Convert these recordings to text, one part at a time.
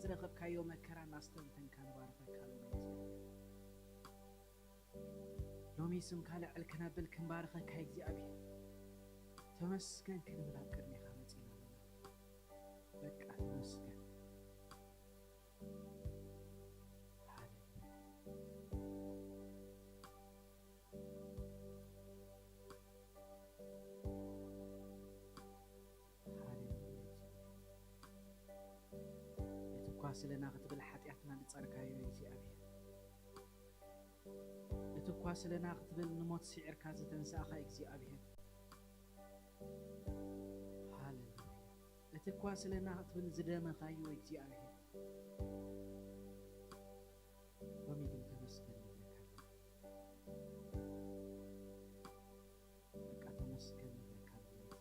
ዝረኸብካዮ መከራ እናስተንተንካ ንባርኸካ ሎሚ እግዚኣብሔር። ሎሚ ስምካ ልዕል ክነብል ክንባርኸካ እግዚኣብሔር። ተመስገን ክንብል ኣብ ቅድሜኻ መጺና ኣለና። በቃ ተመስገን። ሃሌሉያ። ሃሌሉያ። እቲ እኳ ስለና ክትብል ሓጢኣትና ዝጸርካዮ እግዚኣብሔር፣ እቲ እኳ ስለና ክትብል ንሞት ስዒርካ ዝተንሳእኻ እግዚኣብሔር፣ ሃሌሉያ። እቲ እኳ ስለና ክትብል ዝደመኻዮ እግዚኣብሔር፣ ሎሚ ግን ተመስገን ንብለካ ኣለና። በቃ ተመስገን ንብለካ ኣለና።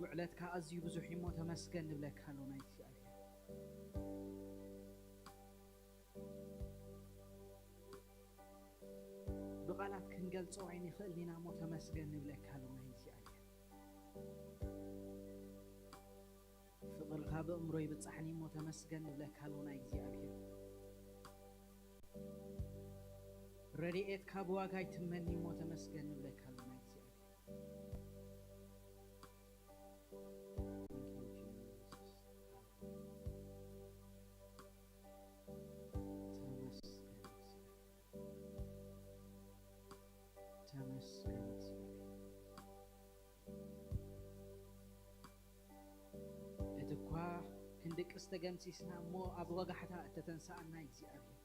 ውዕለትካ ኣዝዩ ብዙሕ እዩ እሞ ተመስገን ንብለካ ኣለና እግዚኣብሔር። ብቓላት ክንገልጾ ኣይንኽእልን ኢና እሞ ተመስገን ንብለካ ኣለና እግዚኣብሔር። ፍቕርኻ ብእምሮ ይብጻሕኒ እሞ ተመስገን ንብለካ ኣለና እግዚኣብሔር። ረድኤትካ ብዋጋ ይትመኒ እሞ ተመስገን ንብለካ ኣለና እግዚኣብሔር። Thank you, Jesus. ተመስገን እግዚኣብሔር። ተመስገን እግዚኣብሔር። እቲ እኳ ክንድቅስ ተገምሲስና እሞ ኣብ ወጋሕታ እተተንሳኣና እግዚኣብሔር፣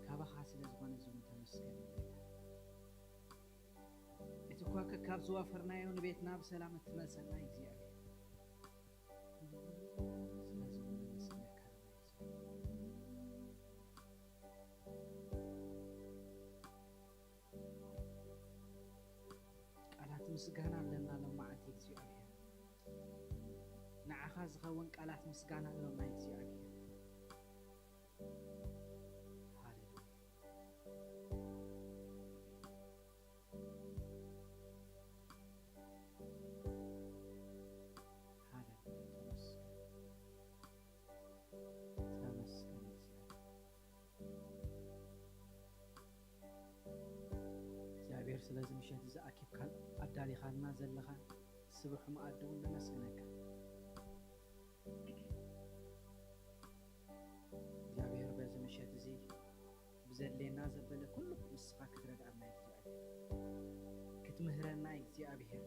ካባኻ ስለ ዝኾነ እዚ እውን ተመስገን ንብለካ። እቲ እኳ ከካብ ዝዋፈርናዮ ንቤትና ብሰላም እትመልሰና እግዚኣብሔር፣ ስለዚ እውን ነመስግነካ ኣለና እግዚኣብሔር። ቃላት ምስጋና ኣለና ሎም መዓልቲ እግዚኣብሔር። ንዓኻ ዝኸውን ቃላት ምስጋና ኣሎና እግዚኣብሔር። ሃሌሉያ። ሃሌሉያ። ተመስገን። ተመስገን እግዚኣብሔር። እግዚኣብሔር ስለዚ ምሸት እዚ ኣኪብካ ኣዳሊኻልና ዘለኻ ስቡሕ መኣዲ እውን ነመስግነካ። እግዚኣብሔር በዚ ምሸት እዚ ብዘድልየና ዘበለ ኩሉ ንስኻ ክትረድኣና እግዚኣብሔር፣ ክትምህረና እግዚኣብሔር፣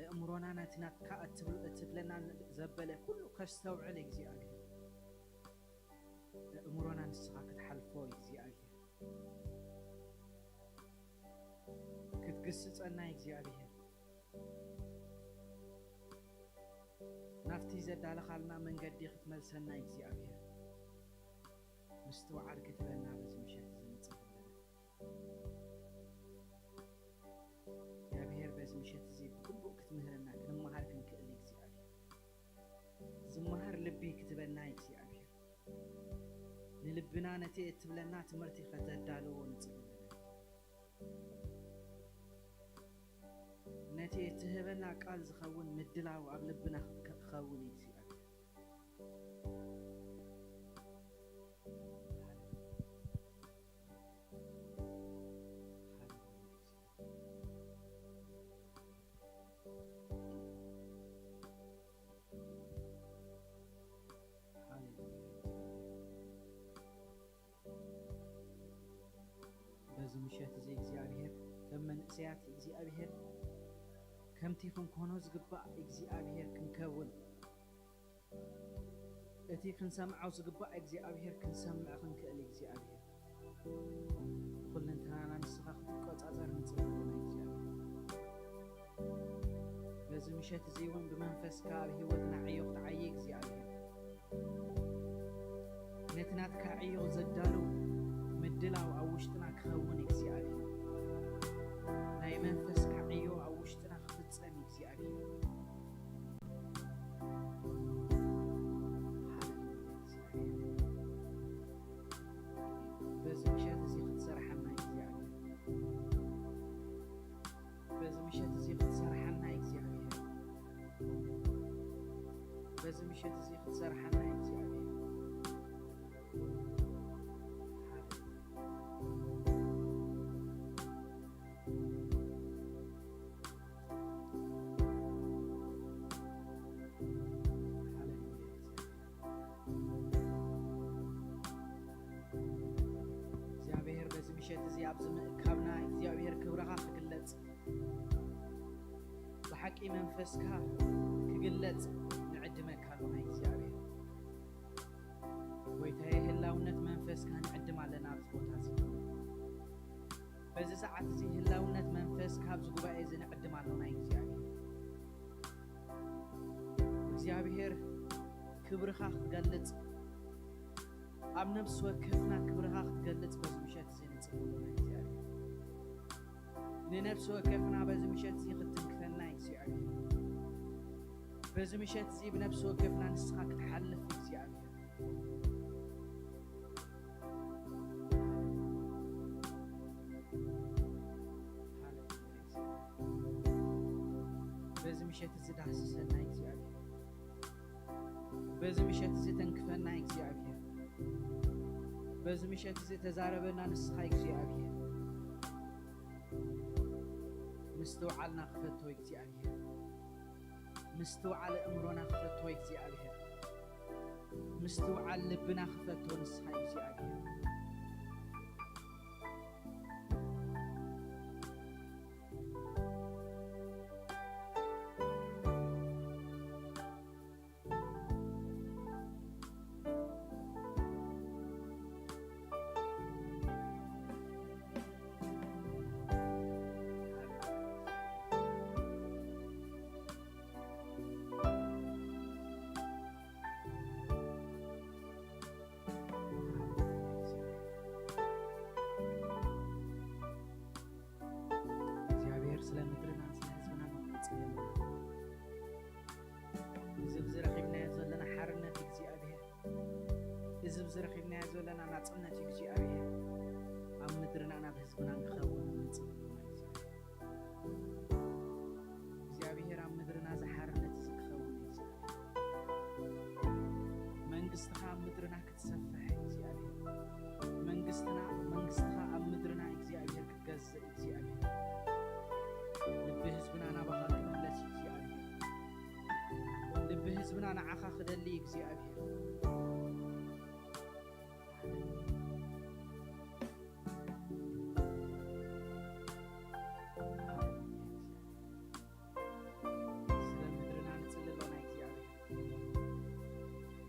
ኣእምሮና ነቲ ናትካ እትብል-፣ እትብለና ዘበለ ኩሉ ከስተውዕል እግዚኣብሔር፣ ኣእምሮና ንስኻ ክትሓልፎ እግዚኣብሔር፣ ክትግስጸና እግዚኣብሔር፣ ናብቲ ዘዳለኻልና መንገዲ ክትመልሰና እግዚኣብሔር፣ ምስትውዓል ክትበና በዚ ምሸት እዚ ንጽሊ ኣለና። እግዚኣብሔር በዚ ምሸት እዚ ብግቡእ ክትምህረና ክንመሃር ክንክእል እግዚኣብሔር፣ ዝመሃር ልቢ ክትበና እግዚኣብሔር፣ ንልብና ነቲ እትብለና ትምህርቲ ከተዳልዎ ንጽሊ ኣለና። ነቲ እትህበና ቃል ዝኸውን ምድላው ኣብ ልብና ክኸውን እዩ እግዚኣብሔር። ሃሌሉያ። በዚ ምሸት እዚ እግዚኣብሔር ከም መንእሰያት እግዚኣብሔር ከምቲ ክንኮኖ ዝግባእ እግዚኣብሔር ክንከውን፣ እቲ ክንሰምዖ ዝግባእ እግዚኣብሔር ክንሰምዕ ክንክእል እግዚኣብሔር ኩለንተናና ንስኻ ክትቆጻጸር ንጽሊ ኣለና እግዚኣብሔር። በዚ ምሸት እዚ እውን ብመንፈስካ ኣብ ህይወትና ዕዮ ክትዓዪ እግዚኣብሔር፣ ነቲ ናትካ ዕዮ ዘዳልው ምድላው ኣብ ውሽጥና ክኸውን እግዚኣብሔር፣ ናይ መንፈስካ ዕዮ ኣብ ውሽጥና ክፍጸም እግዚኣብሔር። ሃሌሉያ እግዚኣብሔር። በዚ ምሸት እዚ ክትሰርሓና እግዚኣብሔር። በዚ ምሸት እዚ ክትሰርሓና እግዚኣብሔር። እዚ ክትሰርሓና እግዚኣብሔር። እግዚኣብሔር በዚ ምሸት እዚ ኣብዚ ምእካብና እግዚኣብሔር ክብርኻ ክግለጽ፣ ብሓቂ መንፈስካ ክግለጽ ንዕድመካ ኣሎና እግዚኣብሔር። ጎይታዬ ህላውነት መንፈስካ ንዕድም ኣለና ኣብዚ ቦታ እዚ። በዚ ሰዓት እዚ ህላውነት መንፈስካ ኣብዚ ጉባኤ እዚ ንዕድም ኣሎና እግዚኣብሔር። እግዚኣብሔር ክብርኻ ክትገልጽ፣ ኣብ ነፍሲ ወከፍና ክብርኻ ክትገልጽ በዚ ምሸት እዚ ንጽሊ ኣሎና እግዚኣብሔር። ንነፍሲ ወከፍና በዚ ምሸት እዚ ክትትንክፈና እግዚኣብሔር። በዚ ምሸት እዚ ብነፍሲ ወከፍና ንስኻ ክትሓልፍ እግዚኣብሔር። በዚ ምሸት እዚ ዳህስሰና እግዚኣብሔር። በዚ ምሸት እዚ ተንክፈና እግዚኣብሔር። በዚ ምሸት እዚ ተዛረበና ንስኻ እግዚኣብሔር። ምስትውዓልና ክፈቶ እግዚኣብሔር። ምስትውዓል እምሮና ክፈቶ እግዚኣብሔር። ምስትውዓል ልብና ክፈቶ ንስኻ እግዚኣብሔር። እግዚኣብሔር ስለ ምድርና ስለ ህዝብና ንጽሊ ኣለና። እዚ ኣብዚ ረኺብናዮ ዘለና ሓርነት እግዚኣብሔር፣ እዚ ኣብዚ ረኺብናዮ ዘለና ናጽነት እግዚኣብሔር ኣብ ምድርና ናብ ህዝብና ንክኸውን ንጽሊ ኣለና። እግዚኣብሔር ኣብ ምድርና እዚ ሓርነት እዚ ክኸውን እዩ። መንግስትኻ ኣብ ምድርና ክትሰፍሕ እግዚኣብሔር፣ መንግስትና መንግስትኻ ኣብ ምድርና እግዚኣብሔር ክትገዝእ እግዚኣብሔር፣ ልቢ ህዝብና ናባኻ ክምለስ እግዚኣብሔር፣ ልቢ ህዝብና ንዓኻ ክደሊ እግዚኣብሔር። ስለ ምድርና ንጽሊ ኣሎና እግዚኣብሔር።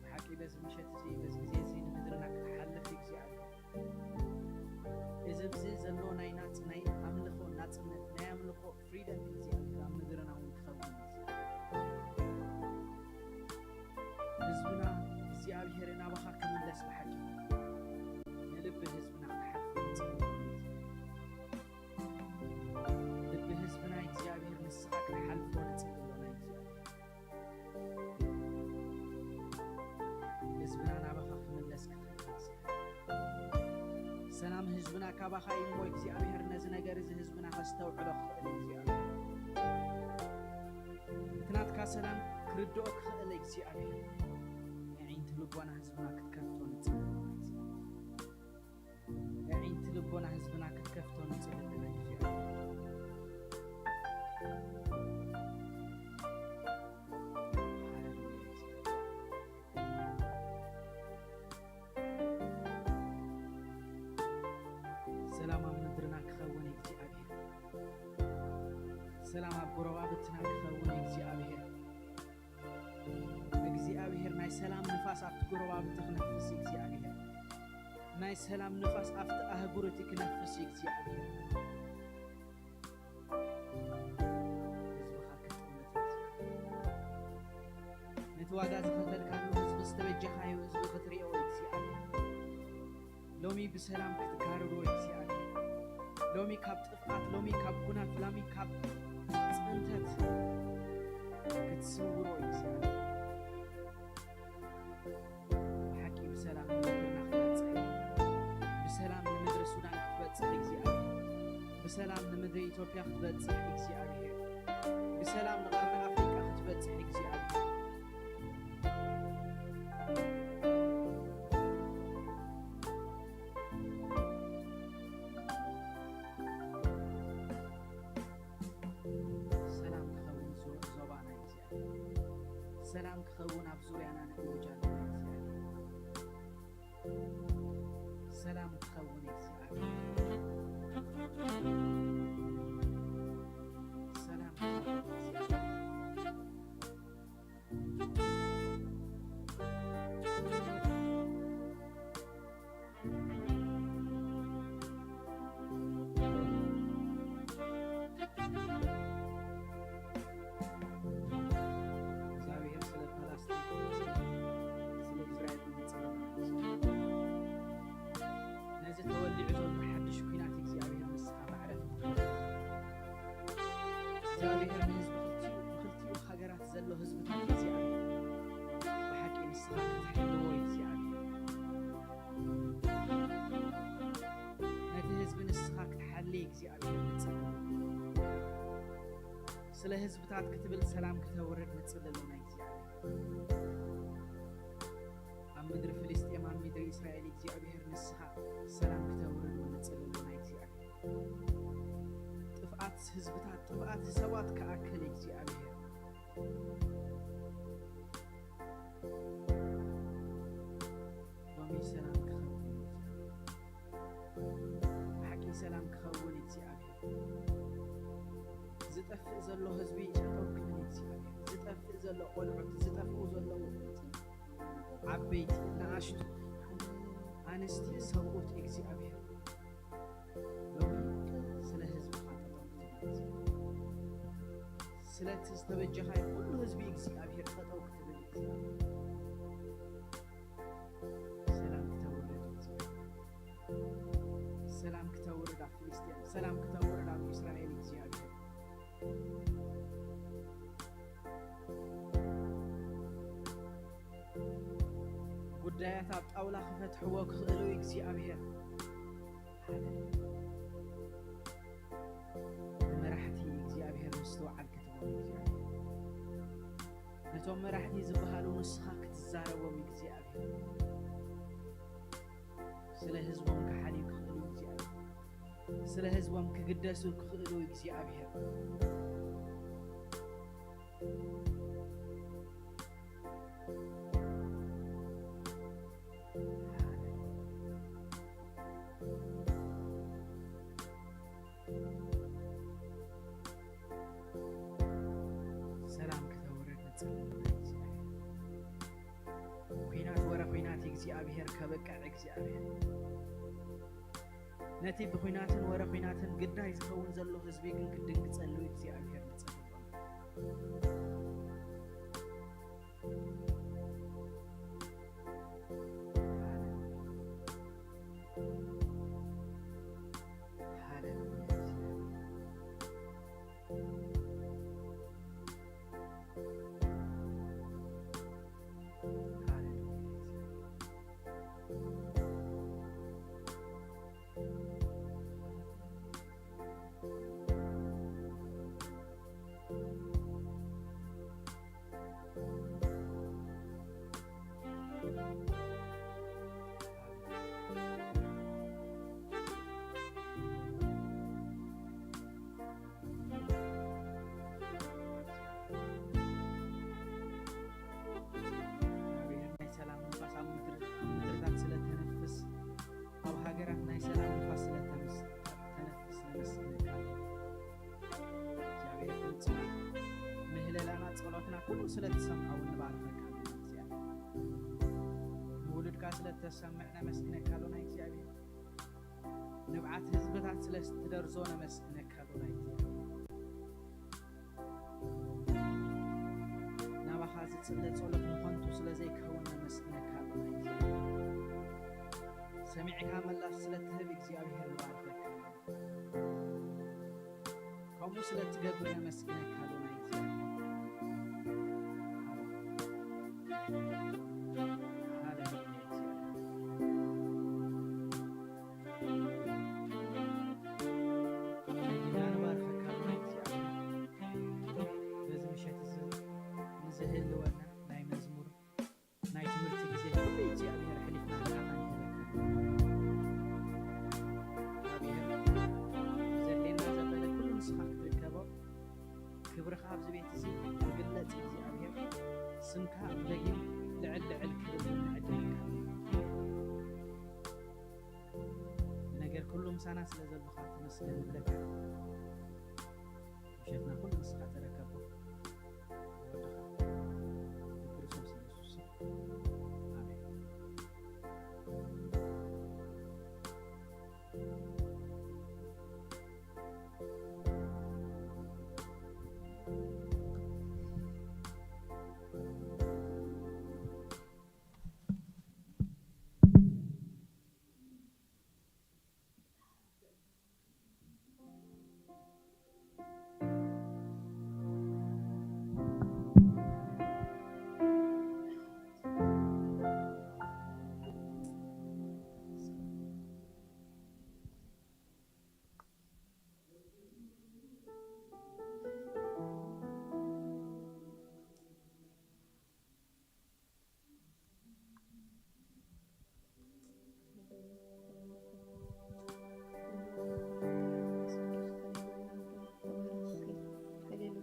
ብሓቂ በዚ ምሸት እዚ በዚ ግዜ እዚ ንምድርና ክትሓልፍ እግዚኣብሔር። እዚ ኣብዚ ዘሎ ናይ ናጽ ናይ ኣምልኾ ናጽነት ናይ ኣምልኾ ፍሪደም እግዚኣብሔር ኣብ ምድርና እውን ክኸውን እዩ። ህዝብና እግዚኣብሔር ናባኻ ክምለስ ብሓቂ ንልቢ ህዝብና ክትሓልፍ ንጽሊ። ልቢ ህዝብና እግዚኣብሔር ንስኻ ክትሓልፎ ንጽሊ ኣሎና እግዚኣብሔር። ህዝብና ናባኻ ክምለስ ክትኽእል። ሰላም ህዝብና ካባኻ እዩ እሞ እግዚኣብሔር ነዚ ነገር እዚ ህዝብና ከስተውዕሎ ክኽእል እግዚኣብሔር። እቲ ናትካ ሰላም ክርድኦ ክኽእል እግዚኣብሔር። ኣዒንቲ ልቦና ህዝብና ክትከፍቶ ንጽሊ። ኣዒንቲ ልቦና ህዝብና ክትከፍቶ ንጽሊ ኣለና እግዚኣብሔር። ሰላም ኣብ ምድርና ክኸውን እግዚኣብሔር። ሰላም ኣብ ጎረባብትና ክኸውን እግዚኣብሔር። እግዚኣብሔር ናይ ሰላም ንፋስ ኣብቲ ጎረባብቲ ክነፍስ እግዚኣብሔር። ናይ ሰላም ንፋስ ኣብቲ ኣህጉር እቲ ክነፍስ እግዚኣብሔር። ህዝብኻ ክጥምት ነቲ ዋጋ ዝኸፈልካሉ ህዝቢ ዝተበጀኻዮ ህዝቢ ክትሪኦ እግዚኣብሔር። ሎሚ ብሰላም ክትጋርሮ እግዚኣብሔር። ሎሚ ካብ ጥፍኣት፣ ሎሚ ካብ ኩናት፣ ሎሚ ካብ ጽንተት ክትስውሮ እግዚኣብሔር። ብሓቂ ብሰላም ንምድርና ክትበጽሕ፣ ብሰላም ንምድሪ ሱዳን ክትበጽሕ እግዚኣብሔር። ብሰላም ንምድሪ ኢትዮጵያ ክትበጽሕ እግዚኣብሔር። ብሰላም ንቐርኒ ኣፍሪቃ ክትበጽሕ እግዚኣብሔር። ሰላም ክኸውን እግዚኣብሔር። ሰላም ክኸውን እግዚኣብሔር። እግዚኣብሔር ስለ ፓላስቲን፣ ስለ እስራኤል ንጽሊ። ነዚ ተወሊዑ ዘሎ ሓድሽ ኲናት እግዚኣብሔር ንስኻ ማዕረፍ። እግዚኣብሔር ንህዝቢ ክልቲኡ፣ ክልቲኡ ሃገራት ዘሎ ህዝብታት እግዚኣብሔር ብሓቂ ንስኻ ክትሕልዎ እግዚኣብሔር። ነቲ ህዝቢ ንስኻ ክትሓሊ እግዚኣብሔር ንጽሊ። ስለ ህዝብታት ክትብል ሰላም ክተውርድ ንጽሊ ኣለና እግዚኣብሔር። ኣብ ምድሪ ፍልስጤም፣ ኣብ ምድሪ እስራኤል እግዚኣብሔር ንስኻ ሰላም ክተውርድ ንጽሊ ኣለና እግዚኣብሔር። ጥፍኣት ህዝብታት፣ ጥፍኣት ሰባት ክኣክል እግዚኣብሔር። ሎሚ ሰላም ክኸውን፣ ብሓቂ ሰላም ክኸውን እግዚኣብሔር። ዝጠፍእ ዘሎ ህዝቢ ጠጠው ክብል እግዚኣብሔር። ዝጠፍእ ዘሎ ቆልዑት፣ ዝጠፍኡ ዘለዉ ዓበይቲ፣ ንኣሽቱ፣ ኣንስቲ፣ ሰብኡት እግዚኣብሔር። ሎሚ ስለ ህዝብኻ ጠጠው ክትብል፣ ስለቲ ዝተበጀኻዮ ኩሉ ህዝቢ እግዚኣብሔር ጠጠው ክትብል እግዚኣብሔር። ሰላም ክተውርድ እግዚኣብሔር። ሰላም ክተውርድ ኣብ ፍልስጤም፣ ሰላም ክተውርድ ኣብ እስራኤል እግዚኣብሔር። ጉዳያት ኣብ ጣውላ ክፈትሕዎ ክኽእሉ እግዚኣብሔር። ሓደ፣ ንመራሕቲ እግዚኣብሔር ምስትውዓል ክትቦም እግዚኣብሔር። ነቶም መራሕቲ ዝበሃሉ ንስኻ ክትዛረቦም እግዚኣብሔር። ስለ ህዝቦም ክሓልዩ ክኽእሉ እግዚኣብሔር። ስለ ህዝቦም ክግደሱ ክኽእሉ እግዚኣብሔር። ሰላም ክተውርድ ንጽሊ። ኲናት ወረ ኲናት እግዚኣብሔር ከበቅዕ እግዚኣብሔር። ነቲ ብኲናትን ወረ ኲናትን ግዳይ ዝኸውን ዘሎ ህዝቢ ግን ክድንግጸሉ እግዚኣብሔር ንጸልዮ። ሃሌሉያ። ናይ ሰላም ንፋስ ኣብ ምድሪ፣ ኣብ ምድርታት ስለ ተነፍስ፣ ኣብ ሃገራት ናይ ሰላም ንፋስ ስለ ተምስ-፣ ተነፍስ ነመስግነካ። እግዚኣብሔር ድምፅና፣ ምህለላና፣ ጸሎትና ኩሉ ስለ ትሰምዖ እውን ንባርኸካ ኣለና እግዚኣብሔር። ንውሉድካ ስለ ተሰምዕ ነመስግነካ ኣለና እግዚኣብሔር። ንብዓት ህዝብታት ስለ ትደርዞ ነመስግነካ ኣዶናይ። ናባኻ ዝጽለ ጸሎት ንኸንቱ ስለ ዘይከውን ነመስግነካ ኣዶናይ። ሰሚዕካ ምላሽ ስለ ትህብ እግዚኣብሔር ንባርኸካ። ከምኡ ስለ ትገብር ነመስግነካ ኣዶናይ እግዚኣብሔር። ሃሌሉያ። ኣምላኽና ንባርኸካ ኣምላኽ እግዚኣብሔር። በዚ ምሸት እዚ ንዝህልወና ናይ መዝሙር፣ ናይ ትምህርቲ ግዜ ኩሉ እግዚኣብሔር ኣሕሊፍና ንዓኻ ንህበካ። እግዚኣብሔር ዘድልየና ዘበለ ኩሉ ንስኻ ክትርከቦ ክብርኻ ኩሉ ምሳና ስለ ዘለኻ ተመስገን ንብለካ። ምሸትና ኩሉ ንስኻ ተረከቦ። ወድኻ ብክርስቶስ ኢየሱስ። ኣሜን።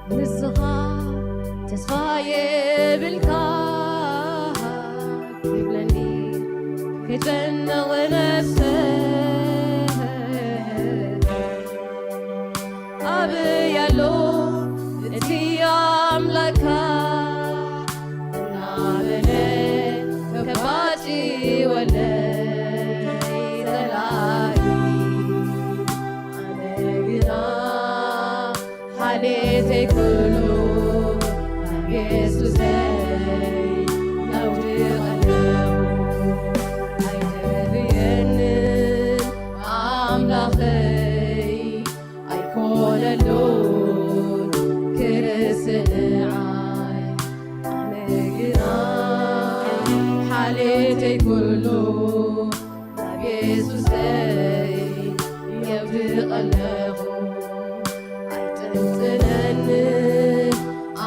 ንስኻ ተስፋ የብልካ ትብለኒ፣ ክጨነቕ ነፍሰይ። ኣበይ ኣሎ እቲ ኣምላካ እናበለ ከባጭወለይ ጸላኢ። ኣነ ግና ሓሌተይ ኩሉ ናብ የሱሰይ የውድቐለኹ። ኣይተርየንን ኣምላኸይ ኣይኮነሉን ክርስንዓይ። ኣነ ግና ሓሌተይ ኩሉ ናብ የሱሰይ የውድቐለኹ። ኣይጥንጥነኒ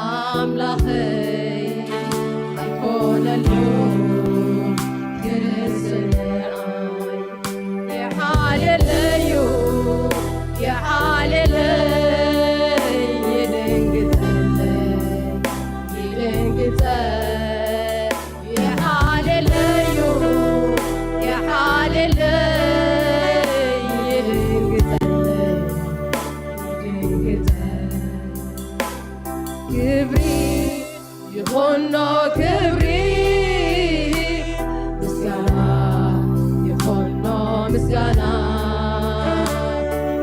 ኣምላኸይ ኣይኮነሉ ክርስንዓይ። የሓልየለዩ የሓልየለይ ይደንግጸለይ ይደንግጸ የሓልየለዩ የሓልየለይ ይድንግጸለይ ይድንግጸ ክብሪ ይኾኖ ክብሪ ምስጋና ይኾኖ ምስጋና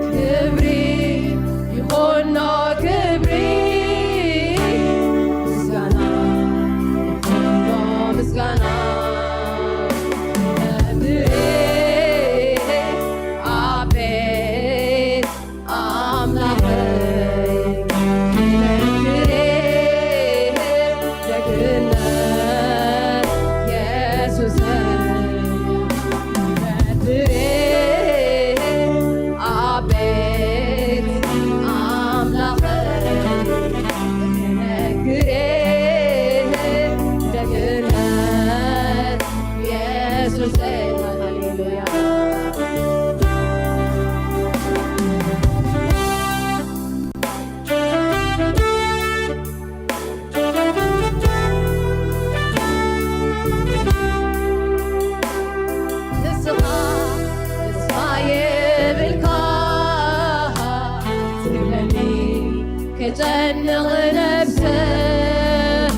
ክብሪ ይኾኖ ክብሪ ምስጋና ይኾኖ ምስጋና ክብሪ ኣቤት ኣምላኸይ ክነግር ደግነት የሱሰይ ክነግር ኣቤት ኣምላኸይ ክነግር ደግነት የሱሰይ ሃሌሉያ ንስኻ ተስፋ የብልካ ትብለኒ ከጨንቕ ነብሰይ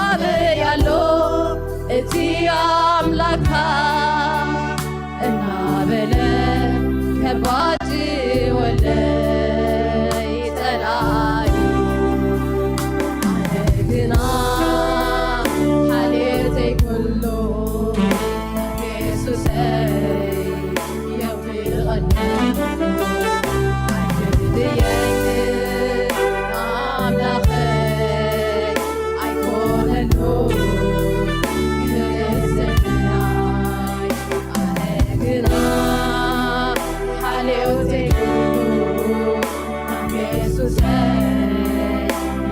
ኣበይ ኣሎ እቲ ኣምላካ እናበለ ከባቲ ወለይ ጸላኢ ኣነ ግና ሓልዮተይ ኩሉ የሱሰይ የውድቐኒ። ኣይትድየኒ ኣምላኸይ ኣይኮነሉ ክርስትናይ ኣነ ግና ሓልዮተይ ኩሉ የሱሰይ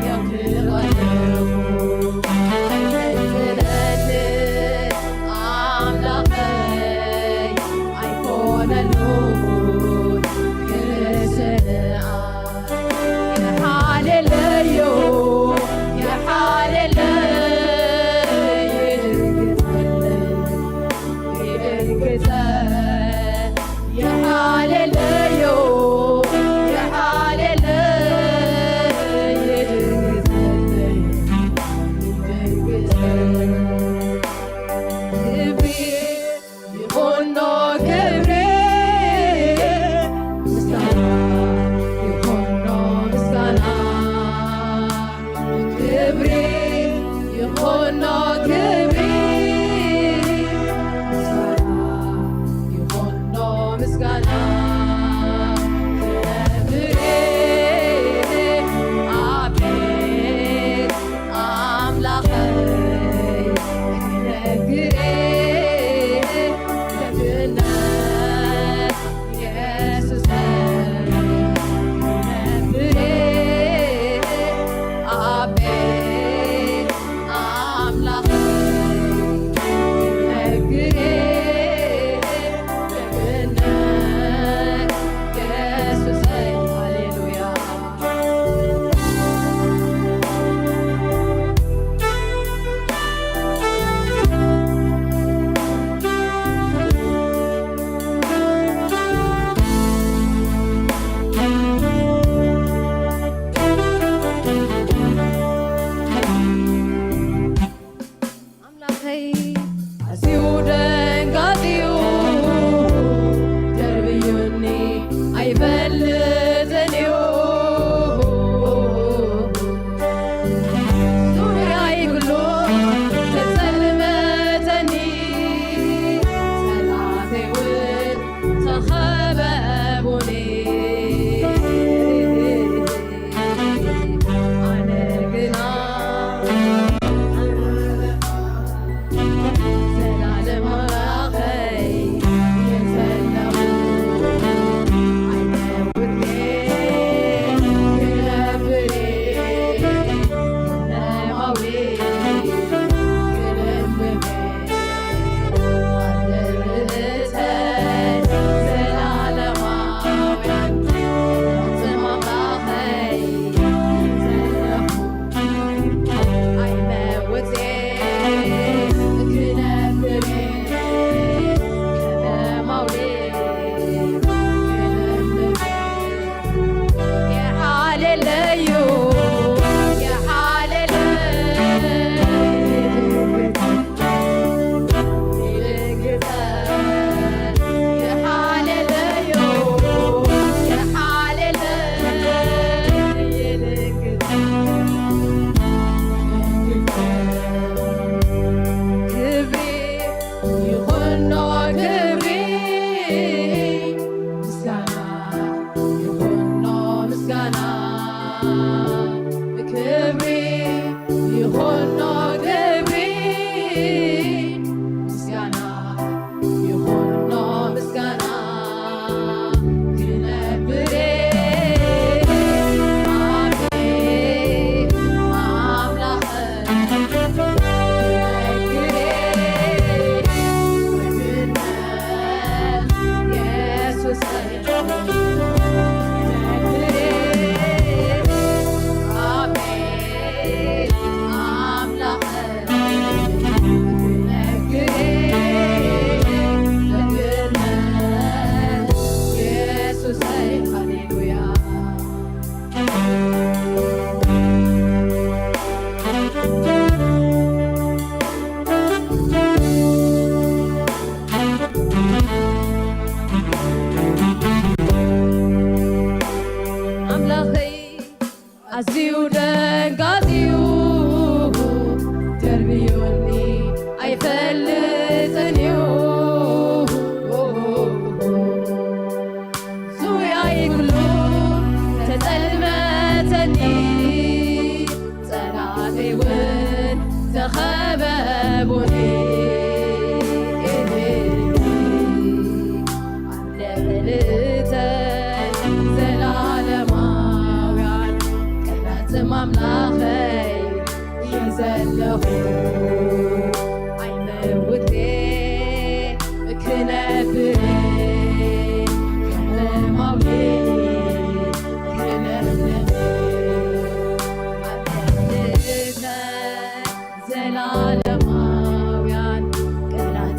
የውድቐኒ። ኣይትድየኒ ኣምላኸይ ኣይኮነሉ ክርስትናይ የሓለለዮ የሓለለይ ይድግፈለይ ይድግፈ የሓለለዮ የሓለለይ ይድግፈለይ ይድግፈ ክብሪ ይኹኖ ክብሪ ምስጋና ይኹኖ ምስጋና ክብሪ ይኹኖ ክብሪ ምስጋና ይኹኖ ምስጋና ክብሪ ኣቤት ኣምላኸይ ክነግር ክብርነት የሱሰይ ክነግር ኣቤት ኣምላኸይ ክነግር ክብርነት የሱሰይ ሃሌሉያ። ኣምላኸይ ኣዝዩ ደንጋጺኡ ደርብዩኒ ኣይፈልጥን እዩ። ዙርያይ ኩሉ ተጸልመተኒ፣ ጸላእተይ እውን ተኸበቡኒ። ኣነ ግና ዘላለማዊ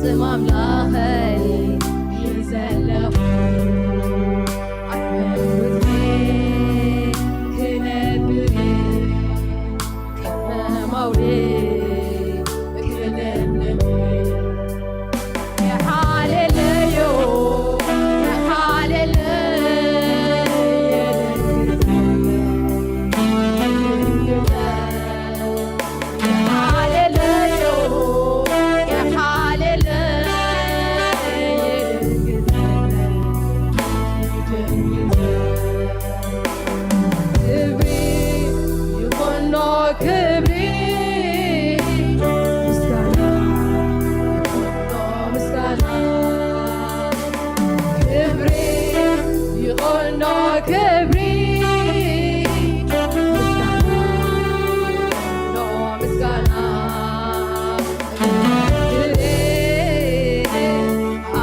ስም ኣምላኸይ ሒዘ ኣለኹ። ኣይመውትን ክነብር ከም ኣውሬ ክለምልም። ሃሌሉያ፣ ሃሌሉያ። ክብሪ ይኹኖ፣ ክብሪ ምስጋና ይኹኖ፣ ምስጋና ክብሪ ይኹኖ፣ ክብሪ ምስጋና ይኹኖ፣ ምስጋና ክብሪ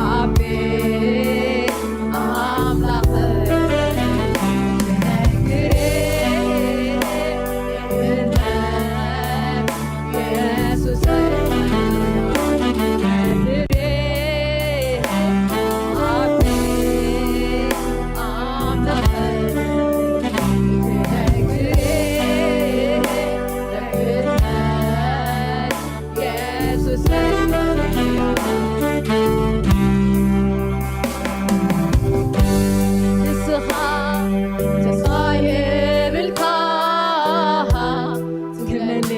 ኣቤ ኣምላኽ ክብሪ ንስኻ ተስፋ የብልካ ትብለኒ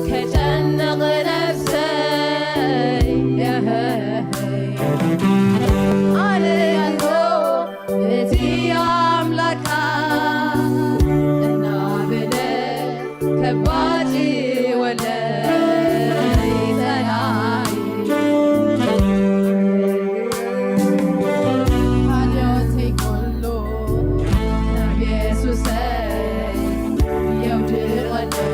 ከጨንቕ ነፍሰይ ኣነ ያልኮ እቲ ኣምላካ እናበለ ከባጭ ወለይ ጸላኢ ሓልዮተይ ኩሉ ናብ የሱሰይ የውድቐለይ።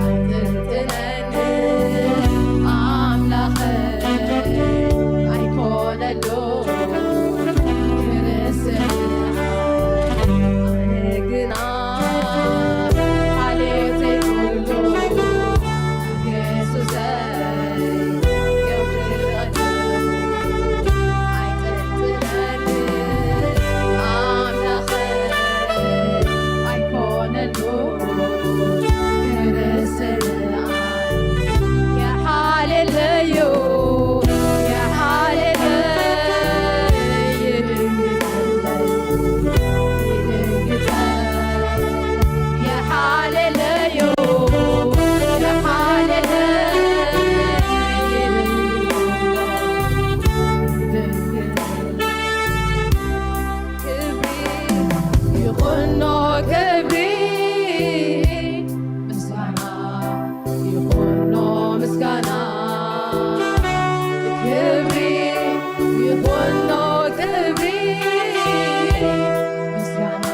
ኣይትንትነኒ ኣምላኸይ ኣይኮነሉ ክርስትያን ኣነ ግና ሓልዮተይ ኩሉ ክብሪ ይኹኖ፣ ክብሪ ምስጋና ይኹኖ፣ ምስጋና ክብሪ ይኹኖ፣ ክብሪ ምስጋና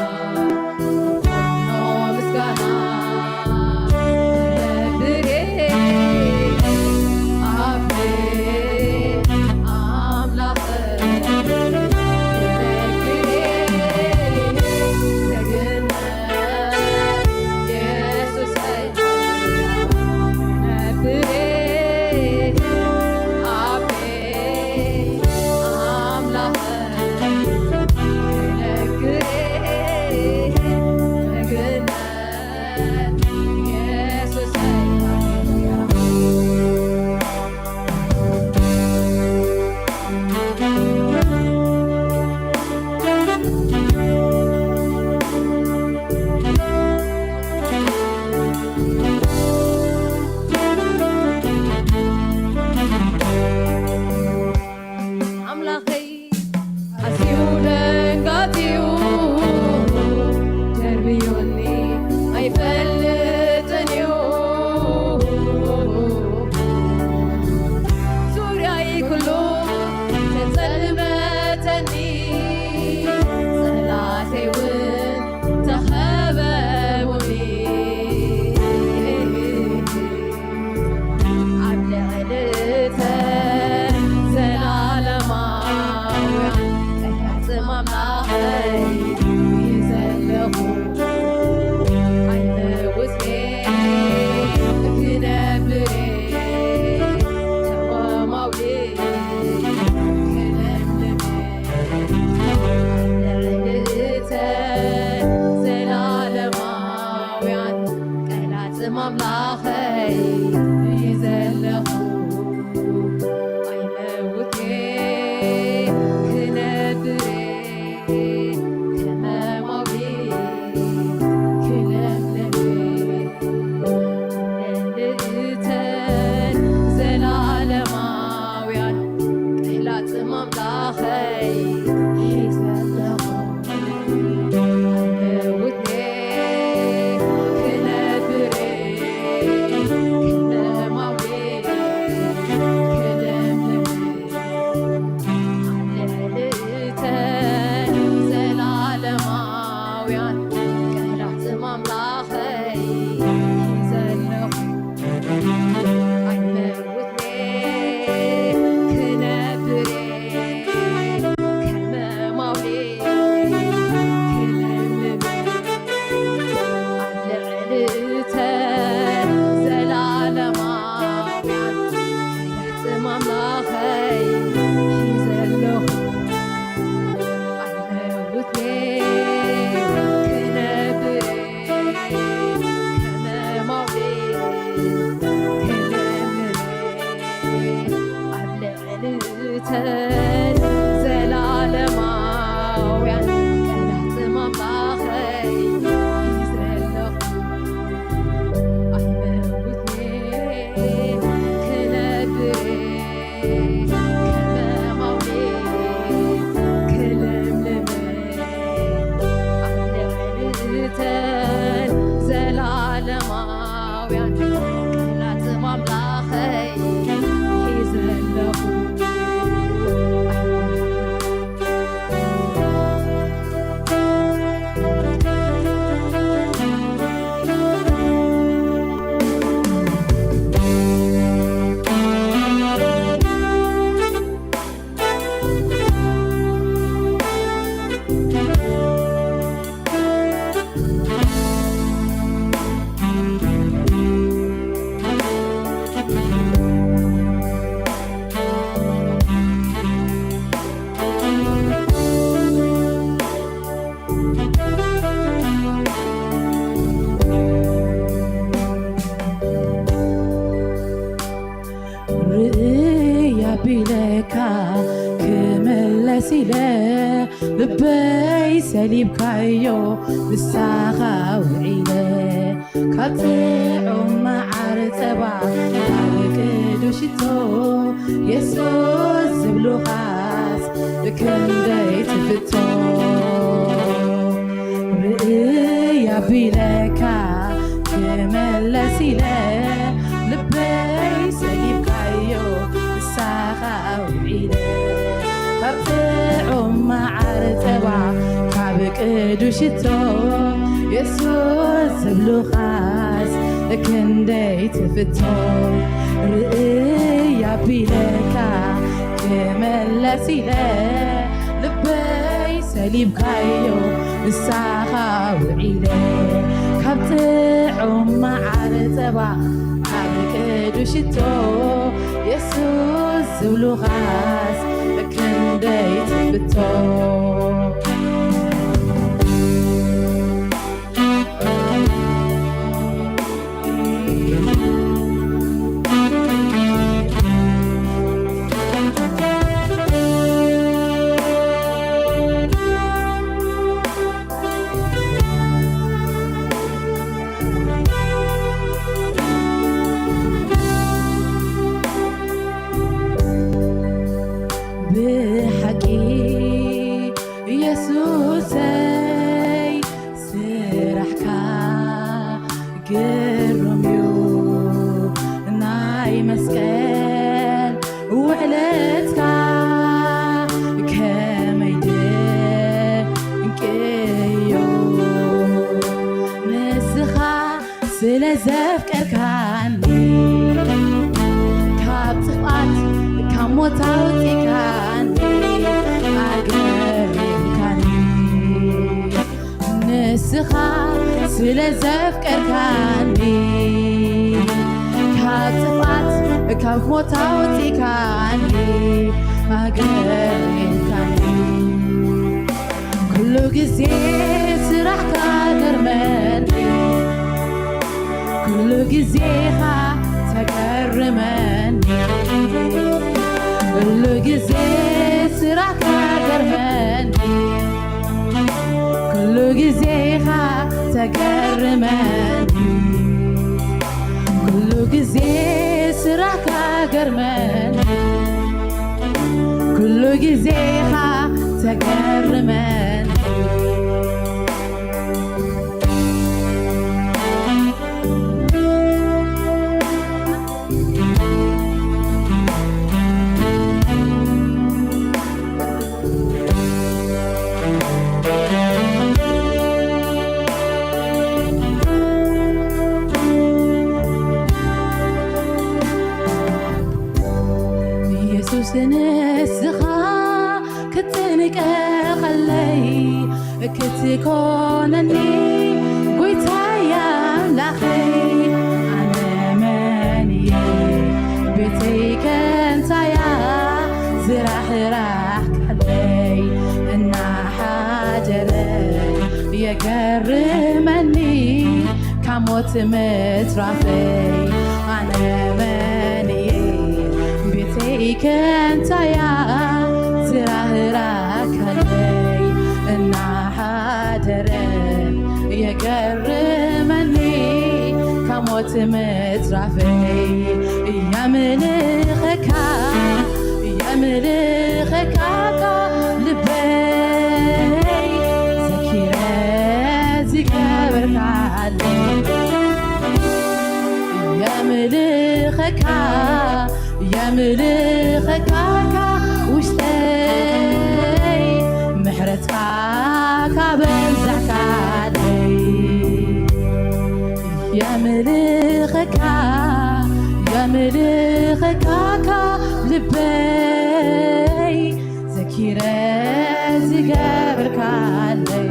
ኣምላኸይ ሒዘ ኣለኹ። ኣይመውትኔ ክነብሬ ከመ ማውሌ ክለምልሜ ኣብ ልዕሊ እተን ዘላለማውያን ቃላት ኣምላኸይ ሒዘ ኣለኹ። ኣይመውትኔ ክነብሬ ከመ ማውሌ ክለምልሜ ኣብ ልዕሊ እተን ዘላለማውያን ቃላት ኣምላኸይ ሒዘ ኣለኹ። ርእይ ኣቢለካ ክምለስ ኢለ ልበይ ሰሊብካዮ ንሳኻ ውዒለ ካብ ጥዑም መዓር ጸባ ካብ ቅዱስ ሽቶ የሱስ ዝብሉኻስ ክንደይ ትፍቶ። ርእይ ኣቢለካ ክመለስ ኢለ ልበይ ሰሊብካዮ ንሳኻ ውዒለ ካብ ጥዑም መዓር ጸባ ካብ ቅዱስ ሽቶ የሱስ ዝብሉኻስ ክንደይ ትፍቶ። ርእይ ኣቢለካ ክመለስ ኢለ ልበይ ሰሊብካዮ ንሳኻ ውዒለ ካብ ጥዑም መዓር ጸባ ካብ ቅዱስ ሽቶ የሱስ ዝብሉኻስ ክንደይ ትፍቶ። ብሓቂ የሱሰይ ስራሕካ ግሩም እዩ፣ ናይ መስቀል ውዕለትካ ከመይ ድንቂ እዩ። ንስኻ ስለ ዘፍቀርካኒ ካብ ጥፍኣት ካብ ሞት ኣውጺእካኒ ኣገሪምካኒ። ንስኻ ስለ ዘፍቀርካኒ ካብ ጥፍኣት ካብ ሞት ኣውጺእካኒ ኣገሪምካኒ። ኩሉ ግዜ ስራሕካ ገርመኒ፣ ኩሉ ግዜኻ ተገርመኒ፣ ኩሉ ግዜ ስራሕካ ገርመኒ፣ ኩሉ ግዜኻ ተገርመኒ፣ ኩሉ ግዜ ስራሕካ ገርመኒ፣ ኩሉ ግዜኻ ተገርመኒ። የሱስ ንስኻ ክትንቀቐለይ ክትኮነኒ ጎይታይ ኣምላኸይ፣ ኣነ መን እየ ቤተይ ከንታይ ዝራህራህ ካለይ እናሓደረ የገርመኒ ካብ ሞት ምትራፈይ። ኣነ መን እየ ቤተይ ከንታያ ዝራህራህ ካለይ እናሓደረ የገርመኒ ካብ ሞት ምትራፈይ። የምልኸካ የምልኸካ ልበይ ዘኪረ ዝገበርካለይ። የምልኸካ የምልኸካ ውሽጠይ ምሕረትካ ካበዛሕካለይ። የምልኸካ የምልኸካ ልበይ ዘኪረ ዝገበርካለይ።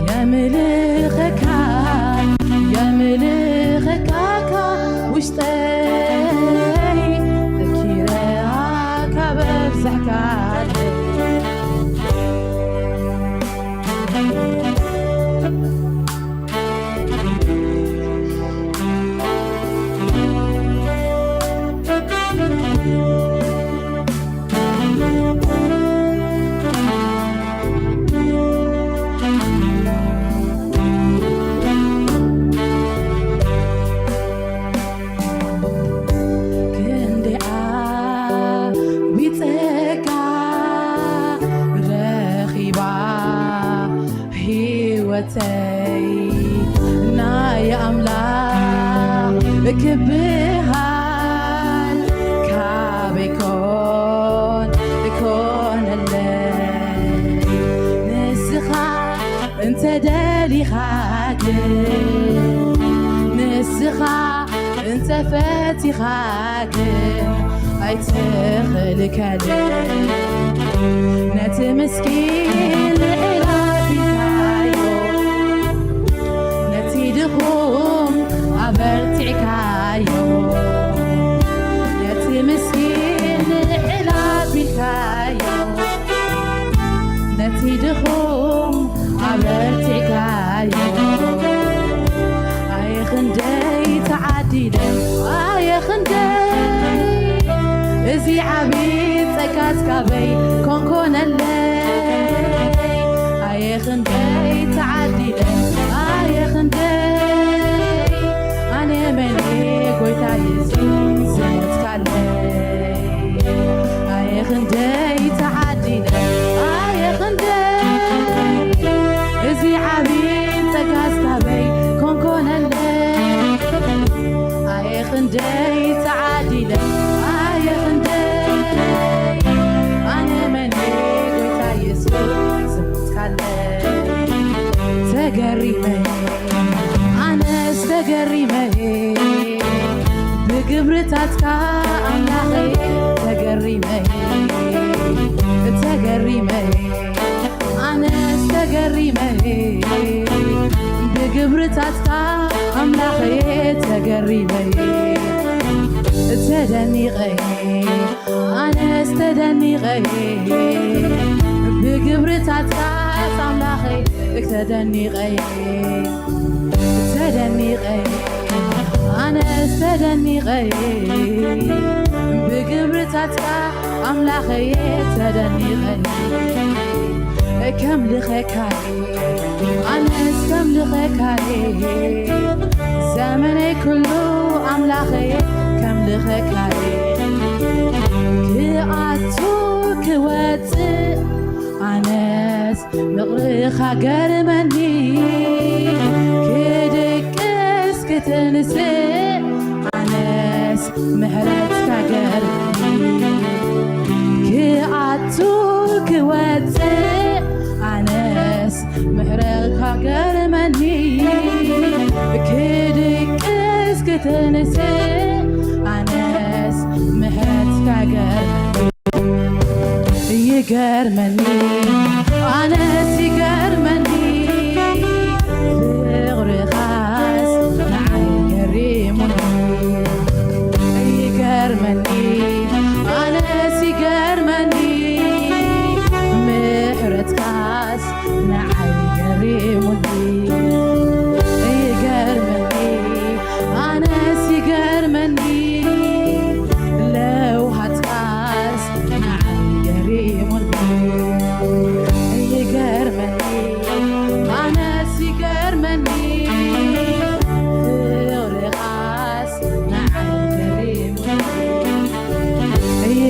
የምልኸካ የምልኸካ ውሽጠይ ዘኪረ ካበዛሕካለይ። ክንደይ ዓቢ ጸጋ ረኺባ ህይወተይ ናይ ኣምላኽ ክብሃል ካበይ ኮን ኮነለይ። ንስኻ እንተ ደሊኻ ግን ንስኻ እንተ ፈቲኻ ግን ኣይትኽልከልን። ነቲ ምስኪን ልዕል ኣቢልካዮ፣ ነቲ ድኹም ኣበርቲዕካዮ። ነቲ ምስኪን ልዕል ኣቢልካዮ፣ ነቲ ድኹም ኣበርቲዕካዮ። ኣየ ክንደይ ተዓዲለ፣ ኣየ ክንደይ እዚ ዓቢ ጸጋስ ካበይ ኮንኮነለይ። ኣየ ክንደይ ተዓዲለ፣ ኣየ ክንደይ ኣነ መን እየ ጎይታ የሱስ ዝሞትካለይ። ኣየ ክንደይ ተዓዲለ፣ ኣየ ክንደይ እዚ ዓቢ ጸጋስ ካበይ ኮንኮነለይ። ኣየ ክንደይ ተዓዲለ፣ ኣየ ክንደይ ኣነ መን እየ ጎይታ የሱስ ዝሞትካለይ። ተገሪመ ኣነስ ተገሪመ ብግብርታትካ ኣምላኸይ ተገሪመ ተገሪመ ኣነስ ተገሪመ ብግብርታትካ ኣምላኸይ ተገሪመ ተደኒቐ ኣነስ ተደኒቐ ብግብርታትካ ኣምላኸይ ተደኒቐ ተደኒቐ ኣነስ ተደኒቐ ብግብርታትካ ኣምላኸየ ተደኒቐ ከምልኸካየ ኣነስ ከምልኸካየ ዘመነይ ኩሉ ኣምላኸየ ከምልኸካየ ክኣቱ ክወፅእ ኣነስ ምቕርኻ ገርመኒ ክድቅስ ክትንስእ ኣነስ ምሕረትካ ገርመኒ ክኣቱ ክወፅእ ኣነስ ምሕረትካ ገርመኒ ክድቅስ ክትንስእ ኣነስ ምሕረትካ ገርመኒ ይገርመኒ ኣነስ ይገርመኒ ፍቕርኻስ ንዓይ ገሪሙኒ ይገርመኒ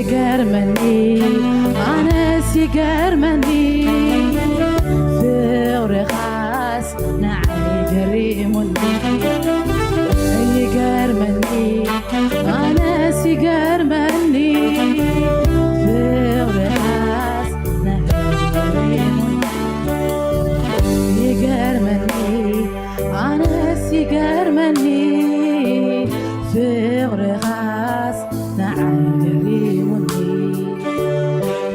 ይገርመኒ ኣነስ ይገርመኒ ፍቕርኻስ ንዓይ ገሪሙኒ። ይገርመኒ ኣነስ ይገርመኒ ፍቕርኻስ ንዓይ ገሪሙኒ። ይገርመኒ ኣነስ ይገርመኒ ፍቕርኻስ ንዓይ ገሪሙኒ።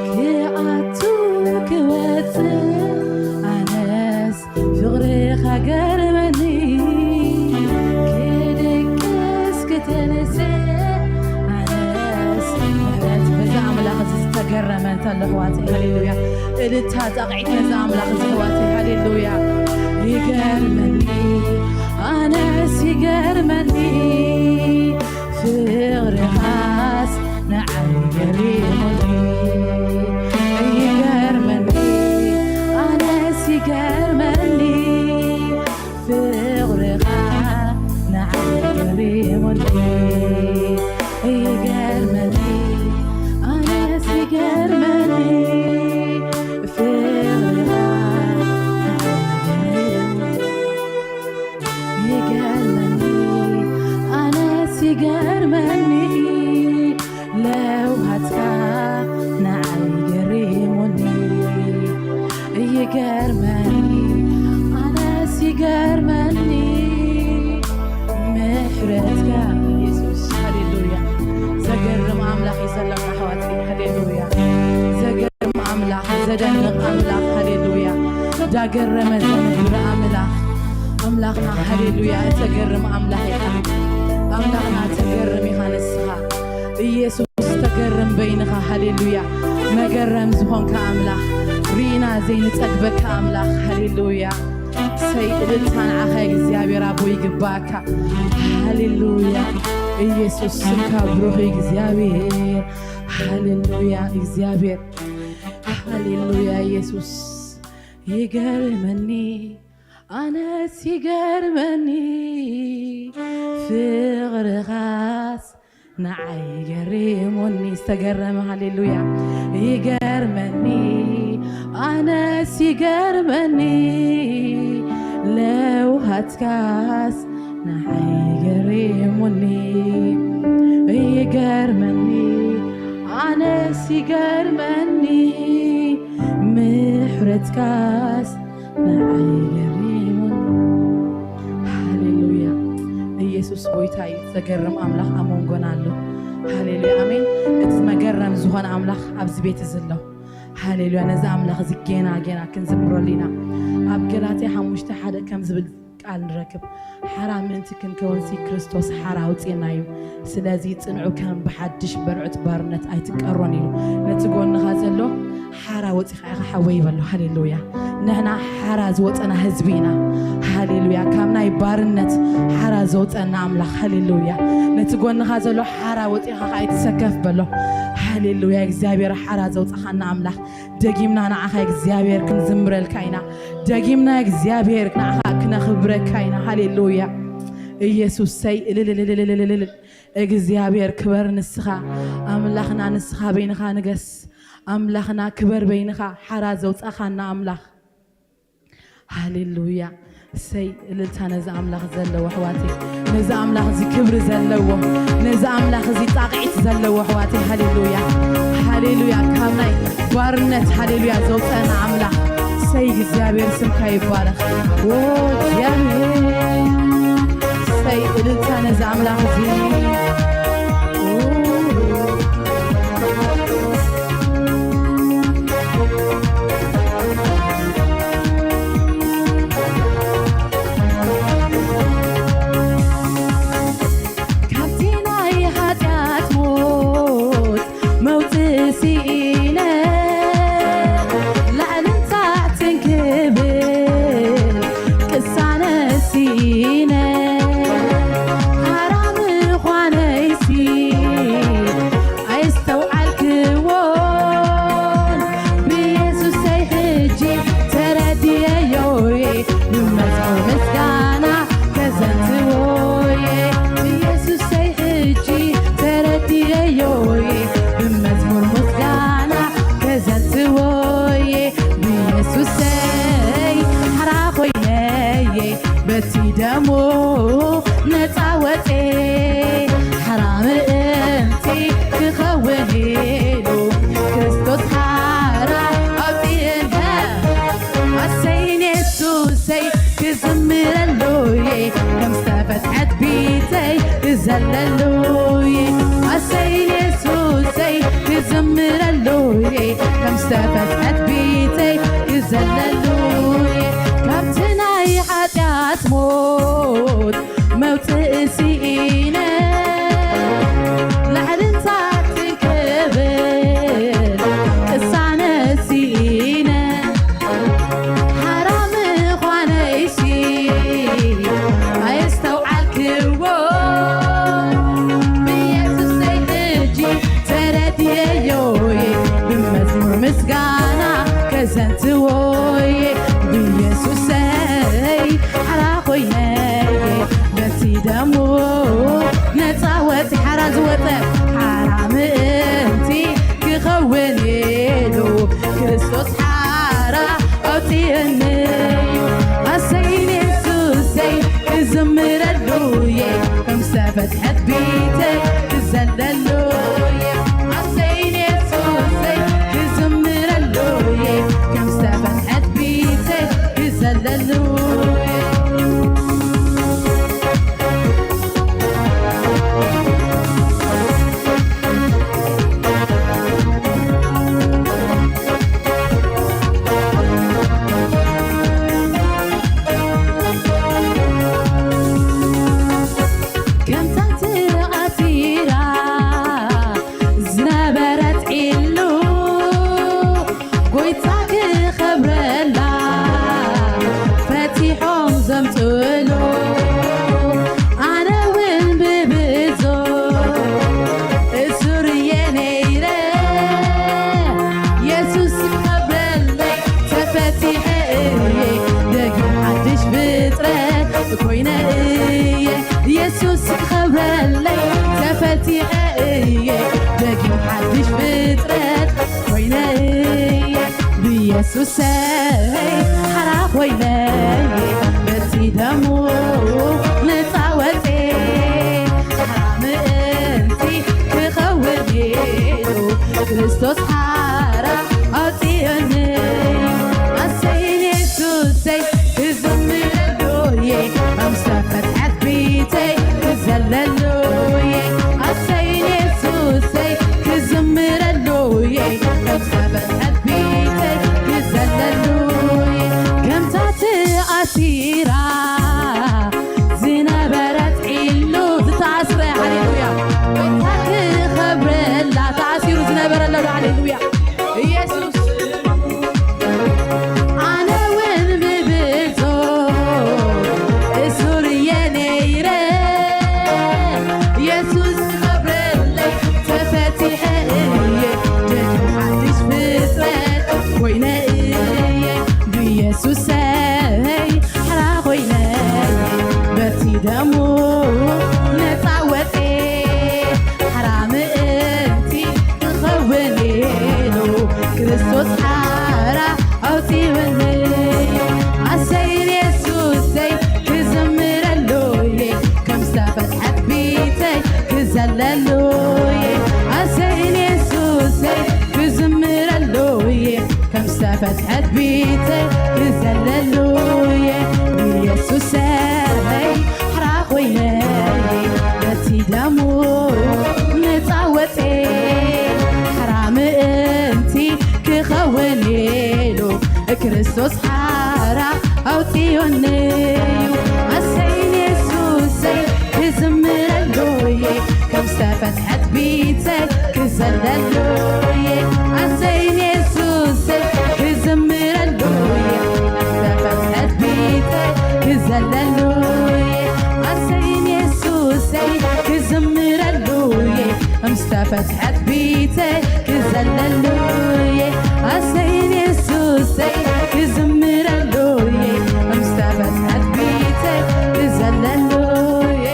ክኣቱ ክወፅእ ኣነስ ፍቕርኻ ገርመኒ። ክድቅስ ክትንስእ ኣነስ ምሕረት በዛ ኣምላኽ እዚ ዝተገረመ እንተሎ ኣሕዋተይ፣ ሃሌሉያ። እልልታ ጣቕዒት ነዚ ኣምላኽ እዚ ኣሕዋተይ፣ ሃሌሉያ። ይገርመኒ ኣነስ ይገርመኒ ፍቕርኻስ ንዓይ ገሪሙኒ። ይገርመኒ ኣነስ ይገርመኒ ፍቕርኻ ንዓይ ገሪሙኒ። ይገርመኒ ኣነስ ይገርመኒ ፍቕርኻ ንዓይ ገሪሙኒ። ይገርመኒ ኣነስ ይገርመኒ ለውሃትካ ንዓይ ገሪሙኒ። ይገርመኒ ኣነስ ይገርመኒ ምሕረትካ። ኢየሱስ፣ ሃሌሉያ። ዘገርም ኣምላኽ እዩ ዘለና ኣሕዋተይ፣ ሃሌሉያ። ዘገርም ኣምላኽ፣ ዘደንቕ ኣምላኽ፣ ሃሌሉያ። ዳገረመ ዘምር ኣምላኽ፣ ኣምላኽና፣ ሃሌሉያ። እተገርም ኣምላኽ ኢኻ ኣምላኽና፣ ተገርም ኢኻ ንስኻ። ኢየሱስ ተገርም በይንኻ፣ ሃሌሉያ። መገረም ዝኾንካ ኣምላኽ፣ ርኢና ዘይንጸግበካ ኣምላኽ፣ ሃሌሉያ። ሰይ እልልታ ንዓኻ እግዚኣብሔር ኣቦ ይግባእካ። ሃሌሉያ። ኢየሱስ ስምካ ብሩኽ እዩ እግዚኣብሔር። ሃሌሉያ እግዚኣብሔር። ሃሌሉያ ኢየሱስ። ይገርመኒ ኣነስ ይገርመኒ ፍቕርኻስ ንዓይ ገሪሙኒ። ዝተገረመ ሃሌሉያ። ይገርመኒ ኣነስ ይገርመኒ ለውሃትካስ ንዓይ ገሪሙኒ። ይገርመኒ ኣነስ ይገርመኒ ምሕረትካስ ንዓይ ገሪሙኒ። ሃሌሉያ። ኢየሱስ ጎይታ እዩ። ዘገርም ኣምላኽ ኣብ መንጎና ኣሎ። ሃሌሉያ፣ ኣሜን። እቲ መገረም ዝኾነ ኣምላኽ ኣብዚ ቤት እዚ ኣሎ። ሃሌሉያ። ነዚ ኣምላኽ እዚ ጌና ጌና ክንዝምረሉ ኢና። ኣብ ገላትያ ሓሙሽተ ሓደ ከም ዝብል ቃል ንረክብ። ሓራ ምእንቲ ክንከውንሲ ክርስቶስ ሓራ ኣውፅእና እዩ። ስለዚ ጽንዑ ከም ብሓድሽ በርዑት ባርነት ኣይትቀሮን ኢሉ። ነቲ ጎንኻ ዘሎ ሓራ ወፂኻ ኢኻ ሓወይ በሎ። ሃሌሉያ። ንሕና ሓራ ዝወፀና ህዝቢ ኢና። ሃሌሉያ። ካብ ናይ ባርነት ሓራ ዘውፀና ኣምላኽ። ሃሌሉያ። ነቲ ጎንኻ ዘሎ ሓራ ወፂኻ ኸዓ ኣይትሰከፍ በሎ። ሃሌሉያ። እግዚኣብሔር ሓራ ዘውፀኻና ኣምላኽ። ደጊምና ንዓኻ እግዚኣብሔር ክንዝምረልካ ኢና። ደጊምና እግዚኣብሔር ንዓኻ ክነኽብረካ ኢና። ሃሌሉያ። ኢየሱሰይ እልልልልልልልል። እግዚኣብሔር ክበር ንስኻ። ኣምላኽና ንስኻ በይንኻ ንገስ። ኣምላኽና ክበር በይንኻ። ሓራ ዘውጻኻና ኣምላኽ። ሃሌሉያ። ሰይ እልልታ ነዚ ኣምላኽ ዘለዎ ኣሕዋተይ። ነዚ ኣምላኽ እዚ ክብሪ ዘለዎ። ነዚ ኣምላኽ እዚ ጣቕዒት ዘለዎ ኣሕዋተይ። ሃሌሉያ። ሃሌሉያ። ካብ ናይ ባርነት ሃሌሉያ ዘውፀና ኣምላኽ። ሰይ እግዚኣብሔር ስምካ ይባረኽ። ኦ እግዚኣብሔር። ሰይ እልልታ ነዚ ኣምላኽ እዚ። ኦ። ካብቲ ናይ ሓጢኣት ሞት መውጽኢ ስኢነ፣ ላዕልን ታሕትን ክብል ቅሳነ ስኢነ፣ ሓራ ምዃነይ ክኸውን ኢሉ ክርስቶስ ሓራ ኣውፅእና። ኣሰይ ንየሱሰይ ክዝምረሉ እየ፣ ከም ዝተፈትሐት ቤተይ ክዘለሉ እየ። ኣሰይ ንየሱሰይ ክዝምረሉ እየ፣ ከም ዝተፈትሐት ቤተይ ክዘለሉ እየ። ካብቲ ናይ ሓጢኣት ሞት መውፅእ ስኢነ፣ ላዕልን ታሕትን ክብል ቅሳነት ስኢነ፣ ሓራ ምዃነይሲ ኣየስተውዓልክዎ። ብየሱሰይ ሕጂ ተረድየዮ፣ ብመዝሙር ምስጋና ከዘንትዎ። ብየሱሰይ ሓራ ኮይነ፣ በቲ ደሙ ነፃ ወፂ። ሓራ ዝወፀ ሓራ ምእንቲ ክኸውን ኢሉ ክርስቶስ ሓራ ኣውፅእኒ እዩ። ኣሰይ ንየሱሰይ ክዝምረሉ እየ፣ ከም ዝተፈትሐት ቤተይ ክዘለሉ እየ። ኣሰይ ንየሱሰይ ክዝምረሉ እየ፣ ከም ዝተፈትሐት ቤተይ ክዘለሉ እየ። ከምታ ተኣሲራ ዝነበረት ዒሉ፣ ጎይታ ክኸብረላ ፈቲሖም ዘምፅእሉ። ኣነ እውን ብብዞ እሱር እየ ነይረ፣ የሱስ ክኸብረለይ ተፈቲሐ እየ፣ ደጊም ሓድሽ ፍጥረት ኮይነ እየ። የሱስ ክኸብረለይ ተፈቲሐ እየ፣ ደጊም ሓድሽ ፍጥረት ኮይነ እየ። ብየሱሰይ ሓራ ኮይነ፣ በቲ ደሙ ነፃ ወፀ። ሓራ ምእንቲ ክኸውን ኢሉ ክርስቶስ ሓራ ኣውፅእኒ። ኣሰይ ንየሱሰይ ክዝምረሉ እየ፣ ከም ዝተፈትሐት ቤተይ ክዘለሉ እየ። ኣሰይ ንየሱሰይ ክዝምረሉ እየ፣ ከም ዝተፈትሐት ቤተይ ክዘለሉ እየ። ከምታ ተኣሲራ ዝነበረት ዒሉ ዝተኣስረ፣ ሃሌሉያ፣ ጎይታ ክኸብረላ ተኣሲሩ ዝነበረ ኣሎ ዶ? ሃሌሉያ። ኢየሱስ ኣነ እውን ብብዞ እሱር እየ ነይረ፣ ኢየሱስ ክኸብረለይ ተፈቲሐ እየ፣ ደጊም ሓድሽ ፍጥረት ኮይነ እየ፣ ብኢየሱሰይ ሓራ ኮይነ፣ በቲ ደሙ ነፃ ወፀ። ሓራ ምእንቲ ክኸውን ኢሉ ክርስቶስ ሓራ ኣውፂኡኒ። ኣሰይ ንየሱሰይ ክዝምረሉ እየ፣ ከም ዝተፈትሐት ቤተይ ክዘለሉ እየ። ኣሰይ ንየሱሰይ ክዝምረሉ እየ፣ ከም ዝተፈትሐት ቤተይ ክዘለሉ እየ። ብኢየሱሰይ ሓራ ኮይነ፣ በቲ ደሙ ነፃ ወፀ። ሓራ ምእንቲ ክኸውን ኢሉ ክርስቶስ ሓራ ኣውፂኡኒ እዩ። ኣሰይ ንየሱሰይ ክዝምረሉ እየ፣ ከም ዝተፈትሐት ቤተይ ክዘለሉ እየ። ኣሰይ ንየሱሰይ ክዝምረሉ እየ፣ ከም ዝተፈትሐት ቤተይ ክዘለሉ እየ። ኣሰይ ንየሱሰይ ክዝምረሉ እየ፣ ከም ዝተፈትሐት ቤተይ ክዘለሉ እየ። ኣሰይ ንየሱሰይ ክዝምረሉ እየ፣ ከም ዝተፈትሐት ቤተይ ክዘለሉ እየ።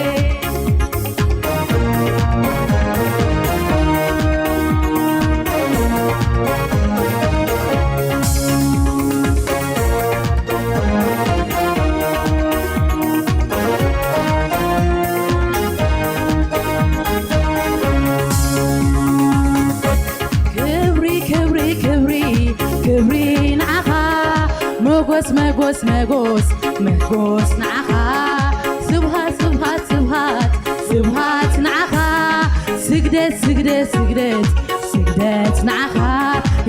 መጎስ መጎስ መጎስ ንዓኻ። ስብሃት ስብሃት ስብሃት ስብሃት ንዓኻ። ስግደት ስግደት ስግደት ስግደት ንዓኻ።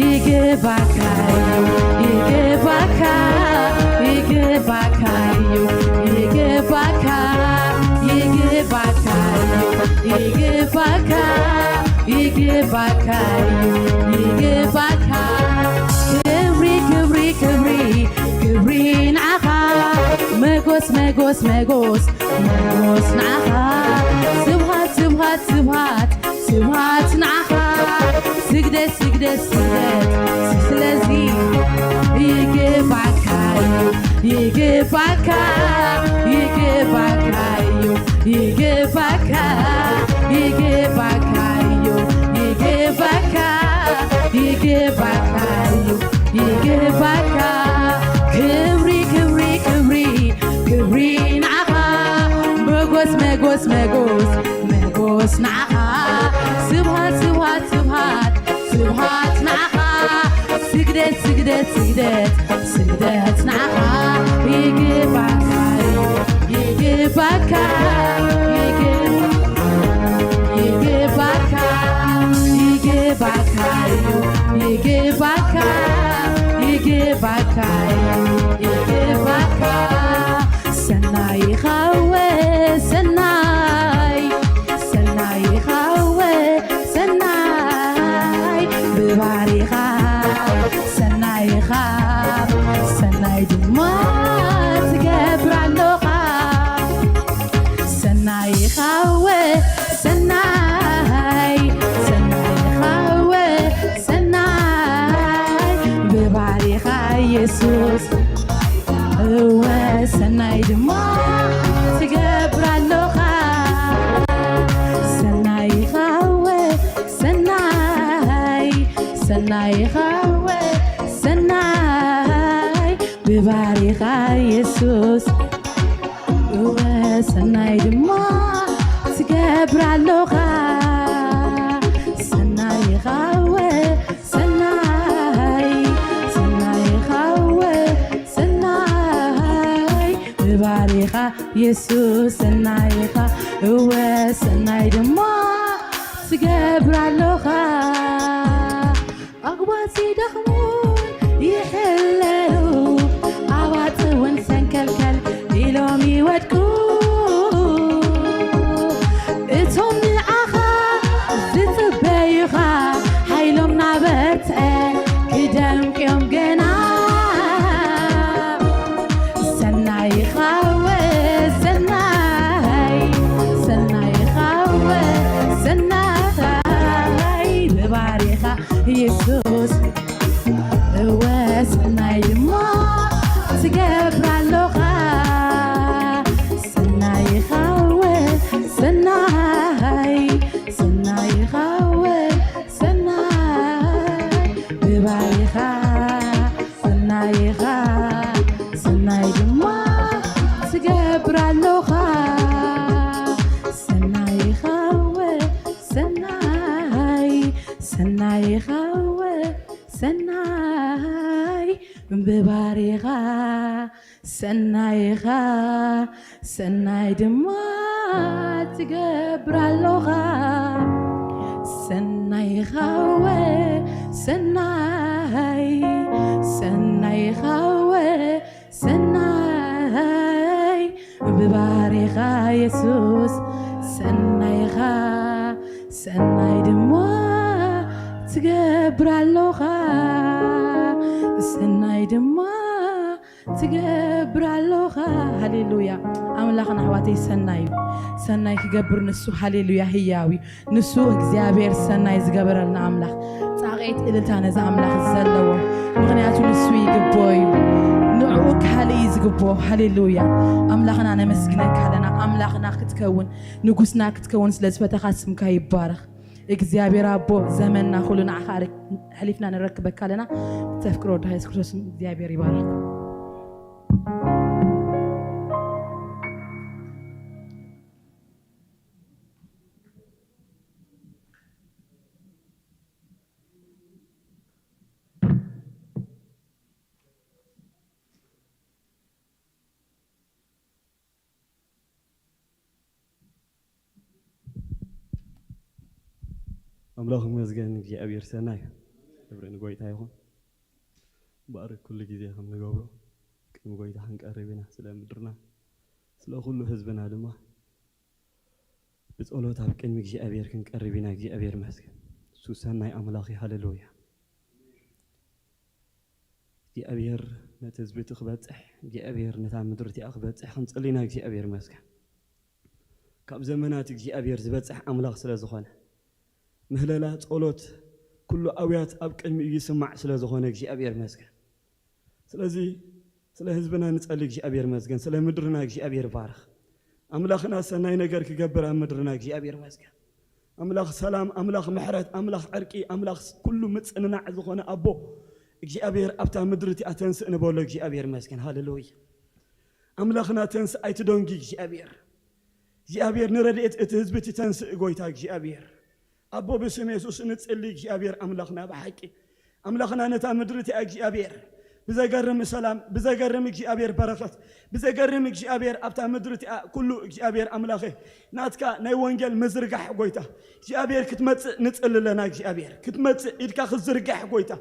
ይግባካ እዩ ይግባካ ይግባካ እዩ ይግባካ ይግባካ እዩ ይግባካ ይግባካ እዩ ይግባካ። ክብሪ ክብሪ ክብሪ ክብሪ ንዓኻ። መጎስ መጎስ መጎስ መጎስ ንዓኻ። ስብሃት ስብሃት ስብሃት ስብሃት ንዓኻ። ስግደት ስግደት ስግደት። ስለዚ ይግባካ እዩ ይግባካ ይግባካ እዩ ይግባካ ይግባካ እዩ ይግባካ ይግባካ እዩ ይግባካ። ክብሪ ክብሪ ክብሪ ክብሪ ንዓኻ። መጎስ መጎስ መጎስ መጎስ ንዓኻ። ስብሃት ስብሃት ስብሃት ስብሃት ንዓኻ። ስግደት ስግደት ስግደት ስግደት ንዓኻ። ይግባካ እዩ ይግባካ ይግባካ ይግባካ እዩ ይግባካ ይግባካ እዩ ይግባካ። ሰናይ ኻወ ሰናይ ሰናይ ኻወ ሰናይ ብባሪኻ ሰናይኻ ሰናይ ድማ ትገብር ኣሎኻ። ሰናይኻወ ሰናይ ሰናይኻወ ሰናይ ብባሪኻ የሱስ እወ ሰናይ ድማ ትገብር ኣሎኻ። ሰናይኻወ ሰናይ ሰናይኻወ ሰናይ ብባሪኻ የሱስ እወ ሰናይ ድማ ትገብር ኣሎኻ። ሰናይኻወ ሰናይ ሰናይኻወ ሰናይ ብባሪኻ የሱስ ሰናይኻ እወ ሰናይ ድማ ትገብር ኣሎኻ። ኣጉባዝ ይደኽሙን ይሕለሉ ኣባጽ እውን ሰንከልከል ኢሎም ይወድቁ። እቶም ንዓኻ ዝጽበዩኻ ሓይሎም ናበርትዐ ክደምቅዮም ገና። ሰናይኻወ ሰናይ ሰናይኻወ ሰናይ ብባሪኻ የሱስ እወ ሰናይ ድማ ትገብር ኣሎኻ። ሰናይኻወ ሰናይ ሰናይኻወ ሰናይ ብባሪኻ ሰናይኻ ሰናይ ድማ ትገብር ኣሎኻ። ሰናይኻወ ሰናይ ሰናይኻወ ሰናይ ብባሪኻ ሰናይኻ ሰናይ ድማ ትገብር ኣሎኻ። ሰናይኻወ ሰናይ ሰናይኻወ ሰናይ ብባሪኻ የሱስ ሰናይኻ ሰናይ ድማ ትገብር ኣሎኻ ሰናይ ድማ ትገብር ኣሎኻ። ሃሌሉያ። ኣምላኽና ኣሕዋተይ ሰናይ እዩ። ሰናይ ክገብር ንሱ ሃሌሉያ ህያው እዩ። ንሱ እግዚኣብሔር ሰናይ ዝገበረልና ኣምላኽ። ጻቕየት እልልታ ነዚ ኣምላኽ ዘለዎ። ምኽንያቱ ንሱ ይግብኦ እዩ። ንዕኡ ካልእ እዩ ዝግብኦ። ሃሌሉያ። ኣምላኽና ነመስግነካ ኣለና። ኣምላኽና ክትከውን ንጉስና ክትከውን ስለ ዝፈተኻ ስምካ ይባረኽ። እግዚኣብሔር ኣቦ ዘመንና ኩሉ ንዓኻ ኣሕሊፍና ንረክበካ ኣለና። ብተፍቅሮ ወድኻ የሱስ ክርስቶስ እግዚኣብሔር ይባርኽኩም። ኣምላኽ ይመስገን፣ እግዚኣብሔር ሰናይ እዩ። ክብሪ ንጎይታ ይኹን። እምበኣር ኩሉ ግዜ ከም ንገብሮ ቅድሚ ጎይታ ክንቀርብ ኢና፣ ስለ ምድርና፣ ስለ ኩሉ ህዝብና ድማ ብጸሎት ኣብ ቅድሚ እግዚኣብሔር ክንቀርብ ኢና። እግዚኣብሔር ይመስገን። እሱ ሰናይ ኣምላኽ እዩ። ሃሌሉያ። እግዚኣብሔር ነቲ ህዝቢ እቲ ክበጽሕ፣ እግዚኣብሔር ነታ ምድሪ እቲኣ ክበጽሕ ክንጽሊ ኢና። እግዚኣብሔር ይመስገን። ካብ ዘመናት እግዚኣብሔር ዝበጽሕ ኣምላኽ ስለ ዝኾነ፣ ምህለላ፣ ጸሎት፣ ኩሉ ኣውያት ኣብ ቅድሚኡ ይስማዕ ስለ ዝኾነ እግዚኣብሔር ይመስገን። ስለዚ ስለ ህዝብና ንጸሊ እግዚኣብሔር ይመስገን። ስለ ምድርና እግዚኣብሔር ይባርኽ። ኣምላኽና ሰናይ ነገር ክገብር ኣብ ምድርና እግዚኣብሔር ይመስገን። ኣምላኽ ሰላም፣ ኣምላኽ ምሕረት፣ ኣምላኽ ዕርቂ፣ ኣምላኽ ኩሉ ምጽንናዕ ዝኾነ ኣቦ እግዚኣብሔር ኣብታ ምድሪ እቲኣ ተንስእ ንበሎ። እግዚኣብሔር ይመስገን። ሃሌሉያ። ኣምላኽና ተንስእ ኣይትደንጊ እግዚኣብሔር። እግዚኣብሔር ንረድኤት እቲ ህዝቢ እቲ ተንስእ ጎይታ እግዚኣብሔር። ኣቦ ብስም የሱስ ንጽሊ እግዚኣብሔር ኣምላኽና ብሓቂ። ኣምላኽና ነታ ምድሪ እቲኣ እግዚኣብሔር ብዘገርም ሰላም፣ ብዘገርም እግዚኣብሔር በረኸት፣ ብዘገርም እግዚኣብሔር ኣብታ ምድሪ እቲኣ ኩሉ እግዚኣብሔር ኣምላኸ ናትካ ናይ ወንጌል ምዝርጋሕ ጎይታ እግዚኣብሔር ክትመጽእ ንጽሊ ኣለና። እግዚኣብሔር ክትመጽእ ኢድካ ክትዝርጋሕ ጎይታ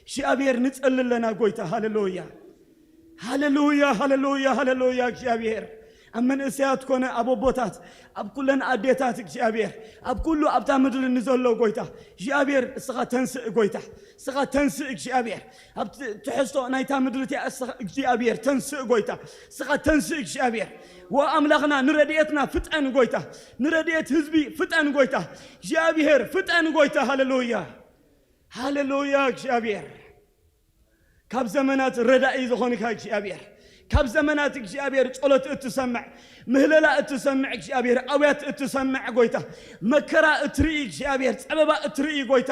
እግዚኣብሔር ንጽሊ ኣለና ጎይታ። ሃሌሉያ። ሃሌሉያ፣ ሃሌሉያ፣ ሃሌሉያ። እግዚኣብሔር ኣብ መንእሰያት ኮነ ኣብ ኣቦታት፣ ኣብ ኩለን ኣዴታት እግዚኣብሔር፣ ኣብ ኩሉ ኣብታ ምድሪ ንዘሎ ጎይታ እግዚኣብሔር እስኻ ተንስእ ጎይታ፣ እስኻ ተንስእ እግዚኣብሔር። ኣብ ት-፣ ትሕዝቶ ናይታ ምድሪ እቲኣ እስኻ እግዚኣብሔር ተንስእ ጎይታ፣ እስኻ ተንስእ እግዚኣብሔር። ወኣምላኽና ንረድኤትና ፍጠን ጎይታ፣ ንረድኤት ህዝቢ ፍጠን ጎይታ፣ እግዚኣብሔር ፍጠን ጎይታ። ሃሌሉያ፣ ሃሌሉያ። እግዚኣብሔር ካብ ዘመናት ረዳኢ ዝኾንካ እግዚኣብሔር፣ ካብ ዘመናት እግዚኣብሔር ጸሎት እትሰምዕ፣ ምህለላ እትሰምዕ እግዚኣብሔር፣ ኣውያት እትሰምዕ ጎይታ፣ መከራ እትርኢ እግዚኣብሔር፣ ጸበባ እትርኢ ጎይታ፣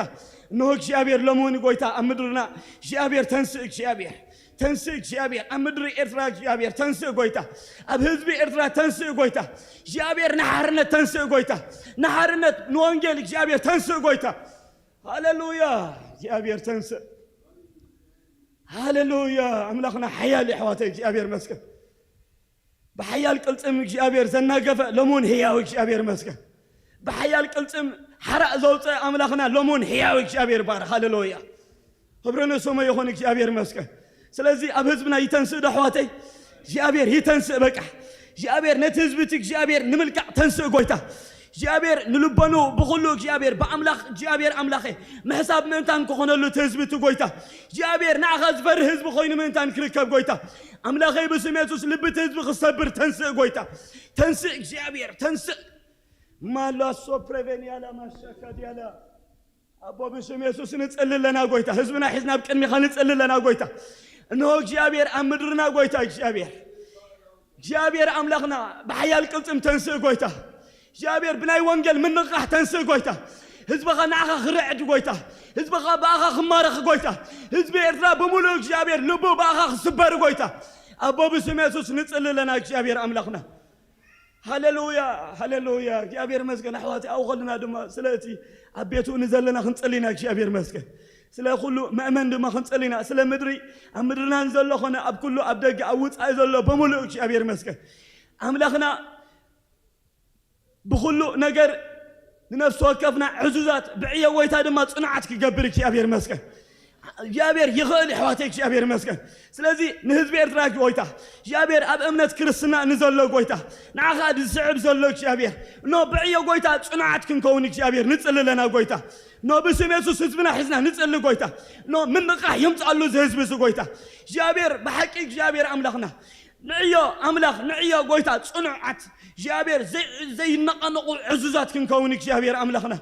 እንሆ እግዚኣብሔር ሎሚ እውን ጎይታ ኣብ ምድርና እግዚኣብሔር ተንስእ እግዚኣብሔር፣ ተንስእ እግዚኣብሔር፣ ኣብ ምድሪ ኤርትራ እግዚኣብሔር ተንስእ ጎይታ፣ ኣብ ህዝቢ ኤርትራ ተንስእ ጎይታ፣ እግዚኣብሔር ንሓርነት ተንስእ ጎይታ፣ ንሓርነት ንወንጌል እግዚኣብሔር ተንስእ ጎይታ። ሃሌሉያ። እግዚኣብሔር ተንስእ። ሃሌሉያ። ኣምላኽና ሓያል እዩ ኣሕዋተይ፣ እግዚኣብሔር መስገን። ብሓያል ቅልጽም እግዚኣብሔር ዘናገፈ ሎሚ እውን ህያው እግዚኣብሔር መስገን። ብሓያል ቅልጽም ሓራእ ዘውፅአ ኣምላኽና ሎሚ እውን ህያው እግዚኣብሔር ይባረኽ። ሃሌሉያ። ክብሪ ንስሙ ይኹን፣ እግዚኣብሔር መስገን። ስለዚ ኣብ ህዝብና ይተንስእ ዶ ኣሕዋተይ? እግዚኣብሔር ይተንስእ በቃ። እግዚኣብሔር ነቲ ህዝቢ እቲ እግዚኣብሔር ንምልካዕ ተንስእ ጎይታ። እግዚኣብሔር ንልበኑ ብኹሉ እግዚኣብሔር ብኣምላኽ እግዚኣብሔር ኣምላኸ ምሕሳብ ምእንታን ክኾነሉ እቲ ህዝቢ እቲ ጎይታ። እግዚኣብሔር ንዓኻ ዝፈርህ ህዝቢ ኮይኑ ምእንታን ክርከብ ጎይታ። ኣምላኸይ ብስም የሱስ ልቢ እቲ ህዝቢ ክሰብር ተንስእ ጎይታ። ተንስእ እግዚኣብሔር ተንስእ። ማላሶ ፕሬቬንያላ ማሻካ ዲያላ ኣቦ ብስም የሱስ ንጽሊ ኣለና ጎይታ። ህዝብና ሒዝና ኣብ ቅድሚኻ ንጽሊ ኣለና ጎይታ። እንሆ እግዚኣብሔር ኣብ ምድርና ጎይታ እግዚኣብሔር። እግዚኣብሔር ኣምላኽና ብሓያል ቅልጽም ተንስእ ጎይታ። እግዚኣብሔር ብናይ ወንጌል ምንቕቓሕ ተንስእ ጎይታ። ህዝብኻ ንዓኻ ክርዕድ ጎይታ። ህዝብኻ ብኣኻ ክማረኽ ጎይታ። ህዝቢ ኤርትራ ብምሉእ እግዚኣብሔር ልቡ ብኣኻ ክስበር ጎይታ። ኣቦ ብስም የሱስ ንጽሊ ኣለና እግዚኣብሔር ኣምላኽና። ሃሌሉያ፣ ሃሌሉያ። እግዚኣብሔር መስገን ኣሕዋተይ፣ ኣብኡ ከለና ድማ ስለ እቲ ኣብ ቤቱ ንዘለና ክንጸሊ ኢና። እግዚኣብሔር መስገን ስለ ኩሉ መእመን ድማ ክንጸሊ ኢና። ስለ ምድሪ፣ ኣብ ምድርና ንዘሎ ኾነ ኣብ ኩሉ ኣብ ደገ ኣብ ውጻኢ ዘሎ ብምሉእ እግዚኣብሔር መስገን። ኣምላኽና ብኹሉ ነገር ንነፍሲ ወከፍና ዕዙዛት ብዕዮ ጎይታ ድማ ጽኑዓት ክገብር እግዚኣብሔር መስገን። እግዚኣብሔር ይኽእል ኣሕዋተይ፣ እግዚኣብሔር መስገን። ስለዚ ንህዝቢ ኤርትራ ጎይታ እግዚኣብሔር ኣብ እምነት ክርስትና ንዘሎ ጎይታ ንዓኻ ዝስዕብ ዘሎ እግዚኣብሔር እኖ ብዕዮ ጎይታ ጽኑዓት ክንከውን እግዚኣብሔር ንጽሊ ኣለና ጎይታ እኖ ብስም የሱስ ህዝብና ሒዝና ንጽሊ ጎይታ እኖ ምንቕቓሕ ይምጻሉ እዚ ህዝቢ እዚ ጎይታ እግዚኣብሔር ብሓቂ እግዚኣብሔር ኣምላኽና ንዕዮ ኣምላኽ ንዕዮ ጎይታ ጽኑዓት እግዚኣብሔር ዘይ-፣ ዘይነቐነቑ ዕዙዛት ክንከውን እግዚኣብሔር ኣምላኽና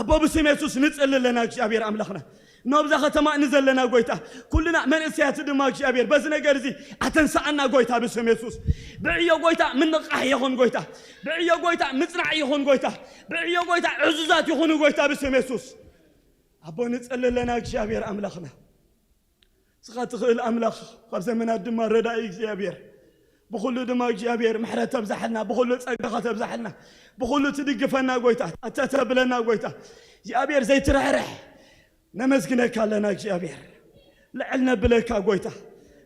ኣቦ ብስም የሱስ ንጽሊ ኣለና እግዚኣብሔር ኣምላኽና እኖ ኣብዛ ከተማ ንዘለና ጎይታ ኩልና መንእሰያት ድማ እግዚኣብሔር በዚ ነገር እዚ ኣተንስኣና ጎይታ ብስም የሱስ ብዕዮ ጎይታ ምንቕቓሕ ይኹን ጎይታ ብዕዮ ጎይታ ምጽናዕ ይኹን ጎይታ ብዕዮ ጎይታ ዕዙዛት ይኹኑ ጎይታ ብስም የሱስ ኣቦ ንጽሊ ኣለና እግዚኣብሔር ኣምላኽና ንስኻ ትኽእል ኣምላኽ ካብ ዘመናት ድማ ረዳኢ እግዚኣብሔር ብኹሉ ድማ እግዚኣብሔር ምሕረት ተብዛሓልና ብኹሉ ጸጋኻ ተብዛሓልና ብኹሉ ትድግፈና ጎይታ ኣተተብለና ጎይታ እግዚኣብሔር ዘይትርሕርሕ ነመስግነካ ኣለና እግዚኣብሔር ልዕል ነብለካ ጎይታ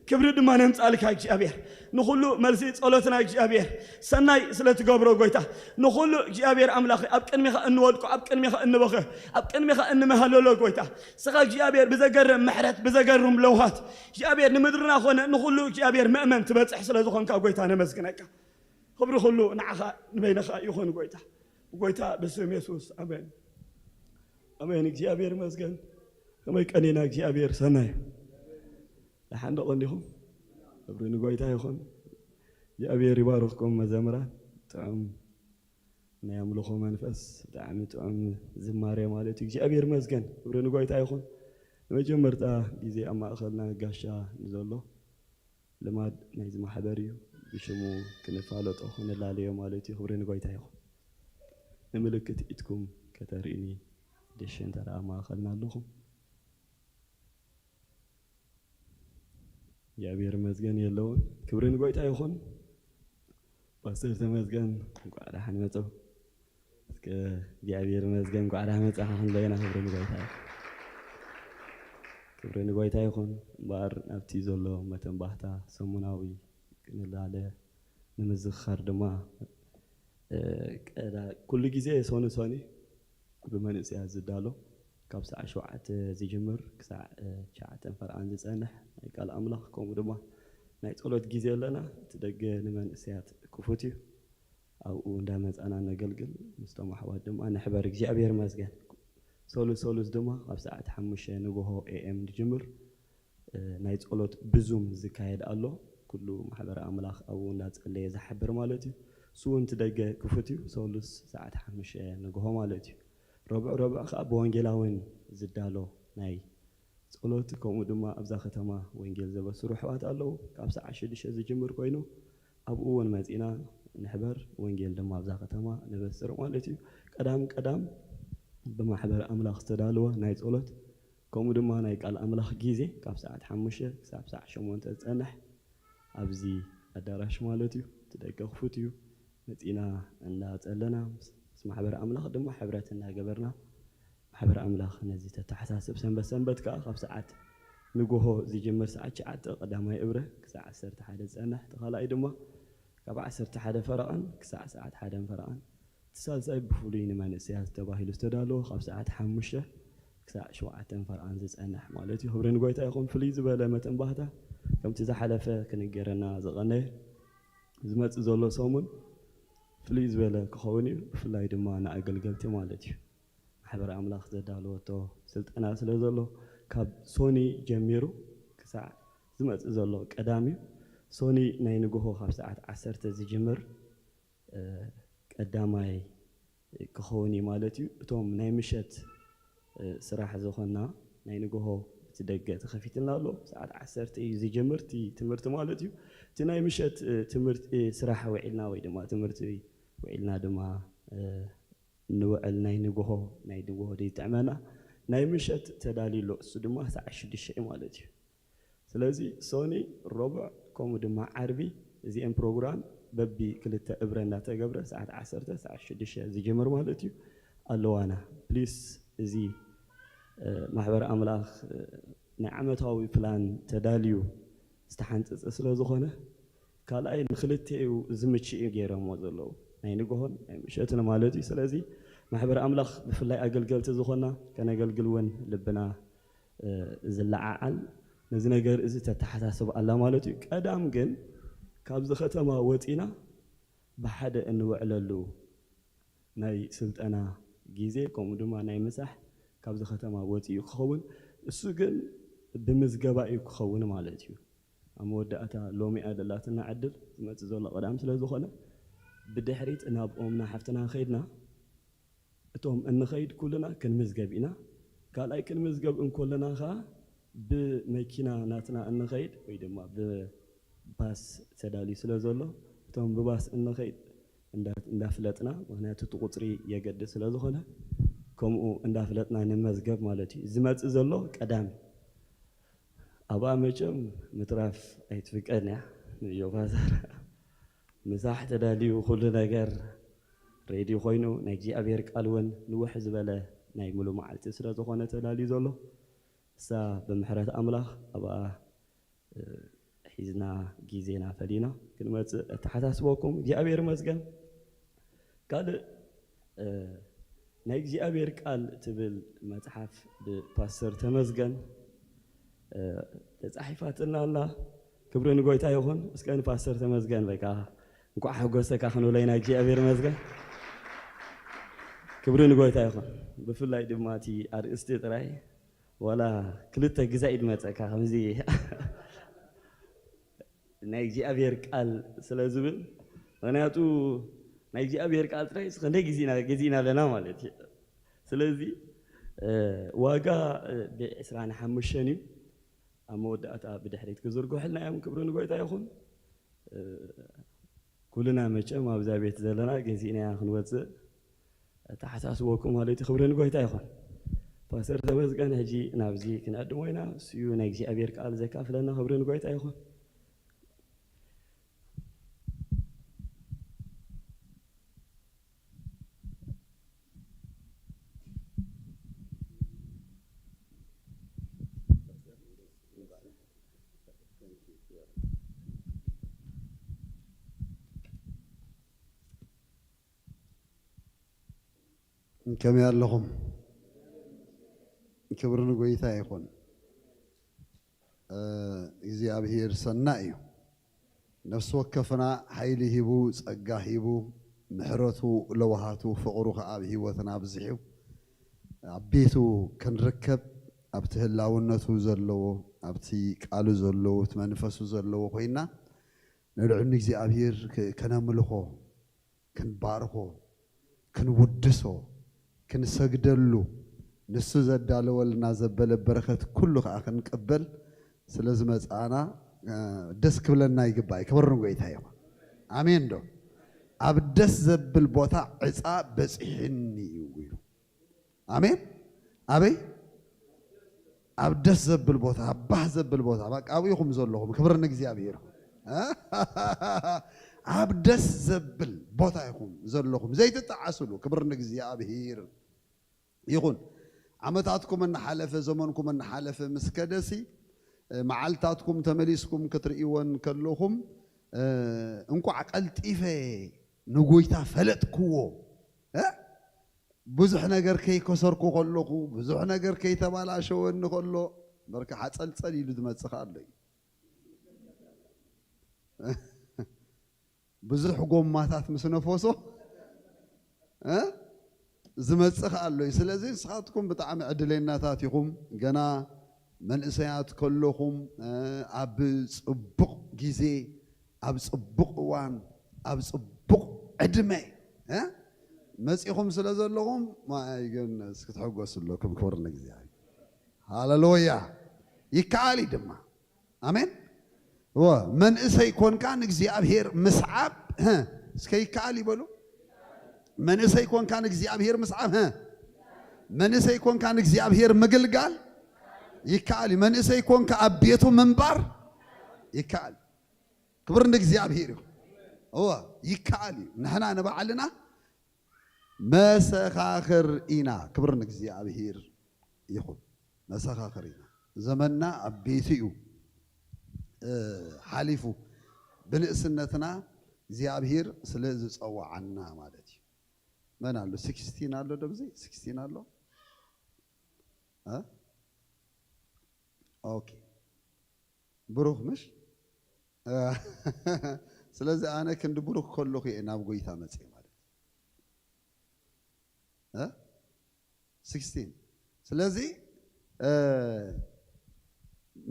ክብሪ ድማ ነምጻልካ እግዚኣብሔር። ንኹሉ መልሲ ጸሎትና እግዚኣብሔር ሰናይ ስለ ትገብሮ ጎይታ፣ ንኹሉ እግዚኣብሔር ኣምላኽ ኣብ ቅድሚኻ እንወድቆ፣ ኣብ ቅድሚኻ እንበኸ፣ ኣብ ቅድሚኻ እንመሃለሎ ጎይታ፣ ስኻ እግዚኣብሔር ብዘገርም ምሕረት ብዘገርም ለውሃት እግዚኣብሔር ንምድርና ኾነ ንኹሉ እግዚኣብሔር መእመን ትበጽሕ ስለ ዝኾንካ ጎይታ ነመስግነካ። ክብሪ ኩሉ ንዓኻ ንበይንኻ ይኹን ጎይታ። ጎይታ ብስም የሱስ ኣሜን። ኣሜን። እግዚኣብሔር ይመስገን። ከመይ ቀኒና እግዚኣብሔር ሰናይ። ደሓን ዶ ቀኒኹም? ክብሪ ንጎይታ ይኹን። እግዚኣብሔር ይባርኽኩም መዘምራን። ጥዑም ናይ ኣምልኾ መንፈስ፣ ብጣዕሚ ጥዑም ዝማሬ ማለት እዩ። እግዚኣብሔር ይመስገን። ክብሪ ንጎይታ ይኹን። ንመጀመርታ ግዜ ኣብ ማእኸልና ጋሻ ንዘሎ ልማድ ናይዚ ማሕበር እዩ። ብሽሙ ክንፋለጦ ክንላለዮ ማለት እዩ። ክብሪ ንጎይታ ይኹን። ንምልክት ኢድኩም ከተርእዩኒ ደሽ እንተ ደኣ ማእኸልና ኣለኹም። እግዚኣብሔር ይመስገን የለውን። ክብሪ ንጎይታ ይኹን። ፓስተር ተመስገን እንኳዕ ደሓን መጹ። እስከ እግዚኣብሔር ይመስገን እንኳዕ ደሓን መጻኻ ክንብሎ ኢና። ክብሪ ንጎይታ ይኹን። ክብሪ ንጎይታ ይኹን። እምበኣር ናብቲ ዘሎ መተንባህታ ሰሙናዊ ክንላለ ንምዝኽኻር ድማ፣ እ፣ ቀዳ-፣ ኩሉ ግዜ ሶኒ ሶኒ ብመንእሰያት ዝዳሎ፣ ካብ ሰዓት ሸውዓተ ዝጅምር ክሳዕ፣ እ፣ ትሽዓተ ፈርቓን ዝጸንሕ ናይ ቃል ኣምላኽ፣ ከምኡ ድማ ናይ ጸሎት ግዜ ኣለና። እቲ ደገ ንመንእሰያት ክፉት እዩ። ኣብኡ እንዳመጻና ነገልግል፣ ምስቶም ኣሕዋት ድማ ንሕበር። እግዚኣብሔር ይመስገን። ሰሉስ ሰሉስ ድማ ካብ ሰዓት ሓሙሽተ ንግሆ ኤ ኤም ዝጅምር፣ እ፣ ናይ ጸሎት ብዙም ዝካየድ ኣሎ። ኩሉ ማሕበረ ኣምላኽ ኣብኡ እንዳጸለየ ዝሓብር ማለት እዩ። እሱ እውን እቲ ደገ ክፉት እዩ። ሰሉስ ሰዓት ሓሙሽተ ንግሆ ማለት እዩ። ረቡዕ ረቡዕ ከኣ ብወንጌላውያን ዝዳሎ ናይ ጸሎት፣ ከምኡ ድማ ኣብዛ ከተማ ወንጌል ዘበስሩ ኣሕዋት ኣለዉ። ካብ ሰዓት ሽዱሽተ ዝጅምር ኮይኑ ኣብኡ እውን መጺና ንሕበር፣ ወንጌል ድማ ኣብዛ ከተማ ነበስር ማለት እዩ። ቀዳም ቀዳም ብማሕበር ኣምላኽ ዝተዳለወ ናይ ጸሎት፣ ከምኡ ድማ ናይ ቃል ኣምላኽ ግዜ ካብ ሰዓት ሓሙሽተ ክሳብ ሰዓት ሸሞንተ ዝጸንሕ ኣብዚ ኣዳራሽ ማለት እዩ። እቲ ደገ ክፉት እዩ። መጺና እንዳጸለና ምስ፣ ምስ ማሕበር ኣምላኽ ድማ ሕብረት እንዳገበርና፣ ማሕበር ኣምላኽ ነዚ ተተሓሳስብ፣ ሰንበት ሰንበት ከኣ ካብ ሰዓት ንግሆ ዝጅምር ሰዓት ትሽዓተ ቀዳማይ እብረ ክሳዕ ዓሰርተ ሓደ ዝጸንሕ፣ እቲ ካልኣይ ድማ ካብ ዓሰርተ ሓደ ፈረቓን ክሳዕ ሰዓት ሓደን ፈረቓን፣ እቲ ሳልሳይ ብፍሉይ ንመንእሰያት ተባሂሉ ዝተዳለወ ካብ ሰዓት ሓሙሽተ ክሳዕ ሸውዓተን ፈርቓን ዝጸንሕ ማለት እዩ። ክብሪ ንጎይታ ይኹን። ፍልይ ዝበለ መተንባህታ ከምቲ ዝሓለፈ ክንገረና ዝቐነየ ዝመጽእ ዘሎ ሰሙን ፍልይ ዝበለ ክኸውን እዩ፣ ብፍላይ ድማ ንኣገልገልቲ ማለት እዩ። ማሕበር ኣምላኽ ዘዳለወቶ ስልጠና ስለ ዘሎ ካብ ሶኒ ጀሚሩ ክሳዕ ዝመጽእ ዘሎ ቀዳም እዩ። ሶኒ ናይ ንግሆ ካብ ሰዓት ዓሰርተ ዝጅምር፣ እ፣ ቀዳማይ ክኸውን እዩ ማለት እዩ። እቶም ናይ ምሸት፣ እ፣ ስራሕ ዝኾንና ናይ ንግሆ እቲ ደገ ተኸፊትልና ኣሎ። ሰዓት ዓሰርተ እዩ ዝጅምር እቲ ትምህርቲ ማለት እዩ። እቲ ናይ ምሸት፣ እ፣ ትምህርቲ፣ እ፣ ስራሕ ውዒልና ወይ ድማ ትምህርቲ ውዒልና ድማ፣ እ፣ ንውዕል ናይ ንግሆ፣ ናይ ንግሆ ዘይጥዕመና ናይ ምሸት ተዳልዩ ኣሎ። እሱ ድማ ሰዓት ሽዱሽተ እዩ ማለት እዩ። ስለዚ ሶኒ፣ ረቡዕ ከምኡ ድማ ዓርቢ እዚኤን ፕሮግራም በቢ ክልተ እብረ እንዳተገብረ ሰዓት ዓሰርተ ሰዓት ሽዱሽተ ዝጅምር ማለት እዩ ኣለዋና። ፕሊስ እዚ፣ እ፣ ማሕበር ኣምላኽ፣ እ፣ ናይ ዓመታዊ ፕላን ተዳልዩ ዝተሓንጸጸ ስለ ዝኾነ ካልኣይ ንክልቲኡ ዝምችእ እዩ ገይሮምዎ ዘለዉ። ናይ ንግሆን ናይ ምሸትን ማለት እዩ። ስለዚ ማሕበር ኣምላኽ ብፍላይ ኣገልገልቲ ዝኾንና ከነገልግል እውን ልብና፣ እ፣ ዝለዓዓል ነዚ ነገር እዚ ተተሓሳስብ ኣላ ማለት እዩ። ቀዳም ግን ካብዚ ከተማ ወጺና ብሓደ እንውዕለሉ ናይ ስልጠና ግዜ ከምኡ ድማ ናይ ምሳሕ ካብዚ ከተማ ወጺኡ ክኸውን፣ እሱ ግን ብምዝገባ እዩ ክኸውን ማለት እዩ። ኣብ መወዳእታ ሎሚ እያ ደላትና ዕድል፣ ዝመጽእ ዘሎ ቀዳም ስለ ዝኾነ ብድሕሪት ናብ ኦምና ሓፍትና ከይድና እቶም እንኸይድ ኩልና ክንምዝገብ ኢና። ካልኣይ ክንምዝገብ እንኮለና ኸዓ ብመኪና ናትና እንኸይድ ወይ ድማ ብባስ ተዳልዩ ስለ ዘሎ እቶም ብባስ እንኸይድ እንዳ-፣ እንዳፍለጥና፣ ምኽንያቱ እቲ ቁጽሪ የገድስ ስለ ዝኾነ ከምኡ እንዳፍለጥና ንመዝገብ ማለት እዩ። ዝመጽእ ዘሎ ቀዳም ኣብኣ መቸም ምትራፍ ኣይትፍቀድን እያ። ንዮ ፋዘር ምሳሕ ተዳልዩ ኩሉ ነገር ሬዲ ኮይኑ ናይ እግዚኣብሔር ቃል እውን ንውሕ ዝበለ ናይ ሙሉ መዓልቲ ስለ ዝኾነ ተዳልዩ ዘሎ እሳ ብምሕረት ኣምላኽ ኣብኣ፣ እ፣ ሒዝና ግዜና ፈሊና ክንመጽእ ኣተሓሳስበኩም እግዚኣብሔር ይመስገን። ካልእ ናይ እግዚኣብሔር ቃል ትብል መጽሓፍ ብፓስተር ተመስገን ተጻሒፋትና ኣላ። ክብሪ ንጎይታ ይኹን። እስከ ንፓስተር ተመስገን በቃ እንኳዕ ሓጎሰካ ክንብሎ ኢና። እግዚኣብሔር ይመስገን። ክብሪ ንጎይታ ይኹን። ብፍላይ ድማ እቲ ኣርእስቲ ጥራይ ዋላ ክልተ ግዛይ ድመጸካ ከምዚ ናይ እግዚኣብሔር ቃል ስለ ዝብል፣ ምክንያቱ ናይ እግዚኣብሔር ቃል ጥራይ ክንደይ ግዜና ገዚእና ኣለና ማለት እዩ። ስለዚ ዋጋ ብዕስራን ሓሙሽተን እዩ። ኣብ መወዳእታ ብድሕሪት ክዝርግሑልና እዮም። ክብሪ ንጎይታ ይኹን። ኩልና መቸም ኣብዛ ቤት ዘለና ገዚእናያ ክንወፅእ ተሓሳስበኩም ማለት እዩ። ክብሪ ንጎይታ ይኹን። ፓስተር ተመስገን ሕጂ ናብዚ ክንዕድሞ ኢና። እሱ እዩ ናይ እግዚኣብሔር ቃል ዘካፍለና። ክብሪ ንጎይታ ይኹን። ከመይ ኣለኹም? ክብሪ ንጎይታ ይኹን። እግዚኣብሔር ሰናይ እዩ። ነፍሲ ወከፍና ሓይሊ ሂቡ፣ ጸጋ ሂቡ፣ ምሕረቱ ለዋሃቱ፣ ፍቕሩ ከኣ ኣብ ህይወትና ኣብዚሑ፣ ኣብ ቤቱ ክንርከብ፣ ኣብቲ ህላውነቱ ዘለዎ፣ ኣብቲ ቃሉ ዘለዎ፣ እቲ መንፈሱ ዘለዎ ኮይና፣ ንልዑል ንእግዚኣብሔር ከነምልኾ፣ ክንባርኾ፣ ክንውድሶ፣ ክንሰግደሉ፣ ንሱ ዘዳለወልና ዘበለ በረኸት ኩሉ ከኣ ክንቅበል ስለ ዝመጻና ደስ ክብለና ይግባእ። ክብሪ ንጎይታ ይኹን። ኣሜን ዶ? ኣብ ደስ ዘብል ቦታ ዕጻ በጺሕኒ እዩ ኢሉ። ኣሜን። ኣበይ? ኣብ ደስ ዘብል ቦታ፣ ኣብ ባህ ዘብል ቦታ፣ በቃ ኣብኡ ኢኹም ዘለኹም። ክብሪ ንእግዚኣብሔር። ኣብ ደስ ዘብል ቦታ ኢኹም ዘለኹም ዘይትጠዓስሉ። ክብሪ ንእግዚኣብሔር ይኹን። ዓመታትኩም እናሓለፈ፣ ዘመንኩም እናሓለፈ ምስ ከደሲ፣ መዓልታትኩም ተመሊስኩም ክትርእይወን ከለኹም፣ እንቋዕ ቀልጢፈ ንጎይታ ፈለጥክዎ። ብዙሕ ነገር ከይከሰርኩ ከለኹ፣ ብዙሕ ነገር ከይተባላሸወኒ ከሎ፣ በርካ ሓጸልጸል ኢሉ ዝመጽእ ከኣ ኣሎ እዩ። ብዙሕ ጎማታት ምስ ነፈሶ ዝመጽእ ከኣ ኣሎ እዩ። ስለዚ ንስኻትኩም ብጣዕሚ ዕድለኛታት ኢኹም። ገና መንእሰያት ከለኹም ኣብ ጽቡቕ ግዜ፣ ኣብ ጽቡቕ እዋን፣ ኣብ ጽቡቕ ዕድመ መጺኹም ስለ ዘለኹም ማይ ግን እስኪ ትሕጎሱ ኣለኩም። ክብሪ ንእግዚኣብሔር። ሃሌሉያ። ይከኣል እዩ ድማ። ኣሜን። እወ መንእሰይ ኮንካ ንእግዚኣብሔር ምስዓብ እስከ ይከኣል ይበሉ። መንእሰይ ኮንካ ንእግዚኣብሔር ምስዓብ፣ መንእሰይ ኮንካ ንእግዚኣብሔር ምግልጋል ይከኣል እዩ። መንእሰይ ኮንካ ኣብ ቤቱ ምንባር ይከኣል። ክብሪ ንእግዚኣብሔር ይኹን። እወ ይከኣል እዩ። ንሕና ንባዕልና መሰኻኽር ኢና። ክብሪ ንእግዚኣብሔር ይኹን። መሰኻኽር ኢና። ዘመንና ኣብ ቤቱ እዩ ሓሊፉ። ብንእስነትና እግዚኣብሔር ስለ ዝጸዋዓና ማለት እዩ። መን ኣሎ? ሲክስቲን ኣሎ ዶ? ብዘይ ሲክስቲን ኣሎ? ኦኬ። ብሩኽ ምሽ? ስለዚ ኣነ ክንዲ ብሩኽ ከለኹ እየ ናብ ጎይታ መጽእ ማለት እዩ። ሲክስቲን። ስለዚ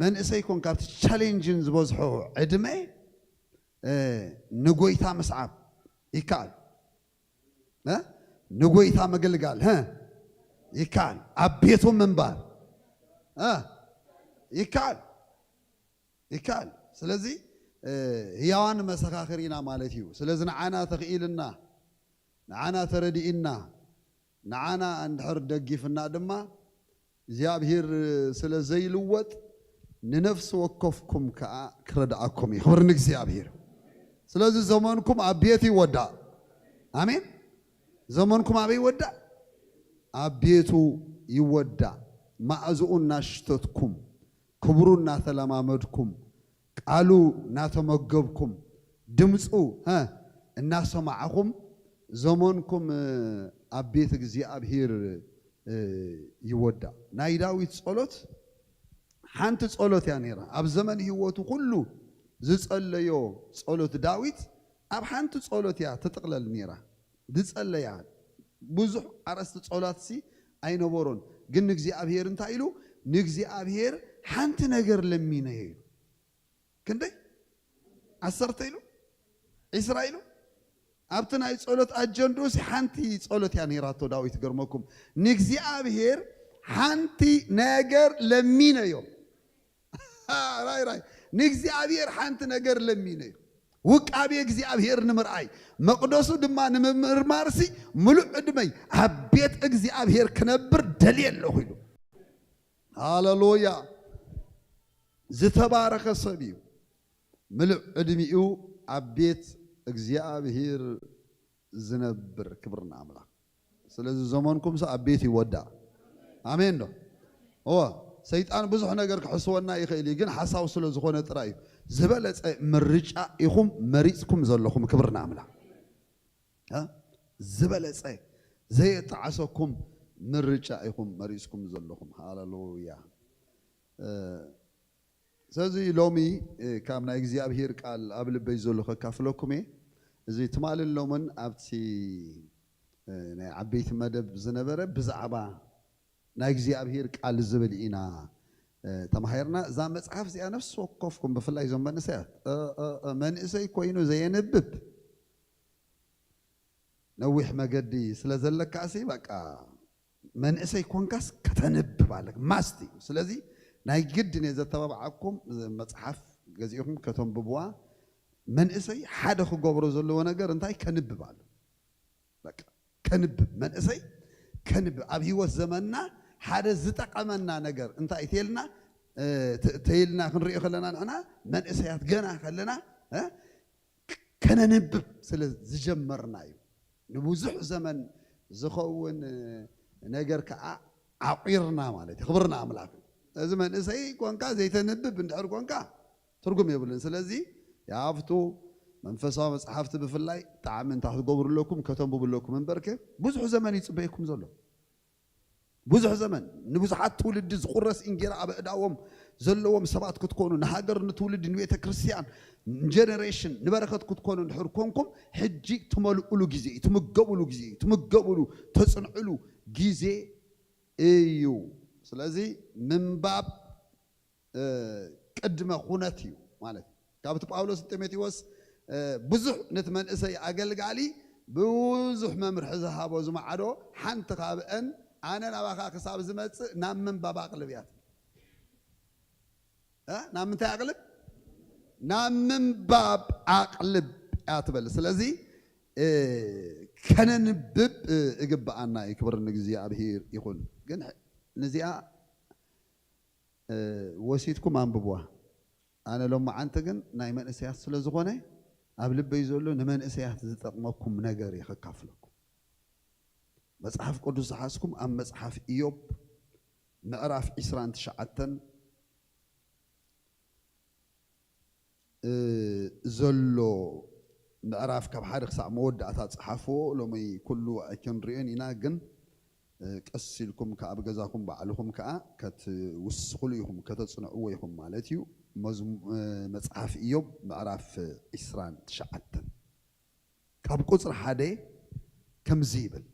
መንእሰይ ኮን ካብቲ ቻሌንጅን ዝበዝሖ ዕድመ ንጎይታ ምስዓብ ይከኣል። ንጎይታ ምግልጋል ይከኣል። ኣብ ቤቱ ምንባር ይከኣል። ይከኣል። ስለዚ ህያዋን መሰኻኽር ኢና ማለት እዩ። ስለዚ ንዓና ተኽኢልና፣ ንዓና ተረዲእና፣ ንዓና እንድሕር ደጊፍና ድማ እግዚኣብሔር ስለ ዘይልወጥ ንነፍሲ ወከፍኩም ከኣ ክረድኣኩም እዩ። ክብሪ ንእግዚኣብሔር። ስለዚ ዘመንኩም ኣብ ቤቱ ይወዳእ። ኣሜን። ዘመንኩም ኣበይ ይወዳእ? ኣብ ቤቱ ይወዳእ። ማእዝኡ እናሽተትኩም፣ ክብሩ እናተለማመድኩም፣ ቃሉ እናተመገብኩም፣ ድምፁ፣ ሀ፣ እናሰማዕኹም፣ ዘመንኩም፣ እ፣ ኣብ ቤት እግዚኣብሔር፣ እ፣ ይወዳእ። ናይ ዳዊት ጸሎት ሓንቲ ጸሎት እያ ነይራ። ኣብ ዘመን ህይወቱ ኩሉ ዝጸለዮ ጸሎት ዳዊት ኣብ ሓንቲ ጸሎት እያ ትጥቕለል ነይራ። ዝጸለያ ብዙሕ ኣርእስቲ ጸሎትሲ ኣይነበሮን። ግን ንእግዚኣብሔር እንታይ ኢሉ? ንእግዚኣብሔር ሓንቲ ነገር ለሚነዮ ኢሉ። ክንደይ? ዓሰርተ ኢሉ? ዒስራ ኢሉ? ኣብቲ ናይ ጸሎት ኣጀንድኡሲ ሓንቲ ጸሎት እያ ነይራቶ ዳዊት። ገርመኩም፣ ንእግዚኣብሔር ሓንቲ ነገር ለሚነዮ። ራይ ራይ፣ ንእግዚኣብሔር ሓንቲ ነገር ለሚነዮ። ውቃቤ እግዚኣብሔር ንምርኣይ፣ መቕደሱ ድማ ንምምርማርሲ፣ ምሉእ ዕድመይ ኣብ ቤት እግዚኣብሔር ክነብር ደልየ ኣለኹ ኢሉ። ሃሌሉያ! ዝተባረኸ ሰብ እዩ። ምሉእ ዕድሚኡ ኣብ ቤት እግዚኣብሔር ዝነብር። ክብሪ ንኣምላኽ። ስለዚ ዘመንኩም ሰ ኣብ ቤት ይወዳእ። ኣሜን ዶ? እወ፣ ሰይጣን ብዙሕ ነገር ክሕስወና ይኽእል እዩ፣ ግን ሓሳው ስለ ዝኾነ ጥራይ እዩ። ዝበለጸ ምርጫ ኢኹም መሪጽኩም ዘለኹም። ክብሪ ንኣምላኽ። እ? ዝበለጸ ዘየጣዓሰኩም ምርጫ ኢኹም መሪጽኩም ዘለኹም። ሃሌሉያ። እ፣ ስለዚ ሎሚ፣ እ፣ ካብ ናይ እግዚኣብሔር ቃል ኣብ ልበይ ዘሎ ከካፍለኩም እየ። እዚ ትማልን ሎምን ኣብቲ፣ እ፣ ናይ ዓበይቲ መደብ ዝነበረ ብዛዕባ ናይ እግዚኣብሔር ቃል ዝብል ኢና፣ እ፣ ተማሂርና። እዛ መጽሓፍ እዚኣ ነፍሲ ወከፍኩም ብፍላይ እዞም መንእሰያት፣ እ፣ እ፣ እ፣ መንእሰይ ኮይኑ ዘየንብብ ነዊሕ መገዲ ስለ ዘለካሲ በቃ መንእሰይ ኮንካስ ከተንብብ ኣለካ፣ ማስት እዩ። ስለዚ ናይ ግድን እየ ዘተባብዓኩም፣ መጽሓፍ ገዚእኹም ከተንብብዋ። መንእሰይ ሓደ ክገብሮ ዘለዎ ነገር እንታይ? ከንብብ ኣሎ። በቃ ከንብብ፣ መንእሰይ ከንብብ። ኣብ ህይወት ዘመንና ሓደ ዝጠቐመና ነገር እንታይ ተይልና፣ እ፣ ተ-፣ ተይልና ክንሪኦ ከለና ንሕና መንእሰያት ገና ከለና፣ እ፣ ከነንብብ ስለ ዝጀመርና እዩ። ንብዙሕ ዘመን ዝኸውን ነገር ከዓ ዓቑርና ማለት እዩ። ክብሪ ንኣምላኽ። እዚ መንእሰይ ኮንካ ዘይተንብብ እንድሕር ኮንካ ትርጉም የብሉን። ስለዚ ያፍቱ መንፈሳዊ መጽሓፍቲ ብፍላይ ጣዕሚ እንታ ክትገብሩ ኣለኩም፣ ከተንብቡ ኣለኩም እምበርከ ብዙሕ ዘመን ይጽበየኩም ዘሎ። ብዙሕ ዘመን ንብዙሓት ትውልዲ ዝቑረስ እንጌራ ኣብ ኣእዳዎም ዘለዎም ሰባት ክትኮኑ፣ ንሃገር፣ ንትውልዲ፣ ንቤተ ክርስቲያን፣ ንጀነሬሽን ንበረኸት ክትኮኑ እንድሕር ኮንኩም፣ ሕጂ ትመልኡሉ ግዜ እዩ፣ ትምገቡሉ ግዜ እዩ፣ ትምገቡሉ፣ ተጽንዕሉ ግዜ እዩ። ስለዚ ምንባብ፣ እ፣ ቅድመ ኩነት እዩ ማለት እዩ። ካብቲ ጳውሎስ ንጢሞቴዎስ፣ እ፣ ብዙሕ ነቲ መንእሰይ ኣገልጋሊ ብዙሕ መምርሒ ዝሃቦ ዝመዓዶ ሓንቲ ካብአን፣ ኣነ ናባኻ ክሳብ ዝመጽእ ናብ ምንባብ ኣቕልብ እያ ትብል። እ? ናብ ምንታይ ኣቕልብ? ናብ ምንባብ ኣቕልብ እያ ትብል። ስለዚ፣ እ፣ ከነንብብ፣ እ፣ እግብኣና እዩ። ክብሪ ንእግዚኣብሔር ይኹን። ግን ነዚኣ፣ እ፣ ወሲድኩም ኣንብብዋ። ኣነ ሎማዓንቲ ግን ናይ መንእሰያት ስለ ዝኾነ ኣብ ልበይ ዘሎ ንመንእሰያት ዝጠቕመኩም ነገር እየ ከካፍለኩም። መጽሓፍ ቅዱስ ዝሓዝኩም ኣብ መጽሓፍ ኢዮብ ምዕራፍ ዒስራን ትሽዓተን፣ እ፣ ዘሎ ምዕራፍ ካብ ሓደ ክሳዕ መወዳእታ ጸሓፍዎ። ሎሚ ኩሉ ኣይክንርእዮን ኢና፣ ግን፣ እ፣ ቀስ ኢልኩም ከኣ ኣብ ገዛኹም ባዕልኹም ከኣ ከትውስኹሉ ኢኹም፣ ከተጽንዕዎ ኢኹም ማለት እዩ። መዝሙ-፣ እ፣ መጽሓፍ ኢዮብ ምዕራፍ ዒስራን ትሽዓተን ካብ ቁጽሪ ሓደ ከምዚ ይብል፣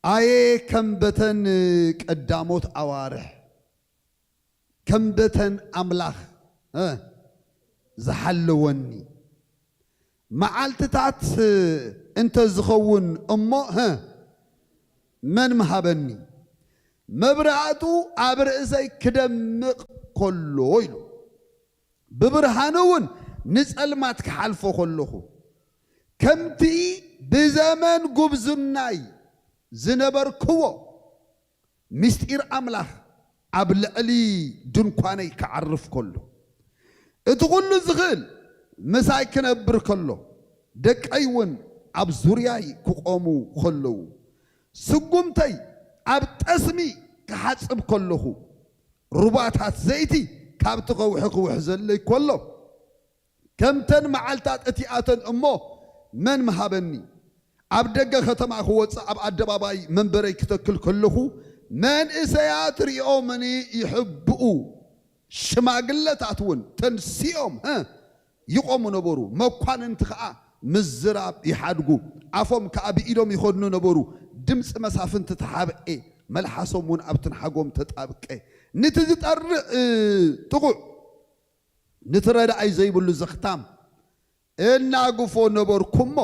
ኣየ ከም በተን ቀዳሞት ኣዋርሕ፣ ከም በተን ኣምላኽ፣ እ፣ ዝሓለወኒ፣ መዓልትታት እንተ ዝኸውን እሞ፣ እ፣ መን ምሃበኒ? መብራእቱ ኣብ ርእሰይ ክደምቕ ከሎ ኢሉ። ብብርሃኑ እውን ንጸልማት ክሓልፎ ከለኹ፣ ከምቲ ብዘመን ጉብዝናይ ዝነበርክዎ፣ ምስጢር ኣምላኽ ኣብ ልዕሊ ድንኳነይ ክዓርፍ ከሎ፣ እቲ ኹሉ ዝኽእል ምሳይ ክነብር ከሎ፣ ደቀይ እውን ኣብ ዙርያይ ክቖሙ ከለዉ፣ ስጉምተይ ኣብ ጠስሚ ክሓጽብ ከለኹ፣ ሩባታት ዘይቲ ካብቲ ከውሒ ክውሕ ዘለይ ከሎ፣ ከምተን መዓልታት እቲኣተን እሞ መን ምሃበኒ? ኣብ ደገ ከተማ ክወጽእ፣ ኣብ ኣደባባይ መንበረይ ክተክል ከለኹ፣ መንእሰያት ሪኦምኒ ይሕብኡ፣ ሽማግለታት እውን ተንሲኦም፣ እ፣ ይቖሙ ነበሩ። መኳንንቲ ኸኣ ምዝራብ ይሓድጉ፣ ኣፎም ከኣ ብኢዶም ይኸድኑ ነበሩ። ድምፂ መሳፍንቲ ተሓብኤ፣ መልሓሶም እውን ኣብ ትንሓጎም ተጣብቀ። ንቲ ዝጠርዕ፣ እ፣ ጥቑዕ፣ ንቲ ረዳኣይ ዘይብሉ ዘኽታም እናግፎ ነበርኩ እሞ፣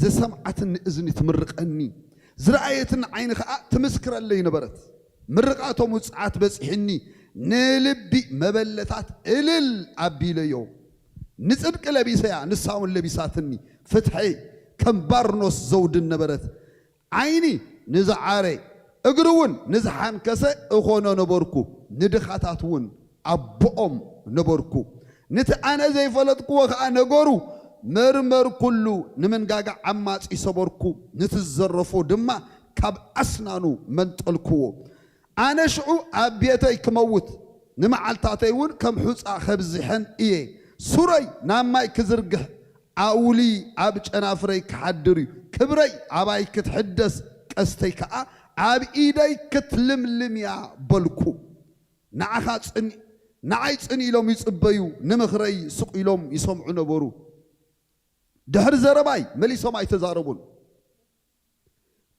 ዝሰምዓትኒ እዝኒ ትምርቐኒ፣ ዝረኣየትኒ ዓይኒ ኸኣ ትምስክረለይ ነበረት። ምርቓቶም ውጽዓት በጺሕኒ፣ ንልቢ መበለታት እልል ኣቢለዮ። ንጽድቂ ለቢሰያ፣ ንሳ እውን ለቢሳትኒ። ፍትሐይ ከም ባርኖስ ዘውድን ነበረት። ዓይኒ ንዝዓረ፣ እግሪ እውን ንዝሓንከሰ እኾኖ ነበርኩ። ንድኻታት እውን ኣቦኦም ነበርኩ። ንቲ ኣነ ዘይፈለጥክዎ ኸኣ ነገሩ መርመርኩሉ። ንምንጋጋ ዓማጺ ሰበርኩ፣ ንቲ ዝዘረፎ ድማ ካብ ኣስናኑ መንጠልክዎ። ኣነ ሽዑ ኣብ ቤተይ ክመውት፣ ንመዓልታተይ እውን ከም ሑጻ ከብዝሐን እየ። ሱረይ ናብ ማይ ክዝርግሕ፣ ኣውሊ ኣብ ጨናፍረይ ክሓድር እዩ። ክብረይ ኣባይ ክትሕደስ፣ ቀስተይ ከኣ ኣብ ኢደይ ክትልምልም እያ በልኩ። ንዓኻ ጽን-፣ ንዓይ ጽን ኢሎም ይጽበዩ፣ ንምኽረይ ስቕ ኢሎም ይሰምዑ ነበሩ። ድሕሪ ዘረባይ መሊሶም ኣይተዛረቡን።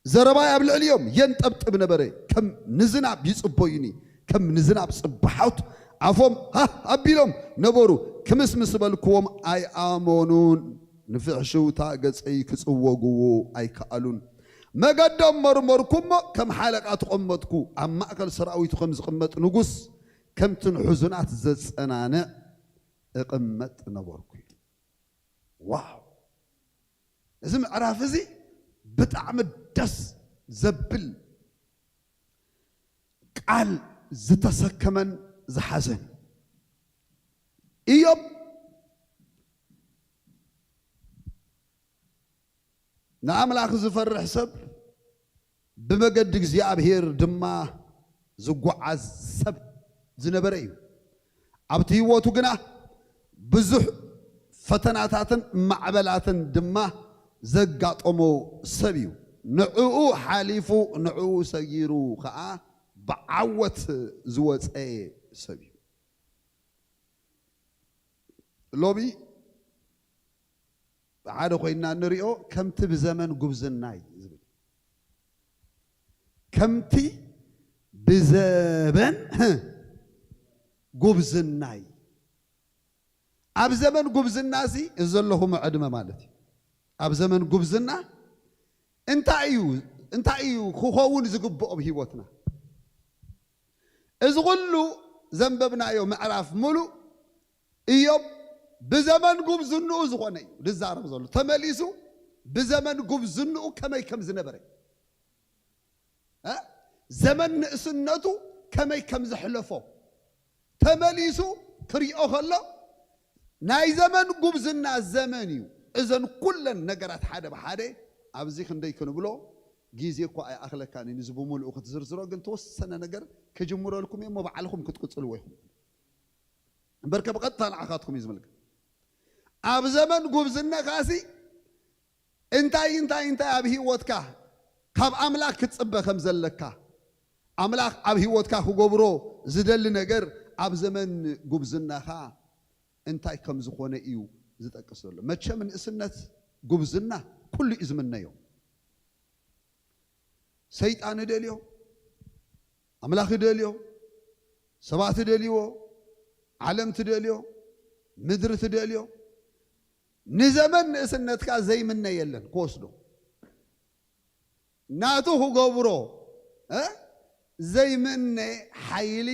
ዘረባይ ኣብ ልዕሊኦም የንጠብጥብ ነበረ። ከም ንዝናብ ይጽበዩኒ፣ ከም ንዝናብ ጽባሖት ኣፎም ሃህ ኣቢሎም ነበሩ። ክምስምስ በልክዎም ኣይኣመኑን። ንፍሕሽውታ ገጸይ ክጽወግዎ ኣይከኣሉን። መገዶም መርመርኩ እሞ ከም ሓለቓ ተቐመጥኩ። ኣብ ማእከል ሰራዊቱ ከም ዝቕመጥ ንጉስ፣ ከምቲ ንሕዙናት ዘጸናንዕ እቕመጥ ነበርኩ። ዋው! እዚ ምዕራፍ እዚ ብጣዕሚ ደስ ዘብል ቃል ዝተሰከመን ዝሓዘን እዩ። ኢዮብ ንኣምላኽ ዝፈርሕ ሰብ፣ ብመገዲ እግዚኣብሔር ድማ ዝጓዓዝ ሰብ ዝነበረ እዩ። ኣብቲ ህይወቱ ግና ብዙሕ ፈተናታትን ማዕበላትን ድማ ዘጋጠሞ ሰብ እዩ። ንዕኡ ሓሊፉ፣ ንዕኡ ሰጊሩ ኸዓ ብዓወት ዝወፀ ሰብ እዩ። ሎሚ ብሓደ ኮይንና እንሪኦ ከምቲ ብዘመን ጉብዝናይ ዝብል፣ ከምቲ ብዘበን ጉብዝናይ። ኣብ ዘመን ጉብዝና እዚ ዘለኹም ዕድመ ማለት እዩ። ኣብ ዘመን ጉብዝና እንታይ እዩ፣ እንታይ እዩ ክኸውን ዝግብኦ ኣብ ህይወትና? እዚ ኩሉ ዘንበብናዮ ምዕራፍ ሙሉእ ኢዮብ ብዘመን ጉብዝንኡ ዝኾነ እዩ ዝዛረብ ዘሎ። ተመሊሱ ብዘመን ጉብዝንኡ ከመይ ከም ዝነበረ፣ እ? ዘመን ንእስነቱ ከመይ ከም ዘሕለፎ ተመሊሱ ክሪኦ ከሎ፣ ናይ ዘመን ጉብዝና ዘመን እዩ። እዘን ኩለን ነገራት ሓደ ብሓደ ኣብዚ ክንደይ ክንብሎ ግዜ እኳ ኣይኣኽለካን እዩ፣ ንዚ ብምሉኡ ክትዝርዝሮ፣ ግን ተወሰነ ነገር ክጅምረልኩም እየ፣ እሞ ባዕልኹም ክትቅጽልዎ ኢኹም። እምበርከ ብቐጥታ ንዓኻትኩም እዩ ዝምልከት። ኣብ ዘመን ጉብዝናኻሲ እንታይ፣ እንታይ፣ እንታይ ኣብ ህይወትካ ካብ ኣምላኽ ክትጽበ ከም ዘለካ፣ ኣምላኽ ኣብ ህይወትካ ክገብሮ ዝደሊ ነገር ኣብ ዘመን ጉብዝናኻ እንታይ ከም ዝኾነ እዩ ዝጠቅስ ዘሎ። መቸም ንእስነት ጉብዝና ኩሉ እዩ ዝምነዮ። ሰይጣን ይደልዮ፣ ኣምላኽ ይደልዮ፣ ሰባት ይደልይዎ፣ ዓለም ትደልዮ፣ ምድሪ ትደልዮ። ንዘመን ንእስነትካ ዘይምነ የለን ክወስዶ። ናቱ ክገብሮ፣ እ፣ ዘይምነ ሓይሊ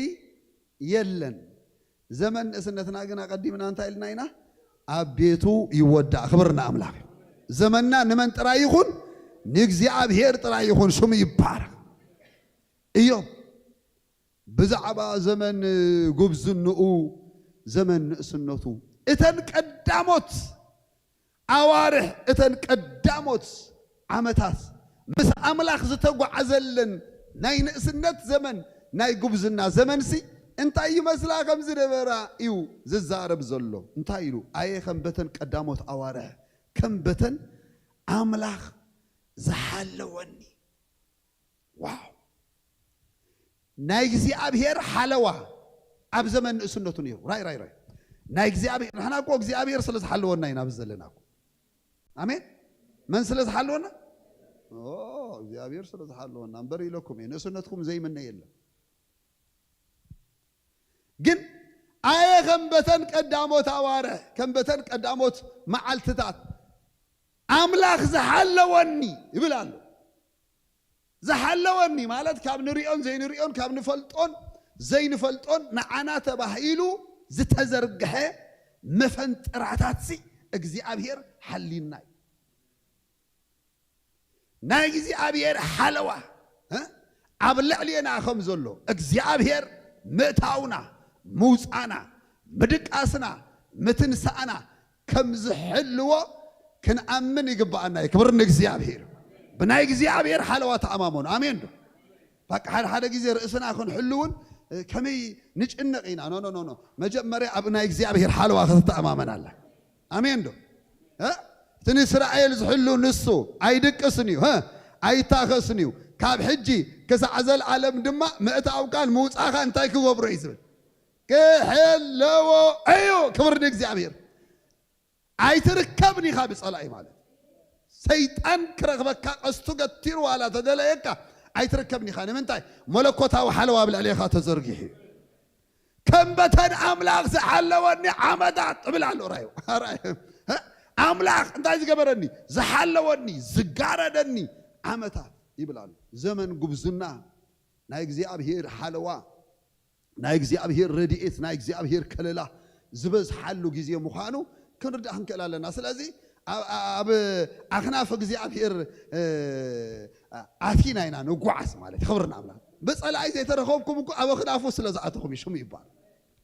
የለን። ዘመን ንእስነትና ግን ኣቐዲምና እንታይ ኢልና ኢና? ኣብ ቤቱ ይወዳእ። ክብር ንኣምላኽ እዩ። ዘመንና ንመን ጥራይ ይኹን? ንእግዚኣብሔር ጥራይ ይኹን። ሽሙ ይባረኽ። ኢዮብ ብዛዕባ ዘመን ጉብዝንኡ፣ ዘመን ንእስነቱ፣ እተን ቀዳሞት ኣዋርሕ፣ እተን ቀዳሞት ዓመታት ምስ ኣምላኽ ዝተጓዓዘለን ናይ ንእስነት ዘመን፣ ናይ ጉብዝና ዘመንሲ እንታይ ይመስላ ከም ዝነበራ እዩ ዝዛረብ ዘሎ። እንታይ ኢሉ? ኣየ ከም በተን ቀዳሞት ኣዋርሕ፣ ከም በተን ኣምላኽ ዝሓለወኒ። ዋው! ናይ እግዚኣብሔር ሓለዋ ኣብ ዘመን ንእስነቱ ነይሩ። ራይ፣ ራይ፣ ራይ። ናይ እግዚኣብሔር፣ ንሕና እኮ እግዚኣብሔር ስለ ዝሓለወና ኢና ኣብዚ ዘለና እኮ። ኣሜን። መን ስለ ዝሓለወና? ኦ፣ እግዚኣብሔር ስለ ዝሓለወና እምበር ኢለኩም እየ። ንእስነትኩም ዘይምነ የለን። ግን ኣየ ከም በተን ቀዳሞት ኣዋርሕ፣ ከም በተን ቀዳሞት መዓልትታት ኣምላኽ ዝሓለወኒ ይብል ኣሎ። ዝሓለወኒ ማለት ካብ ንሪኦን ዘይንሪኦን፣ ካብ ንፈልጦን ዘይንፈልጦን ንዓና ተባሂሉ ዝተዘርግሐ መፈንጥራታት ሲ እግዚኣብሔር ሓልዩና እዩ። ናይ እግዚኣብሔር ሓለዋ፣ እ፣ ኣብ ልዕሌና ከም ዘሎ እግዚኣብሔር ምእታውና፣ ምውፃና፣ ምድቃስና፣ ምትንሳእና ከም ዝሕልዎ ክንኣምን ይግባኣና እዩ። ክብር ንእግዚኣብሔር። ብናይ እግዚኣብሔር ሓለዋ ተኣማመኑ። ኣሜን ዶ? በቃ ሓደ ሓደ ግዜ ርእስና ክንሕሉ እውን፣ እ፣ ከመይ ንጭነቕ ኢና። ኖ፣ ኖ፣ ኖ፣ ኖ። መጀመርያ ኣብ ናይ እግዚኣብሔር ሓለዋ ክትተኣማመን ኣላ። ኣሜን ዶ? እ? እቲ ንእስራኤል ዝሕሉ ንሱ ኣይድቅስን እዩ፣ እ? ኣይታኸስን እዩ። ካብ ሕጂ ክሳዕ ዘልኣለም ድማ ምእታውካን ምውፃእካ እንታይ ክገብሮ እዩ ዝብል? ክሕለዎ እዩ። ክብር ንእግዚኣብሔር። ኣይትርከብን ኢኻ ብጸላኢ ማለት። ሰይጣን ክረኽበካ ቀስቱ ገቲሩ ዋላ ተደለየካ ኣይትርከብን ኢኻ። ንምንታይ? መለኮታዊ ሓለዋ ኣብ ልዕሌኻ ተዘርጊሑ እዩ። ከም በተን ኣምላኽ ዝሓለወኒ ዓመታት እብል ኣሎ። ራዩ፣ ራዩ። ኣምላኽ እንታይ ዝገበረኒ? ዝሓለወኒ፣ ዝጋረደኒ ዓመታት ይብል ኣሎ። ዘመን ጉብዝና፣ ናይ እግዚኣብሔር ሓለዋ፣ ናይ እግዚኣብሔር ረድኤት፣ ናይ እግዚኣብሔር ከለላ ዝበዝሓሉ ግዜ ምዃኑ ክንርዳእ ክንክእል ኣለና። ስለዚ ኣብ፣ ኣብ ኣኽናፍ እግዚኣብሔር፣ እ፣ ኣቲና ኢና ንጓዓዝ ማለት እዩ። ክብሪ ንኣምላኽ። ብጸላኢ ዘይተረኸብኩም እኮ ኣብ ኣኽናፉ ስለ ዝኣተኹም እዩ ሽሙ ይባል።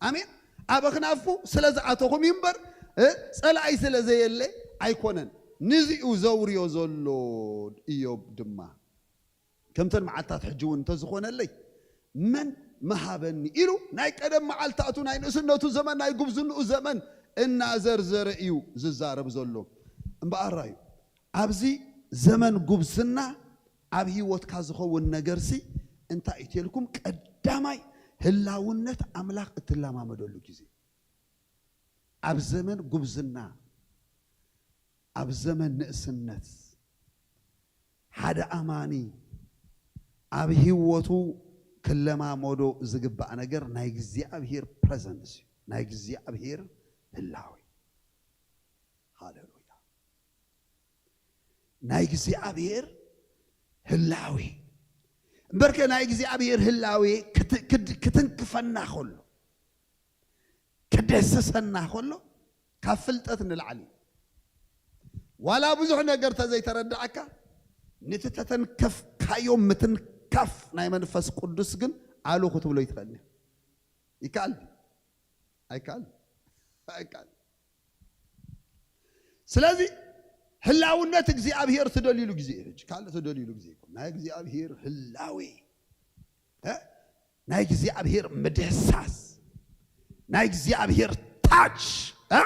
ኣሜን። ኣብ ኣኽናፉ ስለ ዝኣተኹም እዩ እምበር፣ እ፣ ጸላኢ ስለ ዘየለ ኣይኮነን። ንዚኡ ዘውርዮ ዘሎ እዮብ ድማ፣ ከምተን መዓልታት ሕጂ እውን እንተዝኾነለይ መን ምሃበኒ ኢሉ ናይ ቀደም መዓልታቱ፣ ናይ ንእስነቱ ዘመን፣ ናይ ጉብዝንኡ ዘመን እናዘርዘረ እዩ ዝዛረብ ዘሎ። እምበኣር ራዩ ኣብዚ ዘመን ጉብዝና ኣብ ህይወትካ ዝኸውን ነገርሲ እንታይ እዩ ተልኩም? ቀዳማይ ህላውነት ኣምላኽ እትለማመደሉ ግዜ። ኣብ ዘመን ጉብዝና፣ ኣብ ዘመን ንእስነት ሓደ ኣማኒ ኣብ ህይወቱ ክለማመዶ ዝግባእ ነገር ናይ እግዚኣብሔር ፕረዘንስ እዩ፣ ናይ እግዚኣብሔር ህላዌ። ሃሌሉያ። ናይ እግዚኣብሔር ህላዌ። እምበርከ ናይ እግዚኣብሔር ህላዌ ክት-፣ ክድ-፣ ክትንክፈና ከሎ፣ ክደስሰና ከሎ፣ ካብ ፍልጠት ንላዕሊ እዩ። ዋላ ብዙሕ ነገር ተዘይተረዳእካ፣ ነቲ ተተንከፍካዮ ምትንካፍ ናይ መንፈስ ቅዱስ ግን ኣሉ ክትብሎ ይትኽእል። ይከኣል ድዩ? ኣይከኣል? ኣይከኣል። ስለዚ ህላውነት እግዚኣብሔር ትደልዩሉ ግዜ እዩ። ሕጂ ካልእ ትደልዩሉ ግዜ እኮ ናይ እግዚኣብሔር ህላዌ፣ እ? ናይ እግዚኣብሔር ምድህሳስ፣ ናይ እግዚኣብሔር ታች፣ እ?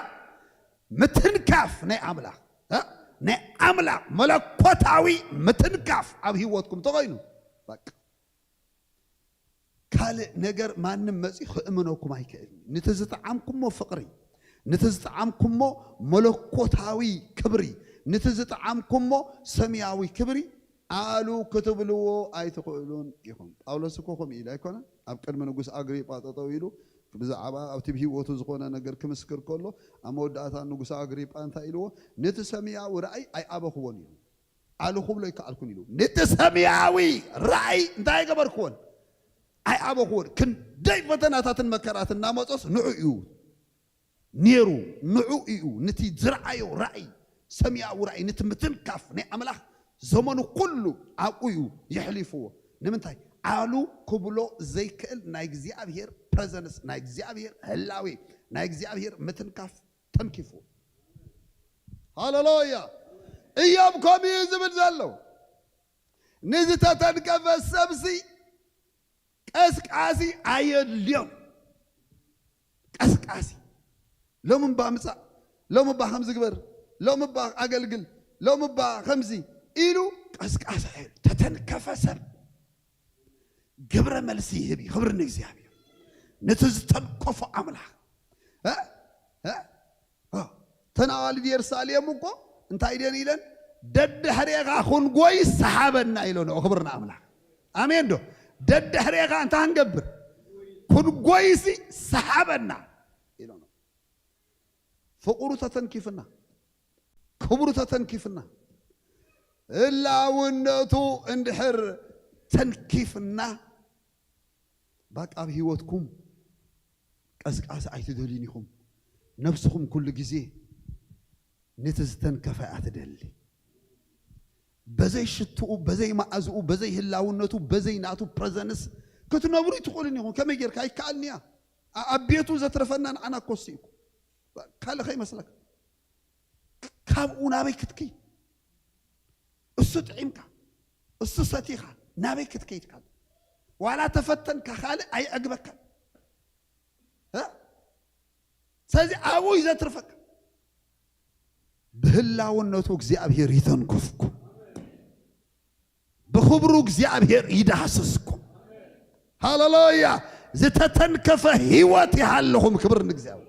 ምትንካፍ ናይ ኣምላኽ፣ እ? ናይ ኣምላኽ መለኮታዊ ምትንካፍ ኣብ ህይወትኩም ተኾይኑ፣ በቃ ካልእ ነገር ማንም መጺኡ ክእምነኩም ኣይክእልን። ነቲ ዝጠዓምኩሞ ፍቕሪ፣ ነቲ ዝጠዓምኩሞ መለኮታዊ ክብሪ፣ ነቲ ዝጠዓምኩሞ ሰማያዊ ክብሪ ኣሉ ክትብልዎ ኣይትኽእሉን ኢኹም። ጳውሎስ እኮ ከምኡ ኢሉ ኣይኮነን? ኣብ ቅድሚ ንጉስ ኣግሪጳ ጠጠው ኢሉ ብዛዕባ ኣብቲ ብህይወቱ ዝኾነ ነገር ክምስክር ከሎ፣ ኣብ መወዳእታ ንጉስ ኣግሪጳ እንታይ ኢልዎ? ነቲ ሰማያዊ ራእይ ኣይኣበኽዎን ኢሉ። ኣሉ ክብሎ ኣይከኣልኩን ኢሉ። ነቲ ሰማያዊ ራእይ እንታይ ኣይገበርክዎን? ኣይኣበኽዎን። ክንደይ ፈተናታትን መከራትን እናመጾስ ንዑ እዩ ነይሩ። ንዑ እዩ ነቲ ዝረኣዮ ራእይ፣ ሰማያዊ ራእይ፣ ነቲ ምትንካፍ ናይ ኣምላኽ ዘመኑ ኩሉ ኣብኡ እዩ የሕሊፍዎ። ንምንታይ? ኣሉ ክብሎ ዘይክእል ናይ እግዚኣብሔር ፕረዘንስ፣ ናይ እግዚኣብሔር ህላዌ፣ ናይ እግዚኣብሔር ምትንካፍ ተንኪፉ። ሃሌሉያ። እዮብ ከምኡ እዩ ዝብል ዘሎ። ንዝተተንከፈ ሰብሲ ቀስቃሲ ኣየድልዮን። ቀስቃሲ። ሎም እባ ምጻእ፣ ሎም እባ ከምዚ ግበር፣ ሎም እባ ኣገልግል፣ ሎም እባ ከምዚ ኢሉ ቀስቃሲ ሓይል ተተንከፈ ሰብ። ግብረ መልሲ ይህብ እዩ። ክብሪ ንእግዚኣብሔር። ነቲ ዝተንከፎ ኣምላኽ። እ? እ? ኦ፣ እተን ኣዋልድ የሩሳሌም እኮ እንታይ ደን ኢለን? "ደድሕሬኻ ክንጎይ ሰሓበና" ኢለንኦ። ክብሪ ንኣምላኽ። ኣሜን ዶ? "ደድሕሬኻ እንታይ ክንገብር? ክንጎይሲ ሰሓበና" ኢለንኦ። ፍቕሩ ተተንኪፍና፣ ክብሩ ተተንኪፍና፣ ህላውነቱ እንድሕር ተንኪፍና፣ ባቃ ኣብ ህይወትኩም ቀስቃሲ ኣይትደልዩን ኢኹም። ነብስኹም ኩሉ ግዜ ነቲ ዝተንከፈ እያ ትደሊ። በዘይ ሽትኡ፣ በዘይ መኣዝኡ፣ በዘይ ህላውነቱ፣ በዘይ ናቱ ፕረዘንስ ክትነብሩ ኣይትኽእሉን ኢኹም። ከመይ ጌርካ? ኣይከኣልን እያ። ኣ-፣ ኣብ ቤቱ ዘትረፈና ንዓና እኮ እሱ እዩ። ካልእ ከይመስለካ። ካብኡ ናበይ ክትክይ? እሱ ጥዒምካ፣ እሱ ሰቲኻ፣ ናበይ ክትከይድ ካልእ? ዋላ ተፈተንካ ካልእ ኣይዕግበካን። እ? ስለዚ ኣብኡ እዩ ዘትርፈካ። ብህላውነቱ እግዚኣብሔር ይተንክፍኩም። ብኽብሩ እግዚኣብሔር ይዳህስስኩም። ሃሌሉያ! ዝተተንከፈ ህይወት ይሃለኹም። ክብሪ ንእግዚኣብሔር።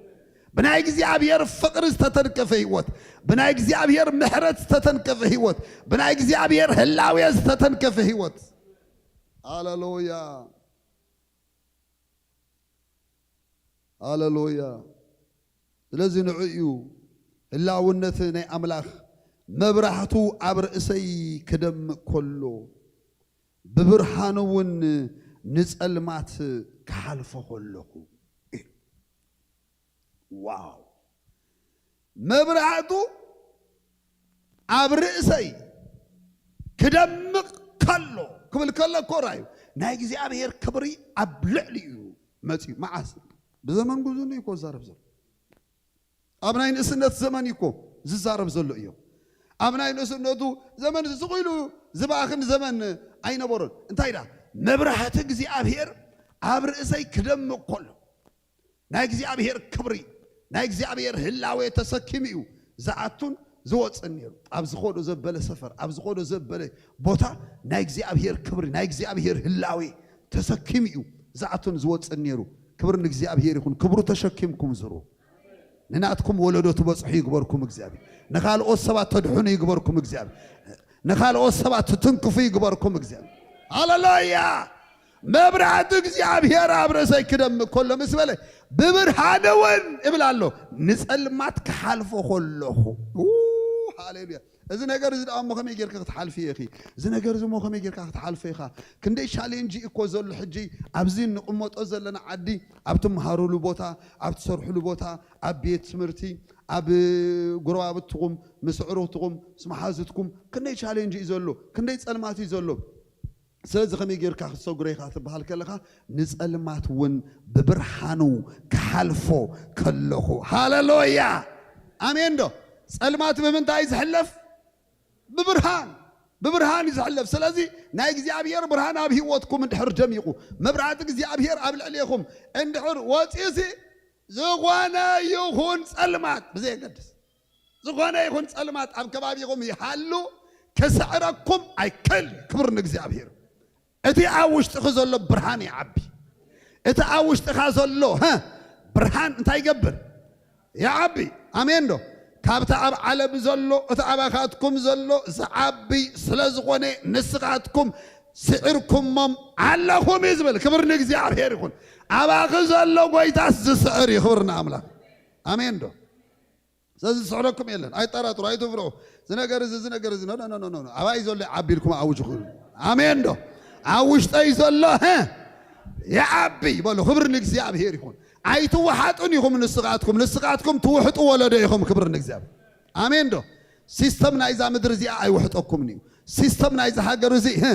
ብናይ እግዚኣብሔር ፍቕሪ ዝተተንከፈ ህይወት፣ ብናይ እግዚኣብሔር ምሕረት ዝተተንከፈ ህይወት፣ ብናይ እግዚኣብሔር ህላዌ ዝተተንከፈ ህይወት። ሃሌሉያ! ሃሌሉያ! ስለዚ ንዑ እዩ ህላውነት ናይ ኣምላኽ። "መብራህቱ ኣብ ርእሰይ ክደምቕ ከሎ፣ ብብርሃኑ እውን ንጸልማት ክሓልፎ ከለኹ" እዩ። ዋው! "መብራህቱ ኣብ ርእሰይ ክደምቕ ከሎ" ክብል ከሎ እኮ ራእዩ ናይ እግዚኣብሔር ክብሪ ኣብ ልዕሊ እዩ መጺኡ። መዓስ? ብዘመን ጉብዝና እኮ ዝዛረብ ዘሎ። ኣብ ናይ ንእስነት ዘመን እኮ ዝዛረብ ዘሎ እዩ። ኣብ ናይ ንእስነቱ ዘመን ስቕ ኢሉ ዝባኽን ዘመን ኣይነበሮን። እንታይ ዳ? "መብራህቲ እግዚኣብሔር ኣብ ርእሰይ ክደምቕ ከሎ" ናይ እግዚኣብሔር ክብሪ፣ ናይ እግዚኣብሔር ህላዌ ተሰኪሙ እዩ ዝኣቱን ዝወፅን ነይሩ። ኣብ ዝኸዶ ዘበለ ሰፈር፣ ኣብ ዝኸዶ ዘበለ ቦታ ናይ እግዚኣብሔር ክብሪ፣ ናይ እግዚኣብሔር ህላዌ ተሰኪሙ እዩ ዝኣቱን ዝወፅን ነይሩ። ክብሪ ንእግዚኣብሔር ይኹን። ክብሩ ተሸኪምኩም ዝሩ። ንናትኩም ወለዶ ትበፅሑ ይግበርኩም እግዚኣብሔር። ንኻልኦት ሰባት ተድሕኑ ይግበርኩም እግዚኣብሔር። ንኻልኦት ሰባት ትትንክፉ ይግበርኩም እግዚኣብሔር። ሃሌሉያ! "መብራህቲ እግዚኣብሔር ኣብ ርእሰይ ክደምቕ ከሎ" ምስ በለ፣ "ብብርሃን እውን" እብል ኣሎ፣ "ንጸልማት ክሓልፎ ከለኹ።" ኡ፣ ሃሌሉያ! እዚ ነገር እዚ ደኣ እሞ ከመይ ጌርካ ክትሓልፊ ኢኺ? እዚ ነገር እዚ እሞ ከመይ ጌርካ ክትሓልፎ ኢኻ? ክንደይ ቻሌንጅ እኮ ዘሎ ሕጂ ኣብዚ እንቕመጦ ዘለና ዓዲ፣ ኣብ ትመሃሩሉ ቦታ፣ ኣብ ትሰርሑሉ ቦታ፣ ኣብ ቤት ትምህርቲ፣ ኣብ ጎረባብትኹም፣ ምስ ኣዕሩኽትኹም፣ ምስ መሓዙትኩም ክንደይ ቻሌንጅ እዩ ዘሎ፣ ክንደይ ጸልማት እዩ ዘሎ። ስለዚ ከመይ ጌርካ ክትሰጉሮ ኢኻ ትበሃል ከለኻ፣ ንጸልማት እውን ብብርሃኑ ክሓልፎ ከለኹ። ሃሌሉያ! ኣሜን ዶ? ጸልማት ብምንታይ እዩ ዝሕለፍ? ብብርሃን፣ ብብርሃን እዩ ዝሕለፍ። ስለዚ ናይ እግዚኣብሔር ብርሃን ኣብ ህይወትኩም እንድሕር ደሚቑ፣ መብራህቲ እግዚኣብሔር ኣብ ልዕሌኹም እንድሕር ወፂኡሲ፣ ዝኾነ ይኹን ጸልማት ብዘየገድስ፣ ዝኾነ ይኹን ጸልማት ኣብ ከባቢኹም ይሃሉ፣ ክስዕረኩም ኣይክእል። ክብሪ ንእግዚኣብሔር። እቲ ኣብ ውሽጥኺ ዘሎ ብርሃን ይዓቢ። እቲ ኣብ ውሽጥኻ ዘሎ፣ ሀ፣ ብርሃን እንታይ ይገብር? ይዓቢ። ኣሜን ዶ? ካብቲ ኣብ ዓለም ዘሎ፣ እቲ ኣባኻትኩም ዘሎ ዝዓቢ ስለ ዝኾነ፣ ንስኻትኩም ስዒርኩሞም ኣለኹም እዩ ዝብል። ክብሪ ንእግዚኣብሔር ይኹን። ኣባኺ ዘሎ ጎይታስ ዝስዕር እዩ። ክብሪ ንኣምላኽ። ኣሜን ዶ? ስለዚ ዝስዕረኩም የለን። ኣይጠራጥሩ፣ ኣይትፍርሑ። እዚ ነገር እዚ፣ እዚ ነገር እዚ፣ ኖ፣ ኖ፣ ኖ፣ ኖ፣ ኖ። ኣባይ ዘሎ ይዓቢ ኢልኩም ኣውጅ። ክብሪ። ኣሜን ዶ? ኣብ ውሽጠይ ዘሎ፣ ሀ? ይዓቢ በሉ። ክብሪ ንእግዚኣብሔር ይኹን። ኣይትወሓጡን ኢኹም ንስኻትኩም። ንስኻትኩም ትውሕጡ ወለዶ ኢኹም። ክብሪ ንእግዚኣብሔር። ኣሜን ዶ? ሲስተም ናይዛ ምድሪ እዚኣ ኣይውሕጠኩምን እዩ። ሲስተም ናይዛ ሃገር እዚ፣ ሀ?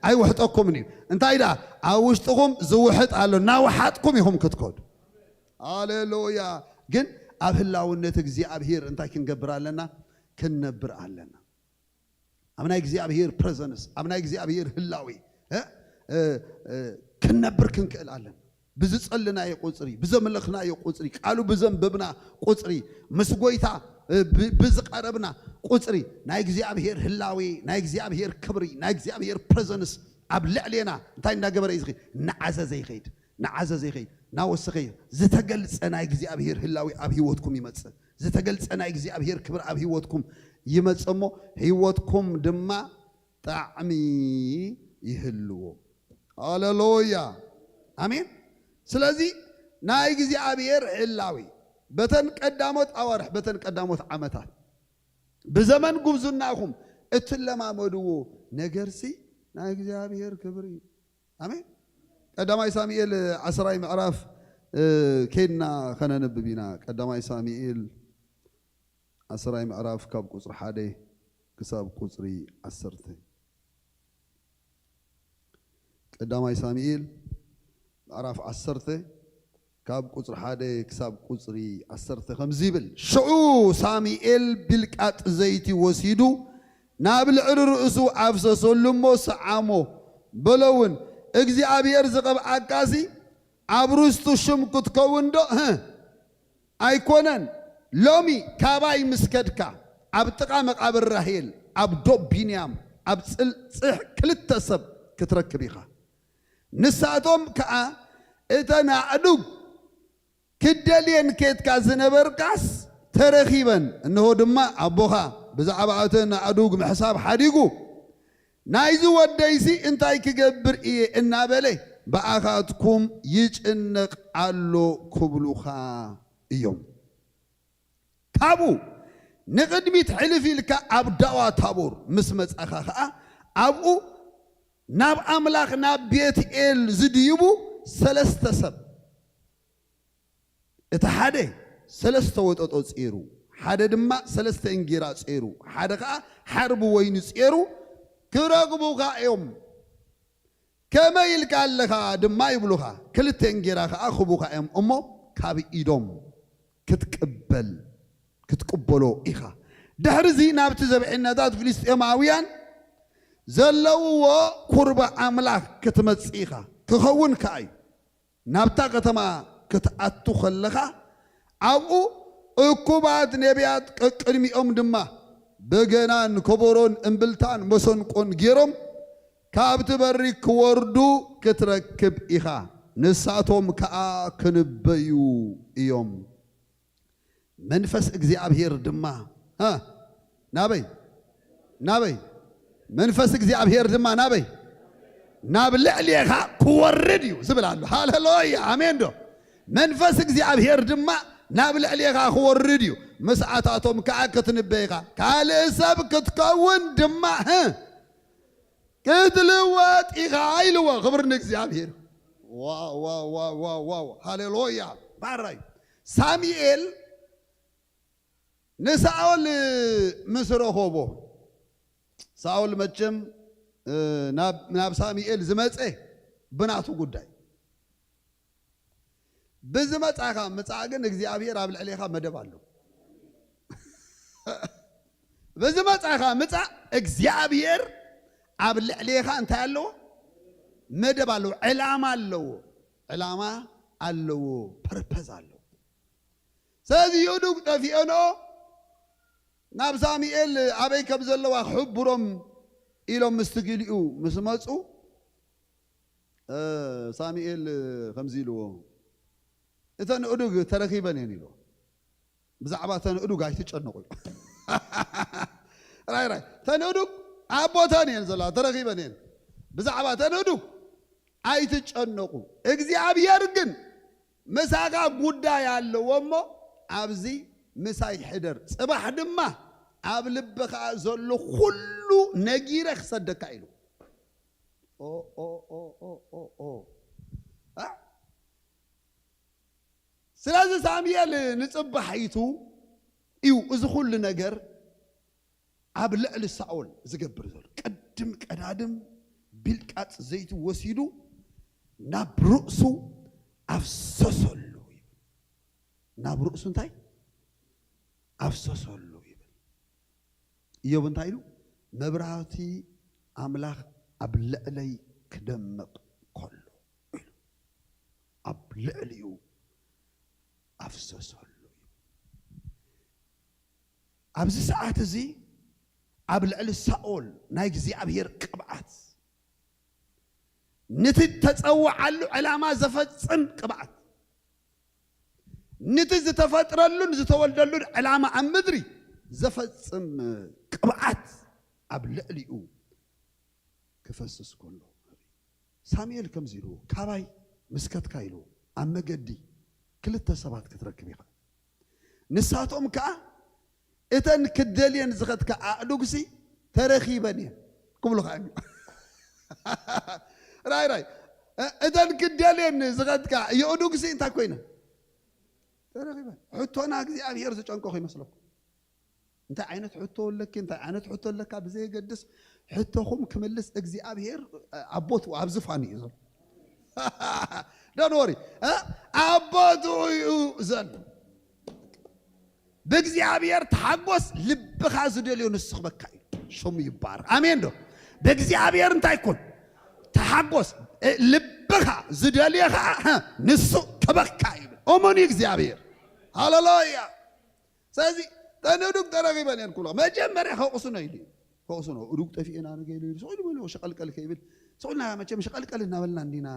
ኣይውሕጠኩምን እዩ። እንታይ ደኣ? ኣብ ውሽጥኹም ዝውሕጥ ኣሎ። እናወሓጥኩም ኢኹም ክትከዱ። ሃሌሉያ። ግን ኣብ ህላውነት እግዚኣብሔር እንታይ ክንገብር ኣለና? ክንነብር ኣለና። ኣብ ናይ እግዚኣብሔር ፕረዘንስ፣ ኣብ ናይ እግዚኣብሔር ህላዌ፣ እ፣ እ፣ እ፣ ክንነብር ክንክእል ኣለና። ብዝጸልናዮ ቁጽሪ፣ ብዘምለኽናዮ ቁጽሪ፣ ቃሉ ብዘንበብና ቁጽሪ፣ ምስ ጎይታ ብ-፣ ብዝቐረብና ቁጽሪ፣ ናይ እግዚኣብሔር ህላዌ፣ ናይ እግዚኣብሔር ክብሪ፣ ናይ እግዚኣብሔር ፕረዘንስ ኣብ ልዕሌና እንታይ እንዳገበረ እዩ ዝኸይድ? እናዓዘዘ ይኸይድ፣ እናዓዘዘ ይኸይድ፣ እናወሰኸ ይኸይድ። ዝተገልጸ ናይ እግዚኣብሔር ህላዌ ኣብ ህይወትኩም ይመጽእ። ዝተገልጸ ናይ እግዚኣብሔር ክብሪ ኣብ ህይወትኩም ይመጽእ እሞ ህይወትኩም ድማ ጣዕሚ ይህልዎ። ሃሌሉያ። ኣሜን። ስለዚ ናይ እግዚኣብሔር ህላዌ በተን ቀዳሞት ኣዋርሕ፣ በተን ቀዳሞት ዓመታት፣ ብዘመን ጉብዝናኹም እትለማመድዎ ነገርሲ ናይ እግዚኣብሔር ክብሪ እዩ። ኣሜን። ቀዳማይ ሳሙኤል ዓስራይ ምዕራፍ፣ እ፣ ኬድና ከነንብብ ኢና። ቀዳማይ ሳሙኤል ዓስራይ ምዕራፍ ካብ ቁጽሪ ሓደ ክሳብ ቁጽሪ ዓሰርተ። ቀዳማይ ሳሙኤል ምዕራፍ ዓሰርተ ካብ ቁጽሪ ሓደ ክሳብ ቁጽሪ ዓሰርተ ከምዚ ይብል። ሽዑ ሳሙኤል ቢልቃጥ ዘይቲ ወሲዱ ናብ ልዕሊ ርእሱ ኣፍሰሰሉ እሞ ሰዓሞ። በሎ እውን፣ "እግዚኣብሔር ዝቐብኣካሲ ኣብ ርስቱ ሽም ክትከውን ዶ፣ ህ፣ ኣይኮነን? ሎሚ ካባይ ምስ ከድካ፣ ኣብ ጥቓ መቓብር ራሄል ኣብ ዶብ ቢንያም ኣብ ጽል-፣ ጽሕ ክልተ ሰብ ክትረክብ ኢኻ። ንሳቶም ከኣ እተን ኣእዱግ ክትደልየን ኬድካ ዝነበርካስ ተረኺበን፣ እንሆ ድማ ኣቦኻ ብዛዕባ እተን ኣእዱግ ምሕሳብ ሓዲጉ፣ ናይዚ ወደይሲ እንታይ ክገብር እየ እናበለ ብኣኻትኩም ይጭነቕ ኣሎ ክብሉኻ እዮም። ካብኡ ንቕድሚት ሕልፍ ኢልካ ኣብ ዳዋ ታቦር ምስ መጻኻ ኸኣ ኣብኡ ናብ ኣምላኽ ናብ ቤትኤል ዝድይቡ ሰለስተ ሰብ፣ እቲ ሓደ ሰለስተ ወጠጦ ጼሩ፣ ሓደ ድማ ሰለስተ እንጌራ ጼሩ፣ ሓደ ኸኣ ሓርቢ ወይኒ ጼሩ ክረኽቡኻ እዮም። ከመይ ኢልካ ኣለኻ ድማ ይብሉኻ፣ ክልተ እንጌራ ኸኣ ክህቡኻ እዮም እሞ ካብ ኢዶም ክትቅበል፣ ክትቅበሎ ኢኻ። ድሕርዚ ናብቲ ዘብዒነታት ፍልስጤማውያን ዘለውዎ ኩርባ ኣምላኽ ክትመጽእ ኢኻ። ክኸውን ከኣ እዩ፣ ናብታ ከተማ ክትኣቱ ከለኻ ኣብኡ እኩባት ነቢያት ቀቅድሚኦም ድማ በገናን ከበሮን እምብልታን መሰንቆን ገይሮም ካብቲ በሪ ክወርዱ ክትረክብ ኢኻ። ንሳቶም ከኣ ክንበዩ እዮም። መንፈስ እግዚኣብሔር ድማ፣ እ፣ ናበይ? ናበይ? መንፈስ እግዚኣብሔር ድማ ናበይ? ናብ ልዕሌኻ ክወርድ እዩ ዝብል ኣሎ። ሃሌሉያ፣ ኣሜን ዶ? መንፈስ እግዚኣብሔር ድማ ናብ ልዕሌኻ ክወርድ እዩ። ምስኣታቶም ከዓ ክትንበይ ኢኻ። ካልእ ሰብ ክትከውን ድማ፣ እ፣ ክትልወጥ ኢኻ ኢልዎ። ክብር ንእግዚኣብሔር። ዋው፣ ዋው፣ ዋው፣ ዋው፣ ዋው። ሃሌሉያ። ባራይ ሳሙኤል ንሳኦል ምስ ረኸቦ፣ ሳኦል መቸም፣ እ፣ ናብ፣ ናብ ሳሙኤል ዝመጸ ብናቱ ጉዳይ። ብዝመጻኻ ምጻእ ግን እግዚኣብሔር ኣብ ልዕሌኻ መደብ ኣለዎ። ብዝመጻኻ ምጻእ እግዚኣብሔር ኣብ ልዕሌኻ እንታይ ኣለዎ? መደብ ኣለዎ፣ ዕላማ ኣለዎ። ዕላማ ኣለዎ፣ ፐርፐዝ ኣለዎ። ስለዚ የእዱግ ጠፊኦንኦ ናብ ሳሙኤል ኣበይ ከም ዘለዋ ክሕብሮም ኢሎም ምስቲ ጊልኡ ምስ መጹ፣ እ፣ ሳሙኤል ከምዚ ኢልዎ፣ "እተን እዱግ ተረኺበን እየን" ኢልዎ። "ብዛዕባ እተን እዱግ ኣይትጨነቑ" ኢሉ። ራይ ራይ፣ "እተን እዱግ ኣብ ቦታን እየን ዘለዋ፣ ተረኺበን እየን። ብዛዕባ እተን እዱግ ኣይትጨነቑ። እግዚኣብሔር ግን ምሳኻ ጉዳይ ኣለዎ እሞ ኣብዚ ምሳይ ሕደር። ጽባሕ ድማ ኣብ ልብኻ ዘሎ ኩሉ ነጊረ ክሰደካ" ኢሉ። ኦ፣ ኦ፣ ኦ፣ ኦ፣ ኦ፣ ኦ። እ? ስለዚ ሳሙኤል ንጽባሒቱ እዩ እዚ ኩሉ ነገር ኣብ ልዕሊ ሳኦል ዝገብር ዘሎ። ቅድም ቀዳድም ቢልቃጥ ዘይቲ ወሲዱ ናብ ርእሱ ኣፍሰሰሉ ይብል። ናብ ርእሱ እንታይ? ኣፍሰሰሉ ይብል። ኢዮብ እንታይ ኢሉ? "መብራህቲ ኣምላኽ ኣብ ልዕለይ ክደምቕ ከሎ" ኢሉ። ኣብ ልዕሊኡ ኣፍሰሰሉ እዩ። ኣብዚ ሰዓት እዚ ኣብ ልዕሊ ሳኦል ናይ እግዚኣብሔር ቅብኣት፣ ነቲ ተጸውዓሉ ዕላማ ዘፈጽም ቅብኣት፣ ነቲ ዝተፈጥረሉን ዝተወልደሉን ዕላማ ኣብ ምድሪ ዘፈጽም ቅብኣት ኣብ ልዕሊኡ ክፈስስ ከሎ፣ ሳሙኤል ከምዚ ኢልዎ፣ "ካባይ ምስከትካ" ኢልዎ፣ "ኣብ መገዲ ክልተ ሰባት ክትረክብ ኢኻ። ንሳቶም ከኣ እተን ክትደልየን ዝኸድካ ኣእዱግሲ ተረኺበን እየን" ክብሉኻ እዮም። ራይ ራይ፣ እ-፣ እተን ክትደልየን ዝኸድካ የእዱግሲ እንታይ ኮይነን? ተረኺበን። ሕቶና እግዚኣብሔር ዝጨንቆ ይመስለኩም? እንታይ ዓይነት ሕቶ ኣለኪ፣ እንታይ ዓይነት ሕቶ ኣለካ ብዘየገድስ፣ ሕቶኹም ክምልስ እግዚኣብሔር ኣቦቱ ኣብ ዝፋኑ እዩ ዘሎ። Don't worry፣ እ? ኣቦቱ እዩ ዘሎ። ብእግዚኣብሔር ተሓጎስ፣ ልብኻ ዝደልዮ ንሱ ክበካ እዩ። ሽሙ ይባረክ። ኣሜን ዶ? ብእግዚኣብሔር እንታይ ኩን? ተሓጎስ። እ፣ ልብኻ ዝደልዮ ኸዓ፣ እ፣ ንሱ ክበካ እዩ። እመኑ እግዚኣብሔር። ሃሌሉያ። ስለዚ ተንእዱግ ተረኺበን እየን ክብሎ መጀመርያ ከቕሱ ነው ኢሉ እዩ። ከቕሱ ነው እዱግ ጠፊኤና ነገ ኢሉ እዩ። ስቕ ኢሉ በሉ ሸቐልቀል ከይብል፣ ስቕ ኢልና መቸም ሸቐልቀል እናበልና እንዲና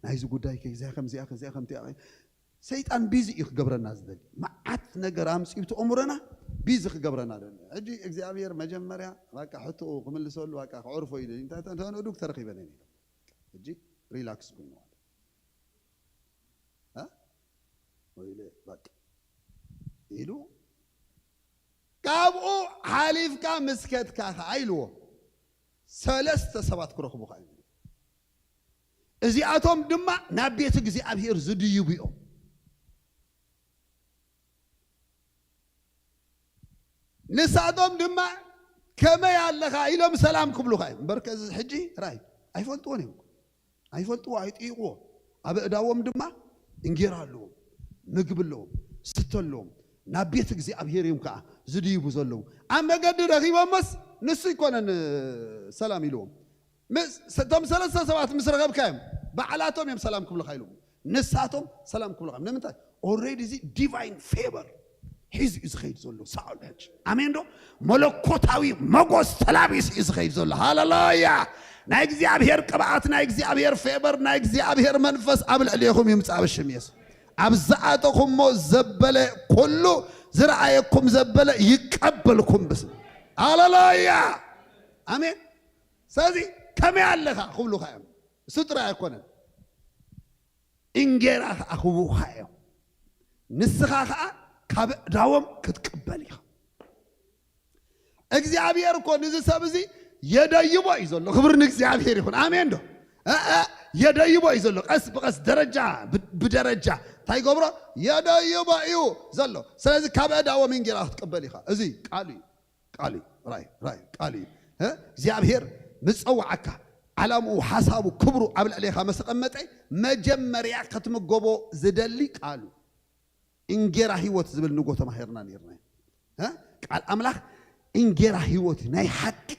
ናይዚ ጉዳይ ከይዚኣ ከምዚኣ ከዚኣ ከምቲኣ። ሰይጣን ቢዚ እዩ ክገብረና ዝደሊ። መዓት ነገር ኣምፂኡ ብቲ ኣእምሮና ቢዚ ክገብረና ደሊ። ሕጂ እግዚኣብሔር መጀመርያ በቃ ሕቶኡ ክምልሰሉ በቃ ክዕርፎ እዩ ደሊ። እንታይ ተንእዱግ ተረኺበን እየን ኢሉ። ሕጂ ሪላክስ ኮይኑ ማለት እ? ወይለ በቃ ኢሉ ካብኡ ሓሊፍካ ምስ ከድካ ኸዓ ኢልዎ ሰለስተ ሰባት ክረኽቡኻ እዮም። እዚኣቶም ድማ ናብ ቤት እግዚኣብሔር ዝድይቡ እዮም። ንሳቶም ድማ ከመይ ኣለኻ ኢሎም ሰላም ክብሉኻ እዮም። እምበር ከዚ ሕጂ ራይ ኣይፈልጥዎን እዮም። ኣይፈልጥዎ፣ ኣይጥይቕዎ። ኣብ እዳዎም ድማ እንጌራ ኣለዎም፣ ምግቢ ኣለዎም፣ ስተ ኣለዎም። ናብ ቤት እግዚኣብሔር እዮም ከዓ ዝድይቡ ዘለዉ። ኣብ መገዲ ረኺቦሞስ ንሱ ይኮነን ሰላም ኢልዎም። ምስ፣ እቶም ሰለስተ ሰባት ምስ ረኸብካዮም ባዕላቶም እዮም ሰላም ክብሉኻ ኢልዎም። ንሳቶም ሰላም ክብሉኻ። ንምንታይ? ኦልሬዲ እዚ ዲቫይን ፌቨር ሒዙ እዩ ዝኸይድ ዘሎ ሳኦል። ሕጂ ኣሜን ዶ? መለኮታዊ መጎስ ተላቢሱ እዩ ዝኸይድ ዘሎ። ሃሌሉያ። ናይ እግዚኣብሔር ቅብኣት፣ ናይ እግዚኣብሔር ፌቨር፣ ናይ እግዚኣብሔር መንፈስ ኣብ ልዕሌኹም ይምጻእ ብሽም የሱስ። ኣብ ዝኣተኹሞ ዘበለ ኩሉ፣ ዝረኣየኩም ዘበለ ይቀበልኩም ብስም። ሃሌሉያ። ኣሜን። ስለዚ ከመይ ኣለኻ ክብሉኻ እዮም። እሱ ጥራይ ኣይኮነን። እንጌራ ኸዓ ክህቡኻ እዮም። ንስኻ ኸዓ ካብ እዳዎም ክትቅበል ኢኻ። እግዚኣብሔር እኮ ንዚ ሰብ እዚ የደይቦ እዩ ዘሎ። ክብሪ ንእግዚኣብሔር ይኹን። ኣሜን ዶ? እ፣ እ፣ የደይቦ እዩ ዘሎ። ቀስ ብቐስ፣ ደረጃ ብ-፣ ብደረጃ እንታይ ይገብሮ? የደይቦ እዩ ዘሎ። ስለዚ ካብ እዳዎም እንጌራ ክትቅበል ኢኻ። እዚ ቃሉ እዩ። ቃሉ እዩ። ራይ፣ ራይ፣ ቃሉ እዩ። እ? እግዚኣብሔር ምጸዋዓካ፣ ዓላምኡ፣ ሓሳቡ፣ ክብሩ ኣብ ልዕሌኻ መሰቐመጠ፣ መጀመርያ ክትምገቦ ዝደሊ ቃሉ። እንጌራ ህይወት ዝብል ንጎ ተማሂርና ነይርና። እ? ቃል ኣምላኽ እንጌራ ህይወት እዩ፣ ናይ ሓቂ፣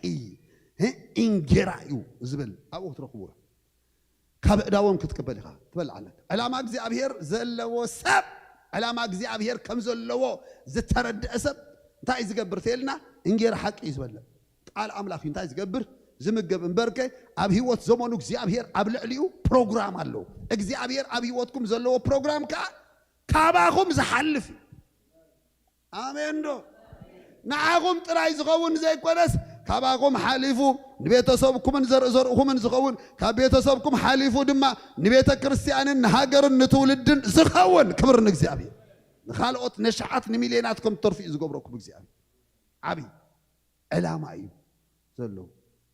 እ? እንጌራ እዩ ዝብል ኣብኡ ክትረኽብዎ። ካብ እዳዎም ክትቅበል ኢኻ፣ ትበልዕ ኣለካ። ዕላማ እግዚኣብሔር ዘለዎ ሰብ፣ ዕላማ እግዚኣብሔር ከም ዘለዎ ዝተረድአ ሰብ እንታይ እዩ ዝገብር ተልና፣ እንጌራ ሓቂ እዩ ዝበልዕ። ቃል ኣምላኽ እዩ እንታይ ዝገብር? ዝምገብ። እምበርከ ኣብ ህይወት ዘመኑ እግዚኣብሔር ኣብ ልዕሊኡ ፕሮግራም ኣለዎ። እግዚኣብሔር ኣብ ህይወትኩም ዘለዎ ፕሮግራም ከኣ ካባኹም ዝሓልፍ እዩ። ኣሜን ዶ? ንዓኹም ጥራይ ዝኸውን ዘይኮነስ፣ ካባኹም ሓሊፉ ንቤተሰብኩምን ዘርኢ ዘርእኹምን ዝኸውን፣ ካብ ቤተሰብኩም ሓሊፉ ድማ ንቤተ ክርስቲያንን ንሃገርን ንትውልድን ዝኸውን። ክብሪ ንእግዚኣብሔር። ንኻልኦት ነሽዓት ንሚልዮናት ከም ትተርፉ እዩ ዝገብረኩም እግዚኣብሔር። ዓብዪ ዕላማ እዩ ዘለዎ።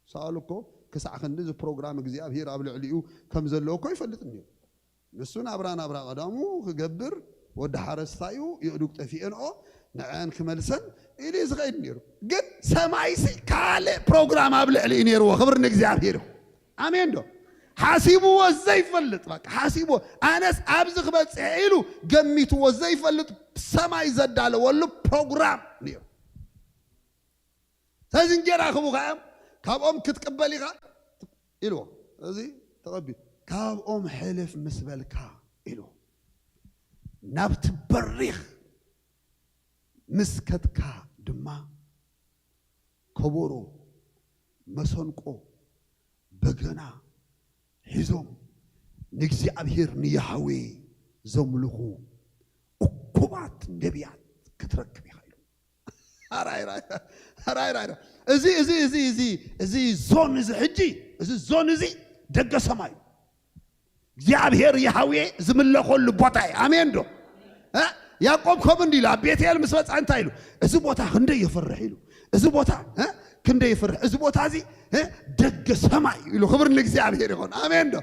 ሳኦል እኮ ክሳዕ ክንዲ እዚ ፕሮግራም እግዚኣብሔር ኣብ ልዕሊኡ ከም ዘለዎ እኮ ይፈልጥ ነይሩ። ንሱ ናብራ ናብራ ቀዳሙ ክገብር፣ ወዲ ሓረስታይ እዩ፣ የእዱግ ጠፊኤንኦ፣ ንዐን ክመልሰን ኢሉ እዩ ዝኸይድ ነይሩ። ግን ሰማይሲ ካልእ ፕሮግራም ኣብ ልዕሊኡ ነይርዎ። ክብሪ ንእግዚኣብሔር ይኹን። ኣሜን ዶ? ሓሲብዎ ዘይፈልጥ፣ በቃ ሓሲብዎ፣ ኣነስ ኣብዚ ክበጽሕ ኢሉ ገሚትዎ ዘይፈልጥ ሰማይ ዘዳለወሉ ፕሮግራም ነይሩ። ስለዚ እንጌራ ክቡኻ እዮም፣ ካብኦም ክትቅበል ኢኻ ኢልዎ። እዚ ተቐቢሉ፣ ካብኦም ሕልፍ ምስ በልካ ኢልዎ። ናብቲ በሪኽ ምስ ከድካ ድማ ከበሮ፣ መሰንቆ፣ በገና ሒዞም ንእግዚኣብሔር ንያህዌ ዘምልኹ እኩባት ነቢያት ክትረክብ ኢኻ ኢሉ። ኣራይ፣ ራይ፣ ራይ፣ ራይ፣ ራይ። እዚ፣ እዚ፣ እዚ፣ እዚ፣ እዚ ዞን እዚ ሕጂ፣ እዚ ዞን እዚ ደገ ሰማይ እዩ። እግዚኣብሔር ያህዌ ዝምለኸሉ ቦታ እዩ። ኣሜን ዶ? እ? ያዕቆብ ከምኡ እንዲሉ ኣብ ቤትኤል ምስ በጽሐ እንታይ ኢሉ? "እዚ ቦታ ክንደይ የፍርሕ" ኢሉ። "እዚ ቦታ፣ እ? ክንደይ የፍርሕ። እዚ ቦታ እዚ፣ እ? ደገ ሰማይ" ኢሉ። ክብር ንእግዚኣብሔር ይኹን። ኣሜን ዶ?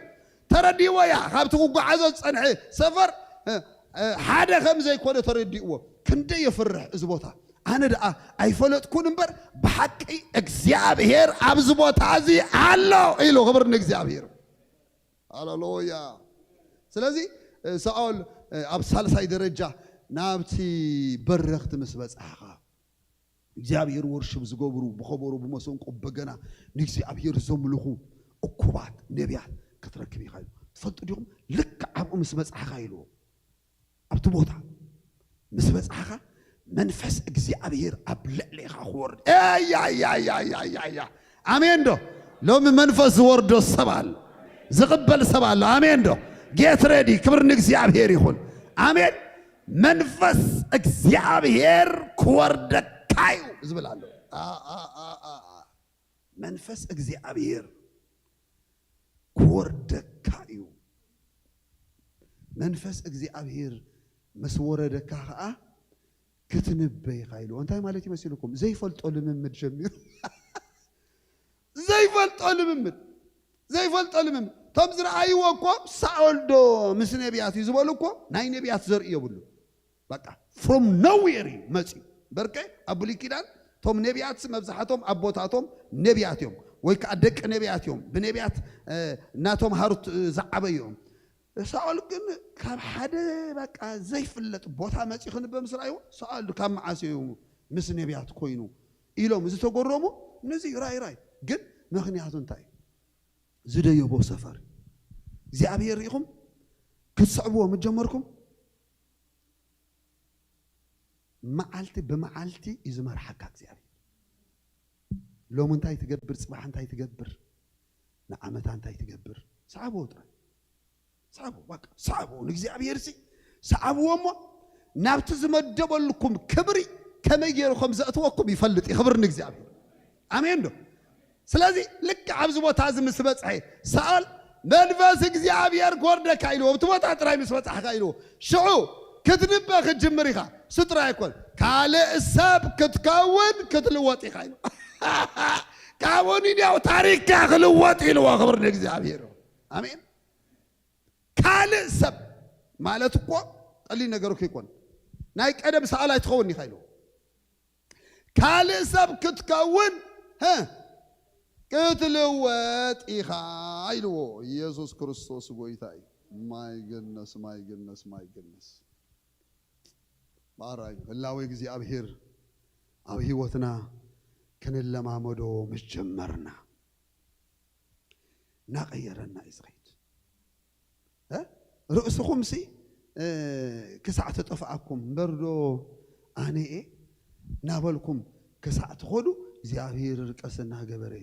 ተረዲእዎ እያ። ካብቲ ክጓዓዞ ዝጸንሐ ሰፈር፣ እ፣ እ፣ ሓደ ከም ዘይኮነ ተረዲእዎ። "ክንደይ የፍርሕ እዚ ቦታ። ኣነ ደኣ ኣይፈለጥኩን እምበር ብሓቂ እግዚኣብሔር ኣብዚ ቦታ እዚ ኣሎ" ኢሉ። ክብር ንእግዚኣብሔር። ሃሌሉያ። ስለዚ፣ እ፣ ሳኦል፣ እ፣ ኣብ ሳልሳይ ደረጃ ናብቲ በረኽቲ ምስ በጻሕኻ፣ እግዚኣብሔር ወርሽብ ዝገብሩ፣ ብኸበሮ፣ ብመሰንቆ፣ ብበገና ንእግዚኣብሔር ዘምልኹ እኩባት ነቢያት ክትረክብ ኢኻ ኢሉ። ትፈልጡ ዲኹም? ልክዕ ኣብኡ ምስ በጻሕኻ ኢልዎ። ኣብቲ ቦታ ምስ በጻሕኻ መንፈስ እግዚኣብሔር ኣብ ልዕሌኻ ክወርድ። ኤያያያያያያ። ኣሜን ዶ? ሎሚ መንፈስ ዝወርዶ ሰብ ኣሎ። ዝቕበል ሰብ ኣሎ። ኣሜን ዶ? ጌት ሬዲ። ክብር ንእግዚኣብሔር ይኹን። ኣሜን። መንፈስ እግዚኣብሔር ክወርደካ እዩ ዝብል ኣሎ። ኣ፣ ኣ፣ ኣ፣ ኣ፣ ኣ። መንፈስ እግዚኣብሔር ክወርደካ እዩ። መንፈስ እግዚኣብሔር ምስ ወረደካ ኸኣ ክትንበ ኢኻ ኢልዎ። እንታይ ማለት ይመስልኩም? ዘይፈልጦ ልምምድ ጀሚሩ። ዘይፈልጦ ልምምድ። ዘይፈልጦ ልምምድ። እቶም ዝረኣይዎ እኮ፣ "ሳኦል ዶ ምስ ነቢያት እዩ?" ዝበሉ እኮ ናይ ነቢያት ዘርኢ የብሉ። በቃ from nowhere እዩ መጺኡ። በርከ ኣብ ብሉይ ኪዳን እቶም ነቢያት መብዛሕቶም ኣቦታቶም ነቢያት እዮም፣ ወይ ከዓ ደቂ ነቢያት እዮም፣ ብነቢያት፣ እ፣ እናተምሃሩ፣ እ፣ ዝዓበዩ እዮም። ሳኦል ግን ካብ ሓደ በቃ ዘይፍለጥ ቦታ መጺኡ ክንበ ምስ ረኣይዎ፣ "ሳኦል ካብ መዓስ እዩ ምስ ነቢያት ኮይኑ?" ኢሎም ዝተገረሙ፣ ነዚ ራይ ራይ። ግን ምኽንያቱ እንታይ እዩ? ዝደየቦ ሰፈር እዩ። እግዚኣብሔር ርኢኹም ክትስዕብዎ ምስ ጀመርኩም፣ መዓልቲ ብመዓልቲ እዩ ዝመርሓካ እግዚኣብሔር። ሎሚ እንታይ ትገብር፣ ጽባሕ እንታይ ትገብር፣ ንዓመታ እንታይ ትገብር፣ ሰዓብዎ ጥራይ። ሰዓብዎ፣ በቃ ሰዓብዎ። ንእግዚኣብሔር ሲ ሰዓብዎ እሞ ናብቲ ዝመደበልኩም ክብሪ ከመይ ገይሩ ከም ዘእትወኩም ይፈልጥ እዩ። ክብሪ ንእግዚኣብሔር። ኣሜን ዶ? ስለዚ ልክዕ ኣብዚ ቦታ እዚ ምስ በጽሐ ሳኦል መንፈስ እግዚኣብሔር ክወርደካ ኢልዎ፣ ኣብቲ ቦታ ጥራይ ምስ በጻሕካ ኢልዎ። ሽዑ ክትንበ ክትጅምር ኢኻ። እሱ ጥራይ ኣይኮን፣ ካልእ ሰብ ክትከውን ክትልወጥ ኢኻ ኢልዎ። ካብኡ ንድያው ታሪክካ ክልወጥ ኢልዎ። ክብሪ ንእግዚኣብሔር። ኣሜን። ካልእ ሰብ ማለት እኮ ቀሊል ነገር እኮ ይኮን። ናይ ቀደም ሳኦል ኣይትኸውን ኢኻ ኢልዎ። ካልእ ሰብ ክትከውን፣ ሀ፣ ክትልወጥ ኢኻ ኢልዎ። ኢየሱስ ክርስቶስ ጎይታ እዩ። My goodness, my goodness, my goodness። ማራይ ህላዌ እግዚኣብሔር ኣብ ህይወትና ክንለማመዶ ምስ ጀመርና፣ እናቐየረና እዩ ዝኸይድ። እ? ርእስኹምሲ፣ እ፣ ክሳዕ ተጠፍኣኩም እምበርዶ ኣነ እየ እናበልኩም ክሳዕ ትኸዱ፣ እግዚኣብሔር ርቀስ እናገበረ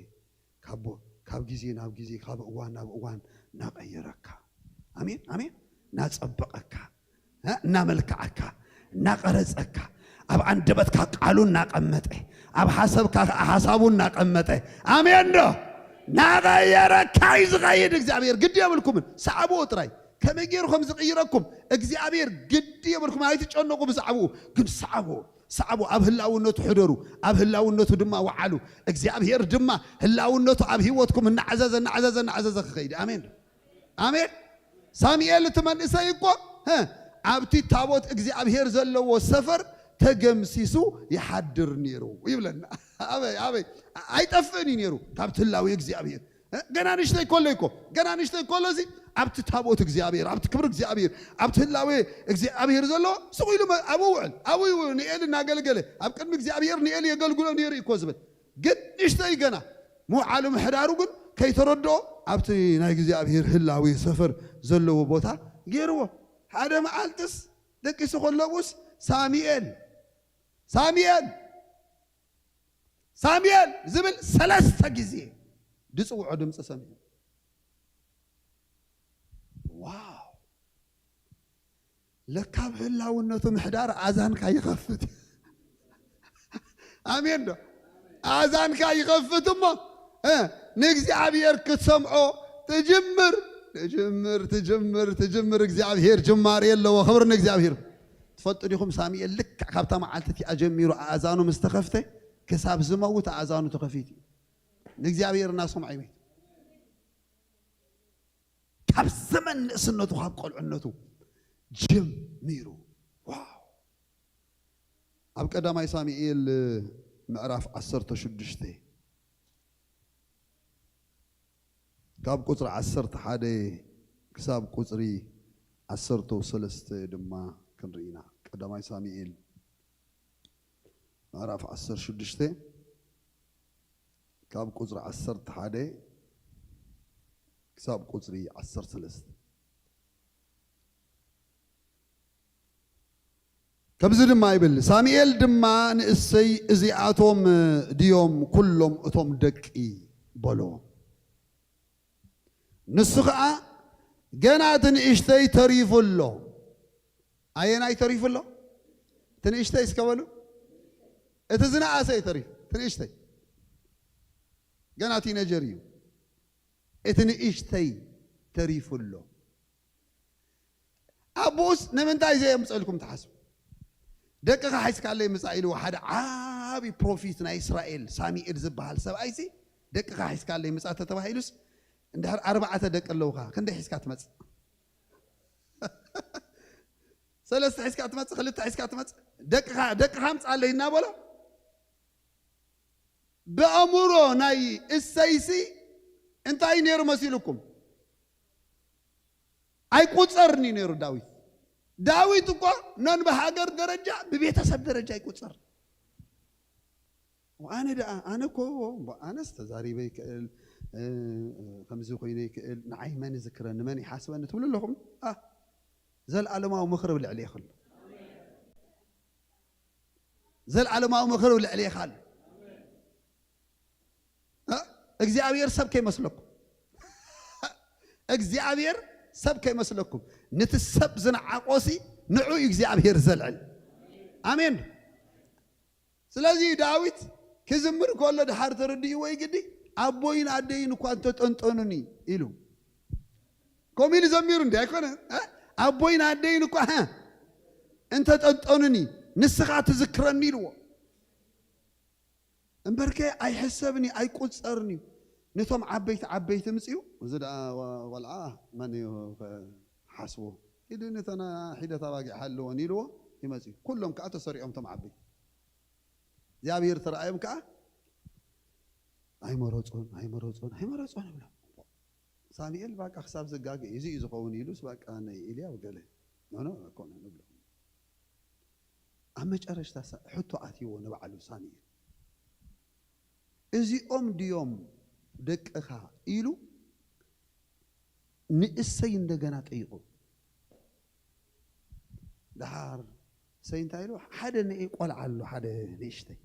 ካብ ቦ-፣ ካብ ግዜ ናብ ግዜ፣ ካብ እዋን ናብ እዋን እናቐየረካ። ኣሜን፣ ኣሜን። እናጸበቐካ፣ እ፣ እናመልክዓካ፣ እናቐረጸካ፣ ኣብ ኣንደበትካ ቃሉ እናቐመጠ፣ ኣብ ሓሳብካ ከዓ ሓሳቡ እናቐመጠ፣ ኣሜን ዶ? እናቐየረካ እዩ ዝኸይድ እግዚኣብሔር። ግዲ የብልኩምን፣ ሰዓብዎ ጥራይ። ከመይ ገይሩ ከም ዝቕይረኩም እግዚኣብሔር ግዲ የብልኩም፣ ኣይትጨነቁ ብዛዕባኡ። ግን ሰዓብዎ፣ ሰዓብዎ። ኣብ ህላውነቱ ሕደሩ፣ ኣብ ህላውነቱ ድማ ወዓሉ። እግዚኣብሔር ድማ ህላውነቱ ኣብ ህይወትኩም እናዓዘዘ፣ እናዓዘዘ፣ እናዓዘዘ ክኸይድ። ኣሜን ዶ? ኣሜን። ሳሙኤል እቲ መንእሰይ እኮ፣ ሀ፣ ኣብቲ ታቦት እግዚኣብሔር ዘለዎ ሰፈር ተገምሲሱ ይሓድር ነይሩ ይብለና። ኣበይ፣ ኣበይ? ኣይጠፍእን እዩ ነይሩ ካብቲ ህላዊ እግዚኣብሔር። እ? ገና ንእሽተይ ከሎ እኮ፣ ገና ንእሽተይ ከሎ እዚ ኣብቲ ታቦት እግዚኣብሔር፣ ኣብቲ ክብሪ እግዚኣብሔር፣ ኣብቲ ህላዌ እግዚኣብሔር ዘሎ ስቕ ኢሉ መ-፣ ኣብኡ ውዕል፣ ኣብኡ ንኤሊ እናገልገለ፣ ኣብ ቅድሚ እግዚኣብሔር ንኤሊ የገልግሎ ነይሩ እዩ እኮ ዝብል። ግን ንእሽተይ ገና ምውዓሉ ምሕዳሩ ግን ከይተረድኦ ኣብቲ ናይ እግዚኣብሔር ህላዌ ሰፈር ዘለዎ ቦታ ገይርዎ። ሓደ መዓልትስ ደቂሱ ከሎ ብኡስ ሳሙኤል፣ ሳሙኤል፣ ሳሙኤል ዝብል ሰለስተ ግዜ ዝጽውዖ ድምፂ ሰሚዑ። ዋው! ለካ ኣብ ህላውነቱ ምሕዳር ኣእዛንካ ይኸፍት። ኣሜን ዶ? ኣእዛንካ ይኸፍት እሞ፣ እ፣ ንእግዚኣብሔር ክትሰምዖ ትጅምር፣ ትጅምር፣ ትጅምር፣ ትጅምር። እግዚኣብሔር ጅማሬ ኣለዎ። ክብሪ ንእግዚኣብሔር። ትፈልጡ ዲኹም፣ ሳሙኤል ልክዕ ካብታ መዓልቲ እቲኣ ጀሚሩ ኣእዛኑ ምስ ተኸፍተ፣ ክሳብ ዝመውት ኣእዛኑ ተኸፊቱ እዩ። ንእግዚኣብሔር እናሰምዖ ይመይት። ካብ ዘመን ንእስነቱ፣ ካብ ቆልዕነቱ ጀሚሩ። ዋው! ኣብ ቀዳማይ ሳሙኤል ምዕራፍ ዓሰርተ ሽዱሽተ፣ ካብ ቁጽሪ ዓሰርተ ሓደ ክሳብ ቁጽሪ ዓሰርተ ሰለስተ ድማ ክንርኢ ኢና። ቀዳማይ ሳሙኤል ምዕራፍ ዓሰርተ ሽዱሽተ፣ ካብ ቁጽሪ ዓሰርተ ሓደ ክሳብ ቁጽሪ ዓሰርተ ሰለስተ። ከምዚ ድማ ይብል፣ ሳሙኤል ድማ ንእሰይ፣ "እዚኣቶም ድዮም ኩሎም እቶም ደቂ?" በሎ። ንሱ ኸኣ፣ "ገና እቲ ንእሽተይ ተሪፉ ኣሎ።" ኣየናይ ተሪፉ ኣሎ? እቲ ንእሽተይ እስከ በሉ። እቲ ዝነኣሰ እዩ ተሪፉ፣ እቲ ንእሽተይ። ገና ቲነጀር እዩ። እቲ ንእሽተይ ተሪፉ ኣሎ። ኣቦኡስ ንምንታይ ዘየምፀልኩም ትሓስቡ? "ደቅኻ ሒዝካለይ ምጻእ" ኢልዎ ሓደ ዓቢ ፕሮፊት ናይ እስራኤል ሳሙኤል ዝበሃል ሰብኣይሲ፣ "ደቅኻ ሒዝካለይ ምጻእ" ተተባሂሉስ፣ እንድሕር ኣርባዕተ ደቂ ኣለውኻ፣ ክንደይ ሒዝካ ትመጽእ? ሰለስተ ሒዝካ ትመጽእ፣ ክልተ ሒዝካ ትመጽእ? "ደቅኻ፣ ደቅኻ ኣምጻለይ" እናበሎ፣ ብኣእምሮ ናይ እሰይሲ እንታይ ነይሩ መሲሉኩም? ኣይቁጸርን እዩ ነይሩ ዳዊት። ዳዊት እኮ ነን ብሃገር ደረጃ፣ ብቤተሰብ ደረጃ ኣይቁጸር። ኣነ ደኣ፣ ኣነ እኮ፣ ኣነስ ተዛሪበ ይክእል፣ እ፣ ከምዚ ኮይነ ይክእል፣ ንዓይ መን ይዝክረኒ፣ መን ይሓስበኒ ትብሉ ኣለኹም? ኣ፣ ዘልኣለማዊ ምኽሪ ኣብ ልዕሌ ይኽእል። ዘልኣለማዊ ምኽሪ ኣብ ልዕሌ ይኽእል። እ? እግዚኣብሔር ሰብ ከይመስለኩም። እግዚኣብሔር ሰብ ከይመስለኩም። ነቲ ሰብ ዝነዓቆሲ ንዑ እዩ እግዚኣብሔር ዘልዕል። ኣሜን። ስለዚ ዳዊት ክዝምር ከሎ ድሓር ተረዲእዎ እዩ ግዲ፣ "ኣቦይን ኣደይን እኳ እንተጠንጠኑኒ" ኢሉ። ከምኡ ኢሉ ዘሚሩ እንዲ ኣይኮነ? እ? "ኣቦይን ኣደይን እኳ፣ ሀ፣ እንተጠንጠኑኒ፣ ንስኻ ትዝክረኒ" ኢልዎ። እምበርከ ኣይሕሰብን እዩ፣ ኣይቁጸርን እዩ። ነቶም ዓበይቲ ዓበይቲ ምጽኡ፣ እዚ ደኣ ወ-፣ ቆልዓ መን እዩ ክሓስቦ? ኪዲ ነተን ሒደት ኣባጊዕ ሃልወን ኢልዎ ይመጽኡ። ኩሎም ከኣ ተሰሪዖም እቶም ዓበይቲ። እግዚኣብሔር ተረኣዮም ከኣ ኣይመረጾን፣ ኣይመረጾን፣ ኣይመረጾን ይብሎም። ሳሙኤል ባቃ ክሳብ ዝጋገ እዚ እዩ ዝኸውን ኢሉስ ባቃ ንኤልያብ ገለ። ኖ፣ ኖ፣ ኣይኮነን ይብሎ። ኣብ መጨረሽታ ሳ-፣ ሕቶ ኣትይዎ ንባዕሉ ሳሙኤል። "እዚኦም ድዮም ደቅኻ?" ኢሉ ንእሰይ እንደገና ጠይቁ። ደሓር እሰይ እንታይ ኢሉ? "ሓደ ንእይ ቆልዓ ኣሎ፣ ሓደ ንእሽተይ፣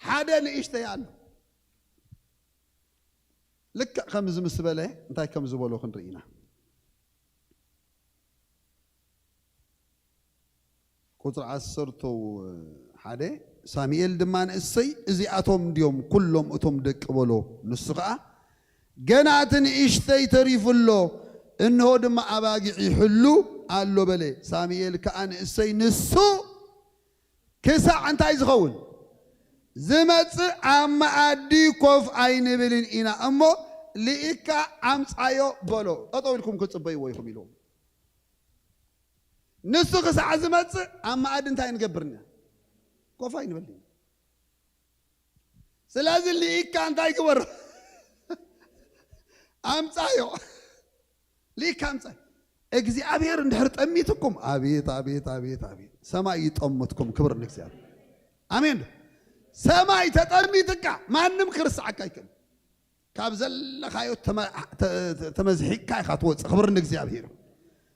ሓደ ንእሽተይ ኣሎ።" ልክዕ ከምዚ ምስ በለ እንታይ ከም ዝበሎ ክንርኢ ኢና። ቁጽሪ ዓሰርተ ሓደ፣ ሳሙኤል ድማ ንእሰይ፣ "እዚኣቶም ድዮም ኩሎም እቶም ደቂ?" በሎ። ንሱ ኸኣ፣ "ገና እቲ ንእሽተይ ተሪፉ ኣሎ፣ እንሆ ድማ ኣባጊዕ ይሕሉ ኣሎ" በለ። ሳሙኤል ከኣ ንእሰይ፣ "ንሱ ክሳዕ እንታይ ዝኸውን? ዝመጽእ ኣብ መኣዲ ኮፍ ኣይንብልን ኢና እሞ፣ ልኢካ ኣምጻዮ" በሎ። ጠጠው ኢልኩም ክትጽበይዎ ኢኹም ኢልዎም። ንሱ ክሳዕ ዝመጽእ ኣብ መኣዲ እንታይ ንገብር ኢና? ኮፍ ኣይንበልን። ስለዚ ልኢካ እንታይ ግበር? ኣምጻዮ። ልኢካ ኣምጻዮ። እግዚኣብሔር እንድሕር ጠሚትኩም፣ ኣቤት፣ ኣቤት፣ ኣቤት፣ ኣቤት። ሰማይ ይጠምትኩም። ክብሪ ንእግዚኣብሔር። ኣሜን። ሰማይ ተጠሚትካ ማንም ክርስዓካ ኣይክእል። ካብ ዘለኻዮ ተመ- ተ- ተ- ተመዝሒካ ኢኻ ትወፅእ። ክብሪ ንእግዚኣብሔር።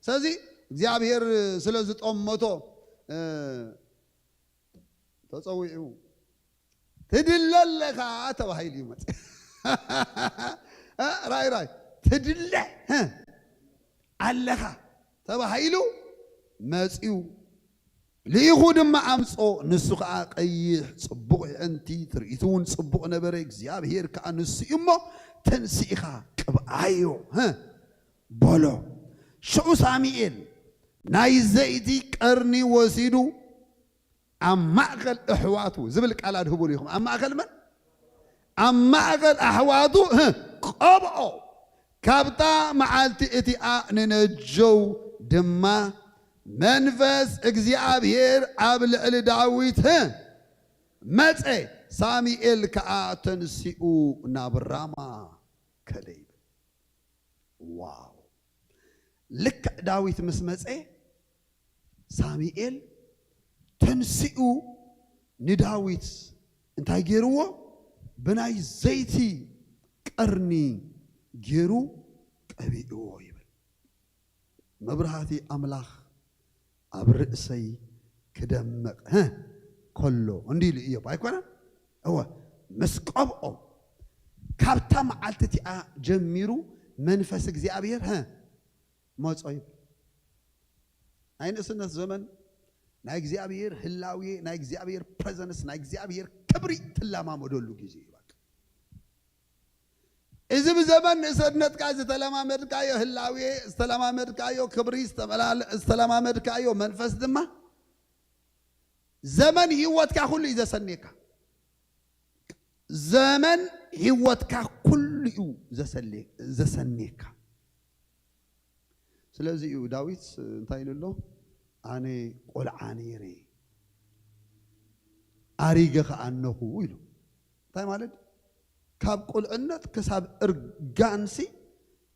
ስለዚ እግዚኣብሔር ስለ ዝጠመቶ ተፀዊዑ ትድለ ኣለኻ ተባሂሉ እዩ መፅእ። ራይ ራይ ትድለ ኣለኻ ተባሂሉ መፅኡ። ልኢኹ ድማ ኣምጾ፣ ንሱ ኸዓ ቀይሕ ጽቡቕ የዕንቲ፣ ትርኢቱ እውን ጽቡቕ ነበረ። እግዚኣብሔር ከኣ ንሱ እዩ እሞ፣ ተንሲእኻ ቅብኣዮ በሎ። ሽዑ ሳሙኤል ናይ ዘይቲ ቀርኒ ወሲዱ ኣብ ማእከል ኣሕዋቱ ዝብል ቃል ኣድህቡሉ ኢኹም። ኣብ ማእከል መን? ኣብ ማእከል ኣሕዋቱ ቀብኦ። ካብታ መዓልቲ እቲኣ ንነጀው ድማ መንፈስ እግዚኣብሔር ኣብ ልዕሊ ዳዊት መጸ። ሳሙኤል ከኣ ተንሲኡ ናብ ራማ ከደ ይብል። ዋው! ልክዕ ዳዊት ምስ መጸ ሳሙኤል ተንሲኡ ንዳዊት እንታይ ገይርዎ? ብናይ ዘይቲ ቀርኒ ገይሩ ቀቢእዎ ይብል። መብራህቲ ኣምላኽ ኣብ ርእሰይ ክደምቕ ከሎ እንዲ ኢሉ እዮብ ኣይኮነን? እወ ምስ ቀብኦ ካብታ መዓልቲ እቲኣ ጀሚሩ መንፈስ እግዚኣብሔር መጾ ይብል። ናይ ንእስነት ዘመን ናይ እግዚኣብሔር ህላዌ፣ ናይ እግዚኣብሔር ፕረዘንስ፣ ናይ እግዚኣብሔር ክብሪ ትለማመደሉ ግዜ እዩ። በቃ እዚ ብዘመን ንእስነትካ ዝተለማመድካዮ ህላዌ፣ ዝተለማመድካዮ ክብሪ፣ ዝተመላለ- ዝተለማመድካዮ መንፈስ ድማ ዘመን ህይወትካ ኩሉ እዩ ዘሰኔካ። ዘመን ህይወትካ ኩሉ እዩ ዘሰሌ- ዘሰኔካ። ስለዚ እዩ ዳዊት እንታይ ኢሉ ኣሎ? ኣነ ቆልዓ ነይረ ኣሪገ ከኣ ኣነኹ ኢሉ። እንታይ ማለት? ካብ ቁልዕነት ክሳብ እርጋንሲ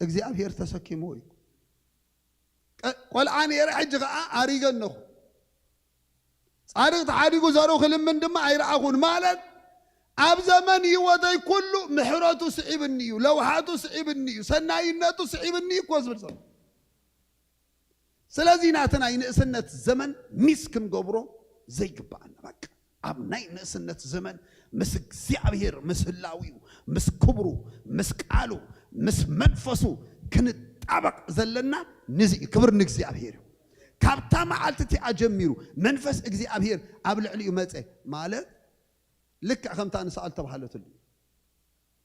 እግዚኣብሔር ተሰኪምዎ እዩ። ቀ- ቆልዓ ነይረ ሕጂ ከኣ ኣሪገ ኣነኹ። ጻድቕ ተሓዲጉ ዘርኡ ክልምን ድማ ኣይረኣኹን ማለት ኣብ ዘመን ህይወተይ ኩሉ ምሕረቱ ስዒብኒ እዩ፣ ለውሃቱ ስዒብኒ እዩ፣ ሰናይነቱ ስዒብኒ እዩ እኮ ዝብል ዘሎ። ስለዚ ናቲ ናይ ንእስነት ዘመን ሚስ ክንገብሮ ዘይግባኣና በቃ ኣብ ናይ ንእስነት ዘመን ምስ እግዚኣብሔር ምስ ህላዊኡ ምስ ክብሩ ምስ ቃሉ ምስ መንፈሱ ክንጣበቕ ዘለና ንዚ እዩ። ክብር ንእግዚኣብሔር እዩ። ካብታ መዓልቲ እቲኣ ጀሚሩ መንፈስ እግዚኣብሔር ኣብ ልዕሊኡ መፀ ማለት ልክዕ ከምታ ንስኣ ዝተባሃለትሉ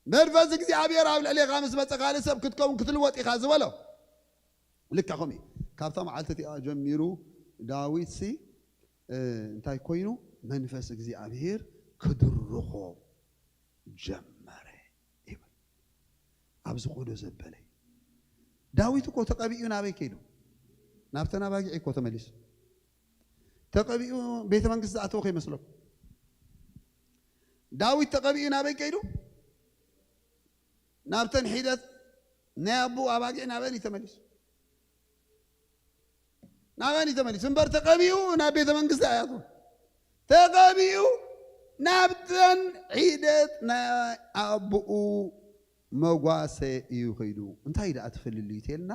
መንፈስ እግዚኣብሔር ኣብ ልዕሌኻ ምስ መፀ ካልእ ሰብ ክትከውን ክትልወጥ ኢኻ ዝበሎ ልክዕ ከምኡ እዩ። ካብታ መዓልቲ እቲኣ ጀሚሩ ዳዊት ሲ እንታይ ኮይኑ መንፈስ እግዚኣብሔር ክድርኾ ጀመረ ይብል። ኣብዚ ኮዶ ዘበለ ዳዊት እኮ ተቐቢኡ ናበይ ከይዱ? ናብተን ኣባጊዕ እኮ ተመሊሱ። ተቐቢኡ ቤተ መንግስቲ ዝኣተወ ከይመስለኩም። ዳዊት ተቐቢኡ ናበይ ከይዱ? ናብተን ሒደት ናይ ኣቦኡ ኣባጊዕ ናበን እዩ ተመሊሱ። ናበን እዩ ተመሊሱ እምበር ተቐቢኡ ናብ ቤተ መንግስቲ ኣያቱ ተቐቢኡ ናብተን ሒደት ናይ ኣቦኡ መጓሰ እዩ ከይዱ። እንታይ ደኣ ትፈልልዩ ተልና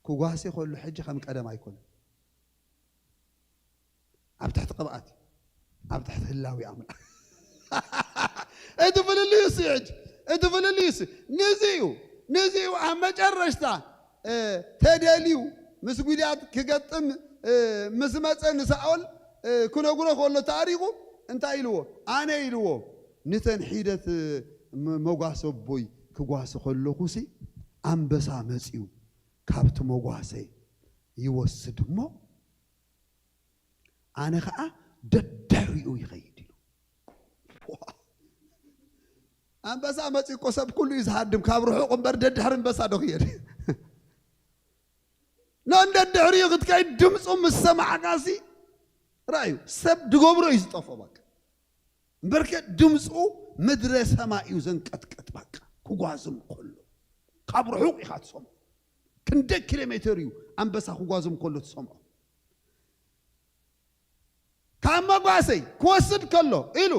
ክጓሲ ከሉ ሕጂ ከም ቀደም ኣይኮነን። ኣብ ትሕቲ ቅብኣት እዩ። ኣብ ትሕቲ ህላዊ ኣምላኽ እቲ ፍልልዩ እሱ ሕጂ እቲ ፍልልዩ እሱ ንዚ እዩ። ንዚ እዩ ኣብ መጨረሽታ ተደልዩ ምስ ጉልያድ ክገጥም ምስ መፀ ንሳኦል ክነግሮ ከሎ ታሪኹ እንታይ ኢልዎ? ኣነ ኢልዎ ንተን ሒደት መጓሰቦይ ክጓሲ ከለኹሲ ኣንበሳ መፅዩ ካብቲ መጓሰ ይወስድ እሞ ኣነ ኸዓ ደድሕሪኡ ይኸይድ ኢሉ። ኣንበሳ መፂ እኮ ሰብ ኩሉ እዩ ዝሃድም ካብ ርሑቕ እምበር ደድሕሪ ኣንበሳ ዶ ክየድ? ነን ደድሕሪኡ ክትከይድ ድምፁ ምስ ሰማዕካሲ ራእዩ ሰብ ድገብሮ እዩ ዝጠፎ በቃ። እምበርከ ድምፁ ምድረ ሰማይ እዩ ዘንቀጥቀጥ በቃ። ክጓዝም ከሎ ካብ ርሑቕ ኢኻ ትሰምዖ። ክንደይ ኪሎ ሜትር እዩ ኣንበሳ ክጓዝም ከሎ ትሰምዖ። ካብ መጓሰይ ክወስድ ከሎ ኢሉ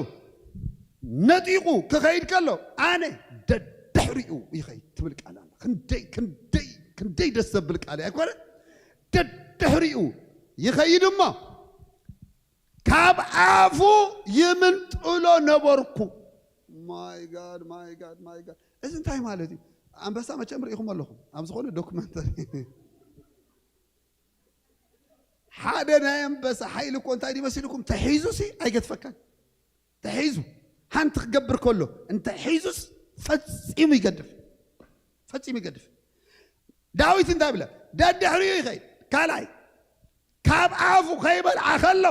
ነጢቑ ክኸይድ ከሎ ኣነ ደድሕሪኡ ይኸይድ ትብል ቃል ኣላ። ክንደይ ክንደይ ክንደይ ደስ ዘብል ቃል ኣይኮነ? ደድሕሪኡ ይኸይድ እሞ ካብ ኣፉ ይምንጥሎ ነበርኩ። My God, my God, my God። እዚ እንታይ ማለት እዩ? ኣንበሳ መቸም ርኢኹም ኣለኹም ኣብ ዝኾነ ዶክመንተሪ። ሓደ ናይ ኣንበሳ ሓይሊ እኮ እንታይ ድዩ መሲልኩም? ተሒዙ ሲ ኣይገድፈካን። ተሒዙ ሓንቲ ክገብር ከሎ እንተ ሒዙስ ፈጺሙ ይገድፍ። ፈጺሙ ይገድፍ። ዳዊት እንታይ ብለ? ደድሕሪኡ ይኸይድ። ካልኣይ ካብ ኣፉ ከይበልዓ ከሎ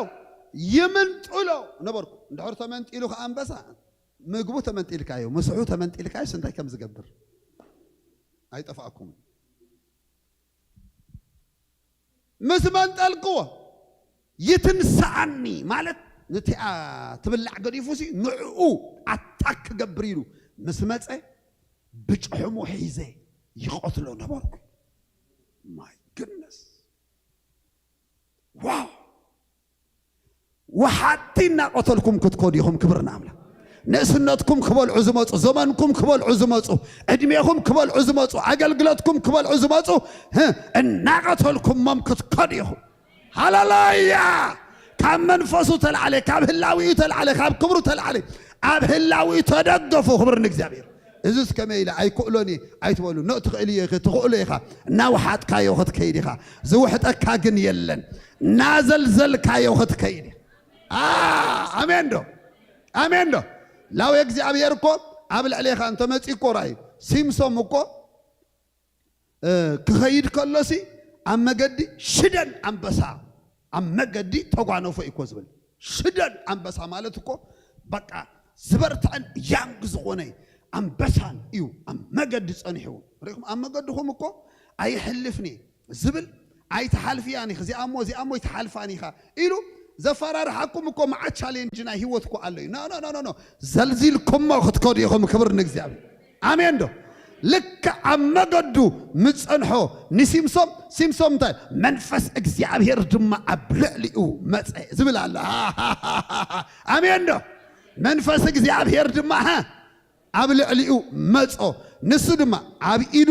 ይምንጥሎ ነበርኩ። እንድሕር ተመንጢሉ ከኣ ኣንበሳ ምግቡ ተመንጢልካዮ፣ ምስሑ ተመንጢልካዮስ እንታይ ከም ዝገብር ኣይጠፋእኩምን። ምስ መንጠልክዎ ይትንስኣኒ ማለት ነቲኣ ትብላዕ ገዲፉ ሲ ንዕኡ ኣታክ ክገብር ኢሉ ምስ መጸ ብጭሕሙ ሒዘ ይቐትሎ ነበርኩ። My goodness። ዋው። ወሓጥቲ እናቐተልኩም ክትከዱ ኢኹም። ክብሪ ንኣምላኽ። ንእስነትኩም ክበልዑ ዝመጹ፣ ዘመንኩም ክበልዑ ዝመጹ፣ ዕድሜኹም ክበልዑ ዝመጹ፣ ኣገልግሎትኩም ክበልዑ ዝመጹ፣ ህ፣ እናቐተልኩሞም ክትከዱ ኢኹም። ሃሌሉያ። ካብ መንፈሱ ተላዕለ፣ ካብ ህላዊኡ ተላዕለ፣ ካብ ክብሩ ተላዕለ፣ ኣብ ህላዊኡ ተደገፉ። ክብሪ ንእግዚኣብሔር። እዚስ ከመይ ኢለ ኣይክእሎን እየ ኣይትበሉ። ኖእ ትኽእል እየ ኢኺ፣ ትኽእሎ ኢኻ። እናወሓጥካዮ ክትከይድ ኢኻ። ዝውሕጠካ ግን የለን። እናዘልዘልካዮ ክትከይድ ኢኻ። ኣ፣ ኣሜን ዶ? ኣሜን ዶ? ላው እግዚኣብሔር እኮ ኣብ ልዕሌኻ እንተመጺእ እኮ ራእዩ። ሲምሶም እኮ እ፣ ክኸይድ ከሎሲ ኣብ መገዲ ሽደን ኣንበሳ ኣብ መገዲ ተጓነፎ እዩ እኮ ዝብል። ሽደን ኣንበሳ ማለት እኮ በቃ ዝበርትዐን ያንግ ዝኾነ ኣንበሳን እዩ ኣብ መገዲ ጸኒሕዎ። ርኢኹም፣ ኣብ መገድኹም እኮ ኣይሕልፍን እየ ዝብል፣ ኣይትሓልፍያን ኢኺ፣ እዚኣ እሞ፣ እዚኣ እሞ ኣይትሓልፋን ኢኻ ኢሉ ዘፈራርሓኩም እኮ መዓት ቻሌንጅ ናይ ህይወት እኮ ኣሎ እዩ። ኖ፣ ኖ፣ ኖ፣ ኖ፣ ኖ። ዘልዚልኩሞ ክትከዱ ኢኹም። ክብሪ ንእግዚኣብሔር። ኣሜን ዶ? ልክዕ ኣብ መገዱ ምጸንሖ ንሲምሶም፣ ሲምሶም እንታይ? መንፈስ እግዚኣብሔር ድማ ኣብ ልዕሊኡ መጸ ዝብል ኣሎ። ኣሜን ዶ? መንፈስ እግዚኣብሔር ድማ፣ ሃ፣ ኣብ ልዕሊኡ መጾ። ንሱ ድማ ኣብ ኢዱ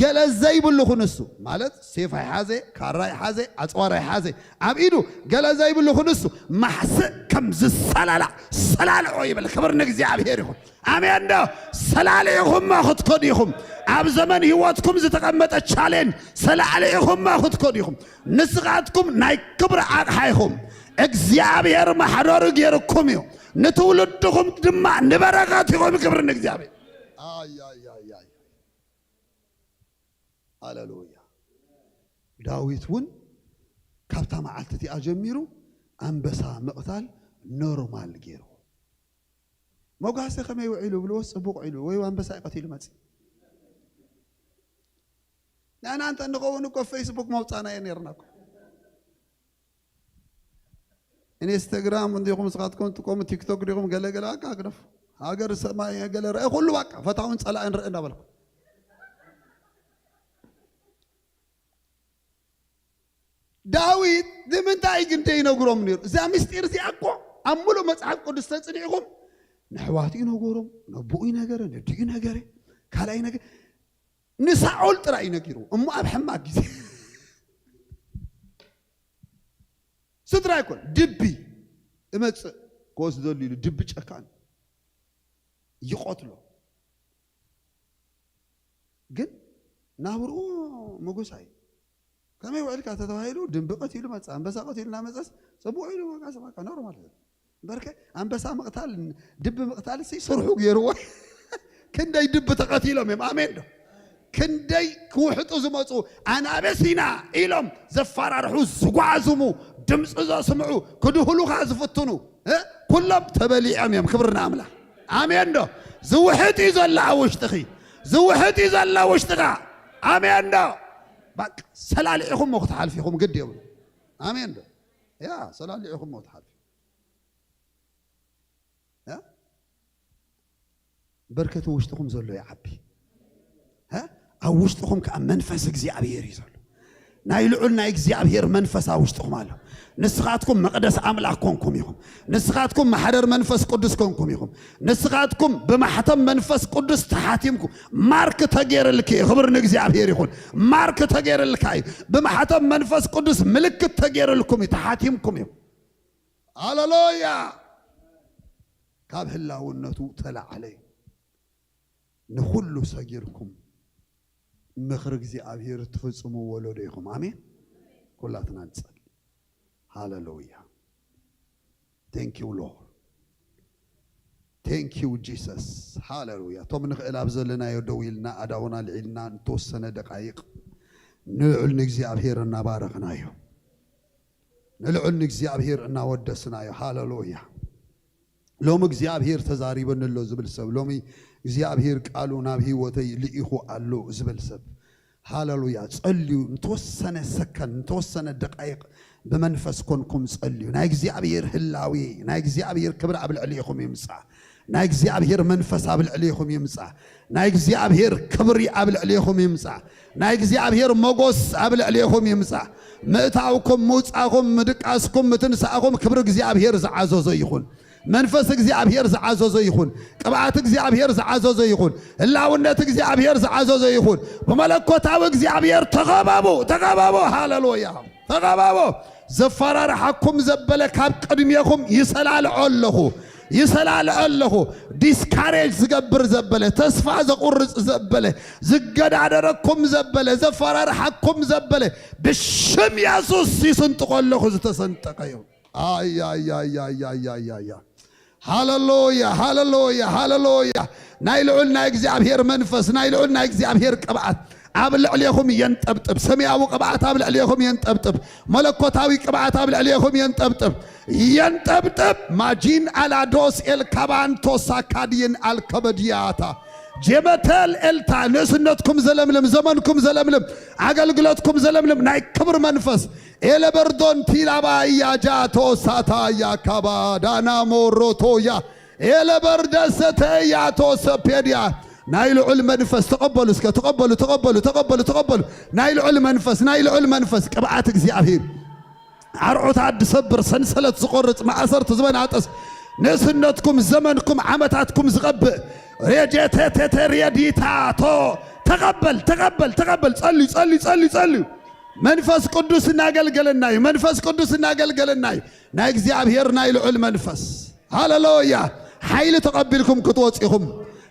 ገለ ዘይብሉ ክንሱ፣ ማለት ሴፍ ኣይሓዘ፣ ካራ ኣይሓዘ፣ ኣጽዋር ኣይሓዘ። ኣብ ኢዱ ገለ ዘይብሉ ክንሱ፣ ማሕስእ ከም ዝሰላላዕ ሰላልዖ ይብል። ክብሪ ንእግዚኣብሔር ይኹን። ኣሜን ዶ? ሰላሊኹሞ ክትከዱ ኢኹም። ኣብ ዘመን ህይወትኩም ዝተቐመጠ ቻሌንጅ ሰላሊኹሞ ክትከዱ ኢኹም። ንስኻትኩም ናይ ክብሪ ኣቕሓ ኢኹም። እግዚኣብሔር ማሕደሩ ገይርኩም እዩ። ንትውልድኹም ድማ ንበረኸት ኢኹም። ክብሪ ንእግዚኣብሔር። ኣይ፣ ኣይ፣ ኣይ፣ ኣይ። ሃሌሉያ። ዳዊት እውን ካብታ መዓልቲ እቲኣ ጀሚሩ ኣንበሳ ምቕታል ኖርማል ገይሩ። መጓሰ ከመይ ውዒሉ ብልዎ፣ ጽቡቕ ውዒሉ፣ ወይ ኣንበሳ እዩ ቀቲሉ መጽእ። ንሕና እንተ ንኸውን እኮ ፌስቡክ መውጻእናዮ ነይርና እኮ። ኢንስታግራም እንዲኹም ንስኻትኩም ትጥቀሙ፣ ቲክቶክ ዲኹም፣ ገለ ገለ በቃ ግደፉ። ሃገር ሰማይ ገለ ርአ፣ ኩሉ በቃ ፈታውን ጸላእን ርአ እንዳበልኩ። ዳዊት ንምንታይ ግን ደይነግሮም ነይሩ? እዛ ምስጢር እዚኣ እኮ ኣብ ሙሉእ መጽሓፍ ቅዱስ ተጽኒዕኩም፣ ንኣሕዋቱ ይነገሮም፣ ነቦኡ ይነገረ፣ ነዲኡ ይነገረ፣ ካልኣይ ነገር፣ ንሳኦል ጥራይ እዩ ነጊርዎ። እሞ ኣብ ሕማቅ ግዜ ስድራ ይኮን ድቢ እመጽእ ክወስደሉ ኢሉ ድቢ ጨካን ይቆትሎ። ግን ናብርኡ ምጉሳይ ከመይ ውዕልካ ተተባሂሉ ድንቢ ቀቲሉ መጽእ፣ ኣንበሳ ቀቲሉ እናመጸስ ጽቡቕ ኢሉ መቃስ በቃ ኖርማል እዩ። እምበርከ ኣንበሳ ምቕታል ድቢ ምቕታል ሲ ስርሑ ገይርዎ። ክንደይ ድቢ ተቐቲሎም እዮም። ኣሜን ዶ? ክንደይ ክውሕጡ ዝመጹ ኣናብስ ኢና ኢሎም ዘፈራርሑ ዝጓዝሙ ድምፂ ዘስምዑ ክድህሉኻ ዝፍትኑ እ? ኩሎም ተበሊዖም እዮም። ክብሪ ንኣምላኽ። ኣሜን ዶ? ዝውሕጥ እዩ ዘሎ ኣብ ውሽጥኺ። ዝውሕጥ እዩ ዘሎ ውሽጥኻ። ኣሜን ዶ? በቃ ሰላሊዕኹም ክትሓልፊኹም ግድ የብሉ። ኣሜን ዶ? ያ ሰላሊዕኹም ክትሓልፊ እ? በርከት ውሽጥኹም ዘሎ ይዓቢ። እ? ኣብ ውሽጥኹም ከዓ መንፈስ እግዚኣብሔር እዩ ዘሎ። ናይ ልዑል ናይ እግዚኣብሔር መንፈስ ኣብ ውሽጥኹም ኣሎ። ንስኻትኩም መቕደስ ኣምላኽ ኮንኩም ኢኹም። ንስኻትኩም ማሕደር መንፈስ ቅዱስ ኮንኩም ኢኹም። ንስኻትኩም ብማሕተም መንፈስ ቅዱስ ተሓቲምኩም። ማርክ ተገይርልኪ እዩ። ክብር ንእግዚኣብሔር ይኹን። ማርክ ተገይርልካ እዩ። ብማሕተም መንፈስ ቅዱስ ምልክት ተገይርልኩም እዩ። ተሓቲምኩም እዩ። ሃሌሉያ። ካብ ህላውነቱ ተላዕለ። ንኹሉ ሰጊርኩም ምኽሪ እግዚኣብሔር ትፍጽሙ ወለዶ ኢኹም። ኣሜን። ኩላትና ንጸሊ። ሃሌሉያ። Thank you Lord. Thank you Jesus. ሃሌሉያ። እቶም ንኽእል ኣብ ዘለናዮ ደው ኢልና ኣዳውና ልዒልና ንተወሰነ ደቃይቕ ንልዑል ንእግዚኣብሔር እናባረኽናዮ፣ ንልዑል ንእግዚኣብሔር እናወደስናዮ። ሃሌሉያ። ሎሚ እግዚኣብሔር ተዛሪበኒ ኣሎ ዝብል ሰብ፣ ሎሚ እግዚኣብሔር ቃሉ ናብ ህይወተይ ልኢኹ ኣሎ ዝብል ሰብ፣ ሃሌሉያ፣ ጸልዩ። ንተወሰነ ሰከን፣ ንተወሰነ ደቃይቕ ብመንፈስ ኮንኩም ጸልዩ። ናይ እግዚኣብሔር ህላዌ፣ ናይ እግዚኣብሔር ክብሪ ኣብ ልዕሌኹም ይምጻእ። ናይ እግዚኣብሔር መንፈስ ኣብ ልዕሌኹም ይምጻእ። ናይ እግዚኣብሔር ክብሪ ኣብ ልዕሌኹም ይምጻእ። ናይ እግዚኣብሔር ሞጎስ ኣብ ልዕሌኹም ይምጻእ። ምእታውኩም፣ ምውጻእኹም፣ ምድቃስኩም፣ ምትንሳእኹም ክብሪ እግዚኣብሔር ዝዓዘዞ ይኹን። መንፈስ እግዚኣብሔር ዝዓዘዞ ይኹን። ቅብኣት እግዚኣብሔር ዝዓዘዞ ይኹን። ህላውነት እግዚኣብሔር ዝዓዘዞ ይኹን። ብመለኮታዊ እግዚኣብሔር ተኸበቡ፣ ተኸበቡ። ሃሌሉያ። ተኸበቡ። ዘፈራርሓኩም ዘበለ ካብ ቅድሜኹም ይሰላልዖ ኣለኹ፣ ይሰላልዖ ኣለኹ። ዲስካሬጅ ዝገብር ዘበለ፣ ተስፋ ዘቑርጽ ዘበለ፣ ዝገዳደረኩም ዘበለ፣ ዘፈራርሓኩም ዘበለ፣ ብሽም የሱስ ይስንጥቆ ኣለኹ። ዝተሰንጠቀ እዩ። ኣያያያያያያያ። ሃሌሉያ፣ ሃሌሉያ፣ ሃሌሉያ። ናይ ልዑል ናይ እግዚኣብሔር መንፈስ፣ ናይ ልዑል ናይ እግዚኣብሔር ቅብኣት ኣብ ልዕሌኹም የንጠብጥብ። ሰማያዊ ቅብኣት ኣብ ልዕሌኹም የንጠብጥብ። መለኮታዊ ቅብኣት ኣብ ልዕሌኹም የንጠብጥብ። የንጠብጥብ። ማጂን ኣላዶስ ኤልካባንቶ ሳካዲን ኣልከበድያታ ጀመተል ኤልታ ንእስነትኩም ዘለምልም፣ ዘመንኩም ዘለምልም፣ ኣገልግሎትኩም ዘለምልም ናይ ክብሪ መንፈስ ኤለበርዶን ቲላባ እያጃቶ ሳታ ያካባ ዳና ሞሮቶያ ኤለበርደሰተ ያቶ ሰፔድያ ናይ ልዑል መንፈስ ተቐበሉ። እስከ ተቐበሉ፣ ተቐበሉ፣ ተቐበሉ፣ ተቐበሉ። ናይ ልዑል መንፈስ፣ ናይ ልዑል መንፈስ ቅብኣት እግዚኣብሔር ኣርዑታት ዝሰብር፣ ሰንሰለት ዝቖርጽ፣ ማእሰርቲ ዝበናጥስ፣ ንእስነትኩም፣ ዘመንኩም፣ ዓመታትኩም ዝቐብእ ሬጀቴቴቴ ሬዲታቶ ተቐበል፣ ተቐበል፣ ተቐበል። ጸልዩ፣ ጸልዩ፣ ጸልዩ፣ ጸልዩ። መንፈስ ቅዱስ እናገልገለና እዩ። መንፈስ ቅዱስ እናገልገለና እዩ። ናይ እግዚኣብሔር ናይ ልዑል መንፈስ። ሃሌሉያ። ሓይሊ ተቐቢልኩም ክትወጹ ኢኹም።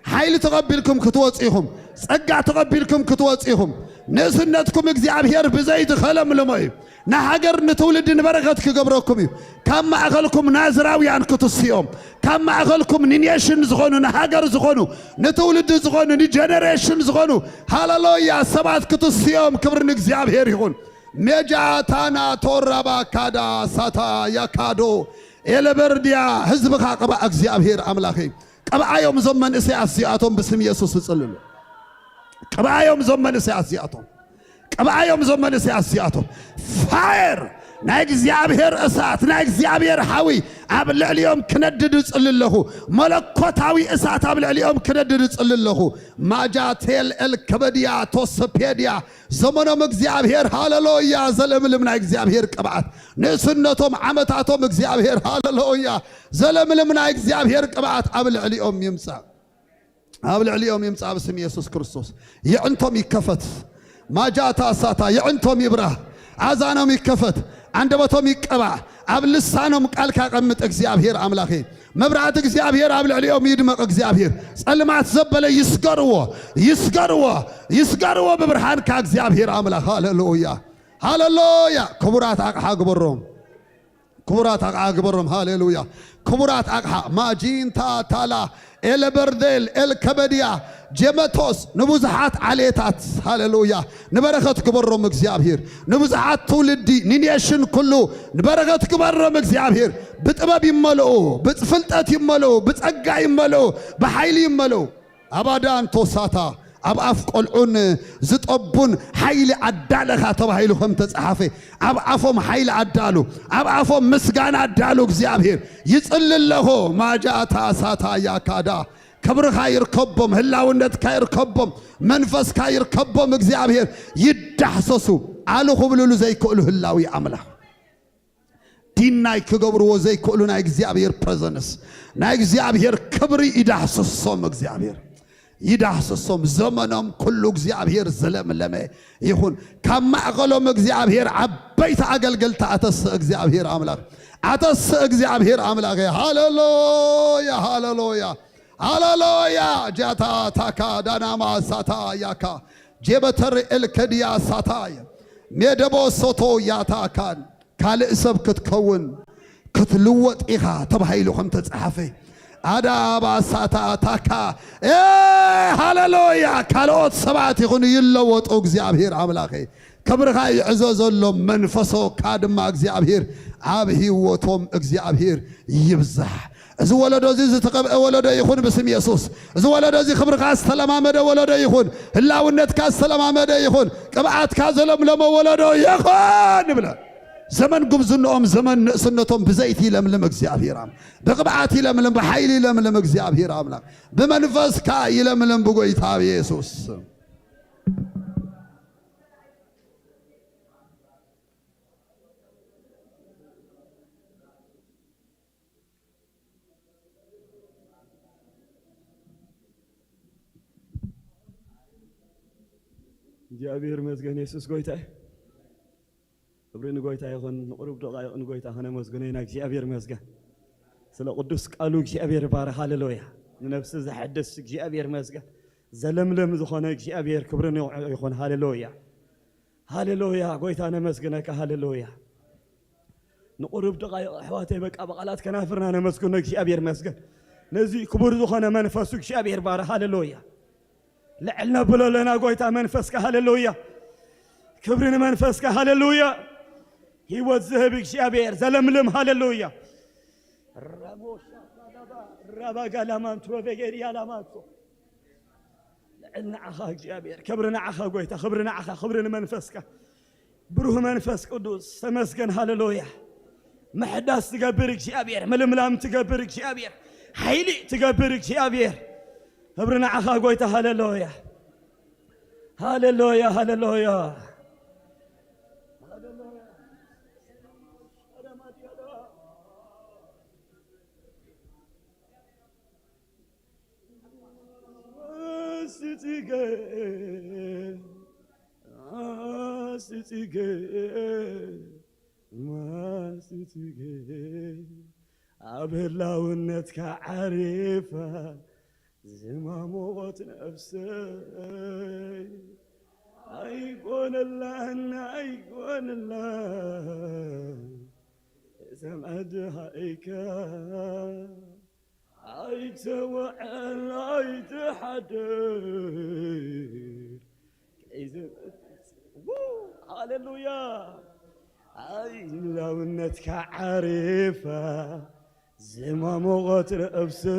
ሓይሊ ተቐቢልኩም ክትወጹ ኢኹም። ጸጋ ተቐቢልኩም ክትወጹ ኢኹም። ንእስነትኩም እግዚኣብሔር ብዘይቲ ኸለምልሞ እዩ። ንሃገር ንትውልዲ ንበረኸት ክገብረኩም እዩ። ካብ ማእኸልኩም ናዝራውያን ክትስዮም፣ ካብ ማእኸልኩም ንኔሽን ዝኾኑ፣ ንሃገር ዝኾኑ፣ ንትውልዲ ዝኾኑ፣ ንጀነሬሽን ዝኾኑ፣ ሃሌሉያ፣ ሰባት ክትስዮም። ክብሪ ንእግዚኣብሔር ይኹን። ሜጃታና ቶራባ ካዳ ሳታ ያካዶ ኤለበርድያ ህዝብኻ ቅባእ እግዚኣብሔር ኣምላኸይ። ቅብኣዮም እዞም መንእሰያት እዚኣቶም ብስም የሱስ እጽልሉ። ቅብኣዮም እዞም መንእሰያት እዚኣቶም። ቅብኣዮም እዞም መንእሰያት እዚኣቶም። ፋየር ናይ እግዚኣብሔር እሳት፣ ናይ እግዚኣብሔር ሓዊ ኣብ ልዕሊኦም ክነድድ እጽሊ ኣለኹ። መለኮታዊ እሳት ኣብ ልዕሊኦም ክነድድ እጽሊ ኣለኹ። ማጃቴል ኤልከበድያ ቶሰፔድያ ዘመኖም እግዚኣብሔር ሃሌሉያ ዘለምልም ናይ እግዚኣብሔር ቅብኣት፣ ንእስነቶም ዓመታቶም እግዚኣብሔር ሃሌሉያ ዘለምልም ናይ እግዚኣብሔር ቅብኣት ኣብ ልዕሊኦም ይምጻእ። ኣብ ልዕሊኦም ይምጻእ ብስም የሱስ ክርስቶስ። የዕንቶም ይከፈት። ማጃታ ሳታ የዕንቶም ይብራህ። ኣዛኖም ይከፈት። ኣንደበቶም ይቀባእ። ኣብ ልሳኖም ቃልካ ቀምጥ እግዚኣብሔር ኣምላኸ። መብራህቲ እግዚኣብሔር ኣብ ልዕሊኦም ይድመቕ እግዚኣብሔር። ጸልማት ዘበለ ይስገርዎ፣ ይስገርዎ፣ ይስገርዎ ብብርሃንካ እግዚኣብሔር ኣምላኽ። ሃሌሉያ፣ ሃሌሉያ። ክቡራት ኣቕሓ ግበሮም። ክቡራት ኣቕሓ ግበሮም። ሃሌሉያ። ክቡራት ኣቕሓ ማጂንታ ታላ ኤለበርዴል ኤልከበድያ ጀመቶስ ንብዙሓት ዓሌታት። ሃሌሉያ። ንበረኸት ግበሮም እግዚኣብሔር። ንብዙሓት ትውልዲ ንኔሽን ኩሉ ንበረኸት ግበሮም እግዚኣብሔር። ብጥበብ ይመልኡ፣ ብፍልጠት ይመልኡ፣ ብጸጋ ይመልኡ፣ ብሓይሊ ይመልኡ። ኣባዳን ቶሳታ ኣብ ኣፍ ቆልዑን ዝጠቡን ሓይሊ ኣዳለኻ ተባሂሉ ከም ተጻሓፈ ኣብ ኣፎም ሓይሊ ኣዳሉ፣ ኣብ ኣፎም ምስጋና ኣዳሉ። እግዚኣብሔር ይጽሊ ኣለኹ። ማጃታ ሳታ ያካዳ ክብርኻ ይርከቦም፣ ህላውነትካ ይርከቦም፣ መንፈስካ ይርከቦም። እግዚኣብሔር ይዳህሰሱ። ኣሉ ክብልሉ ዘይክእሉ ህላዊ ኣምላኽ፣ ዲናይ ክገብርዎ ዘይክእሉ ናይ እግዚኣብሔር ፕረዘንስ፣ ናይ እግዚኣብሔር ክብሪ ይዳህስሶም። እግዚኣብሔር ይዳህስሶም። ዘመኖም ኩሉ እግዚኣብሔር ዝለምለመ ይኹን። ካብ ማእኸሎም እግዚኣብሔር ዓበይቲ ኣገልገልቲ ኣተስእ እግዚኣብሔር ኣምላኽ፣ ኣተስእ እግዚኣብሔር ኣምላኽ። ሃሌሉያ፣ ሃሌሉያ፣ ሃሌሉያ። ጃታ ታካ ዳናማ ሳታ ያካ ጄበተር ኤልከድያ ሳታይ ሜደቦ ሶቶ ያታካን ካልእ ሰብ ክትከውን ክትልወጥ ኢኻ ተባሂሉ ከም ተጻሓፈ፣ ኣዳ ባሳታ ታካ፣ ኤ፣ ሃሌሉያ። ካልኦት ሰባት ይኹኑ ይለወጡ። እግዚኣብሔር ኣምላኸ፣ ክብርኻ ይዕዘዘሎም፣ መንፈሶካ ድማ እግዚኣብሔር ኣብ ህይወቶም እግዚኣብሔር ይብዛሕ። እዚ ወለዶ እዚ ዝተቐብአ ወለዶ ይኹን ብስም የሱስ። እዚ ወለዶ እዚ ክብርኻ ዝተለማመደ ወለዶ ይኹን፣ ህላውነትካ ዝተለማመደ ይኹን፣ ቅብኣትካ ዘለምለመ ወለዶ ይኹን ንብለ። ዘመን ጉብዝንኦም፣ ዘመን ንእስነቶም ብዘይቲ ይለምልም እግዚኣብሔር ኣምላኽ። ብቅብኣት ይለምልም፣ ብሓይሊ ይለምልም እግዚኣብሔር ኣምላኽ። ብመንፈስካ ይለምልም ብጎይታ ብየሱስ ስም። እግዚኣብሔር ይመስገን፣ የሱስ ጎይታ እዩ። ክብሪ ንጎይታ ይኹን። ንቁሩብ ደቓይቕ ንጎይታ ከነመስግኖ ኢና። እግዚኣብሔር ይመስገን ስለ ቅዱስ ቃሉ። እግዚኣብሔር ይባረክ። ሃሌሉያ። ንነፍሲ ዘሐድስ እግዚኣብሔር ይመስገን። ዘለምለም ዝኾነ እግዚኣብሔር ክብሪ ንዕኡ ይኹን። ሃሌሉያ፣ ሃሌሉያ። ጎይታ ነመስግነካ። ሃሌሉያ። ንቁሩብ ደቓይቕ ኣሕዋተይ፣ በቃ ብቓላት ከናፍርና ነመስግኖ። እግዚኣብሔር ይመስገን ነዚ ክቡር ዝኾነ መንፈሱ። እግዚኣብሔር ይባረክ። ሃሌሉያ። ልዕል ነብሎ ኣለና። ጎይታ መንፈስካ፣ ሃሌሉያ። ክብሪ ንመንፈስካ፣ ሃሌሉያ። ህይወት ዝህብ እግዚኣብሔር፣ ዘለምልም፣ ሃሌሉያ። ራባጋላማንትሮ ቬጌሪያ ላማንትሮ። ልዕል ንዓኻ እግዚኣብሔር፣ ክብሪ ንዓኻ ጎይታ፣ ክብሪ ንዓኻ፣ ክብሪ ንመንፈስካ። ብሩህ መንፈስ ቅዱስ ተመስገን፣ ሃሌሉያ። ምሕዳስ ትገብር እግዚኣብሔር፣ ምልምላም ትገብር እግዚኣብሔር፣ ሓይሊ ትገብር እግዚኣብሔር። ክብሪ ንዓኻ ጎይታ፣ ሃሌሉያ፣ ሃሌሉያ፣ ሃሌሉያ። ኣስትገ፣ ኣስትገ፣ ኣስትገ፣ ኣብ ህላውነትካ ዓሪፋ ዝማሞቖት ነፍሰይ። ኣይኮነላን፣ ኣይኮነላን ዘምዕድሃይካ። ኣይተወዐል ኣይተሓድር። ሃሌሉያ። ኣይ ህላውነትካ ዓሪፋ ዝማሞቐት ነፍሰይ።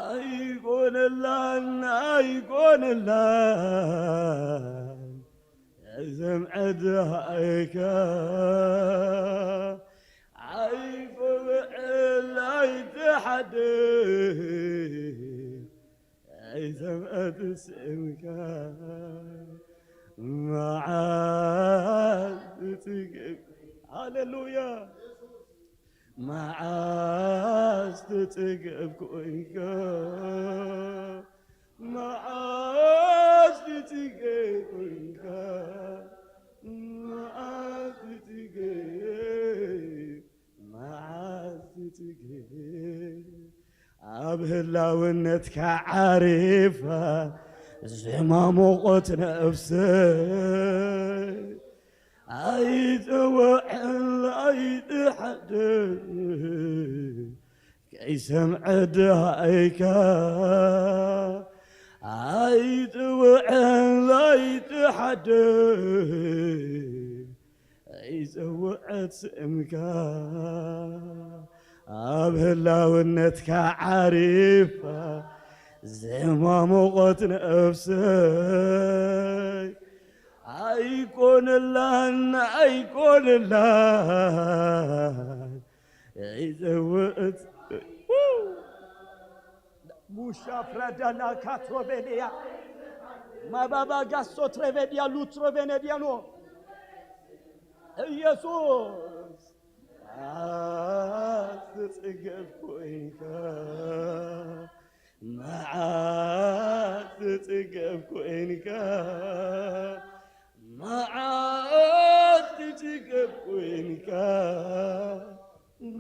ኣይኮነላን ኣይኮነላን ዘምዕድሃይካ። ኣይትውዕል ኣይትሓድር፣ ኣይዘምዕድ ስምካ። መዓዝ ትጽግብ። ሃሌሉያ። መዓዝ ትጽግብ ኮንካ፣ መዓዝ ትጽግብ ኮንካ፣ መዓዝ ትጽግብ፣ መዓዝ ትጽግብ። ኣብ ህላውነትካ ዓሪፋ ዝማሞቖት ነፍሰይ። ኣይትውዕል ኣይትሓድር ከይሰምዐ ድሃይካ። ኣይትውዕል ኣይትሓድር ከይጸውዐት ስምካ። ኣብ ህላውነትካ ዓሪፋ ዝማሞቖት ነፍሰይ። ኣይኮነላን ኣይኮነላን ይዘውእት ውሻ ፍራዳላ ካትሮቤልያ ማባባ ጋሶ ትረቬድያ ሉትሮቬነድያኖ ኢየሱስ መዓስ ትጽገብ ኮይንካ፣ መዓስ ትጽገብ ኮይንካ፣ መዓስ ትጽገብ ኮይንካ፣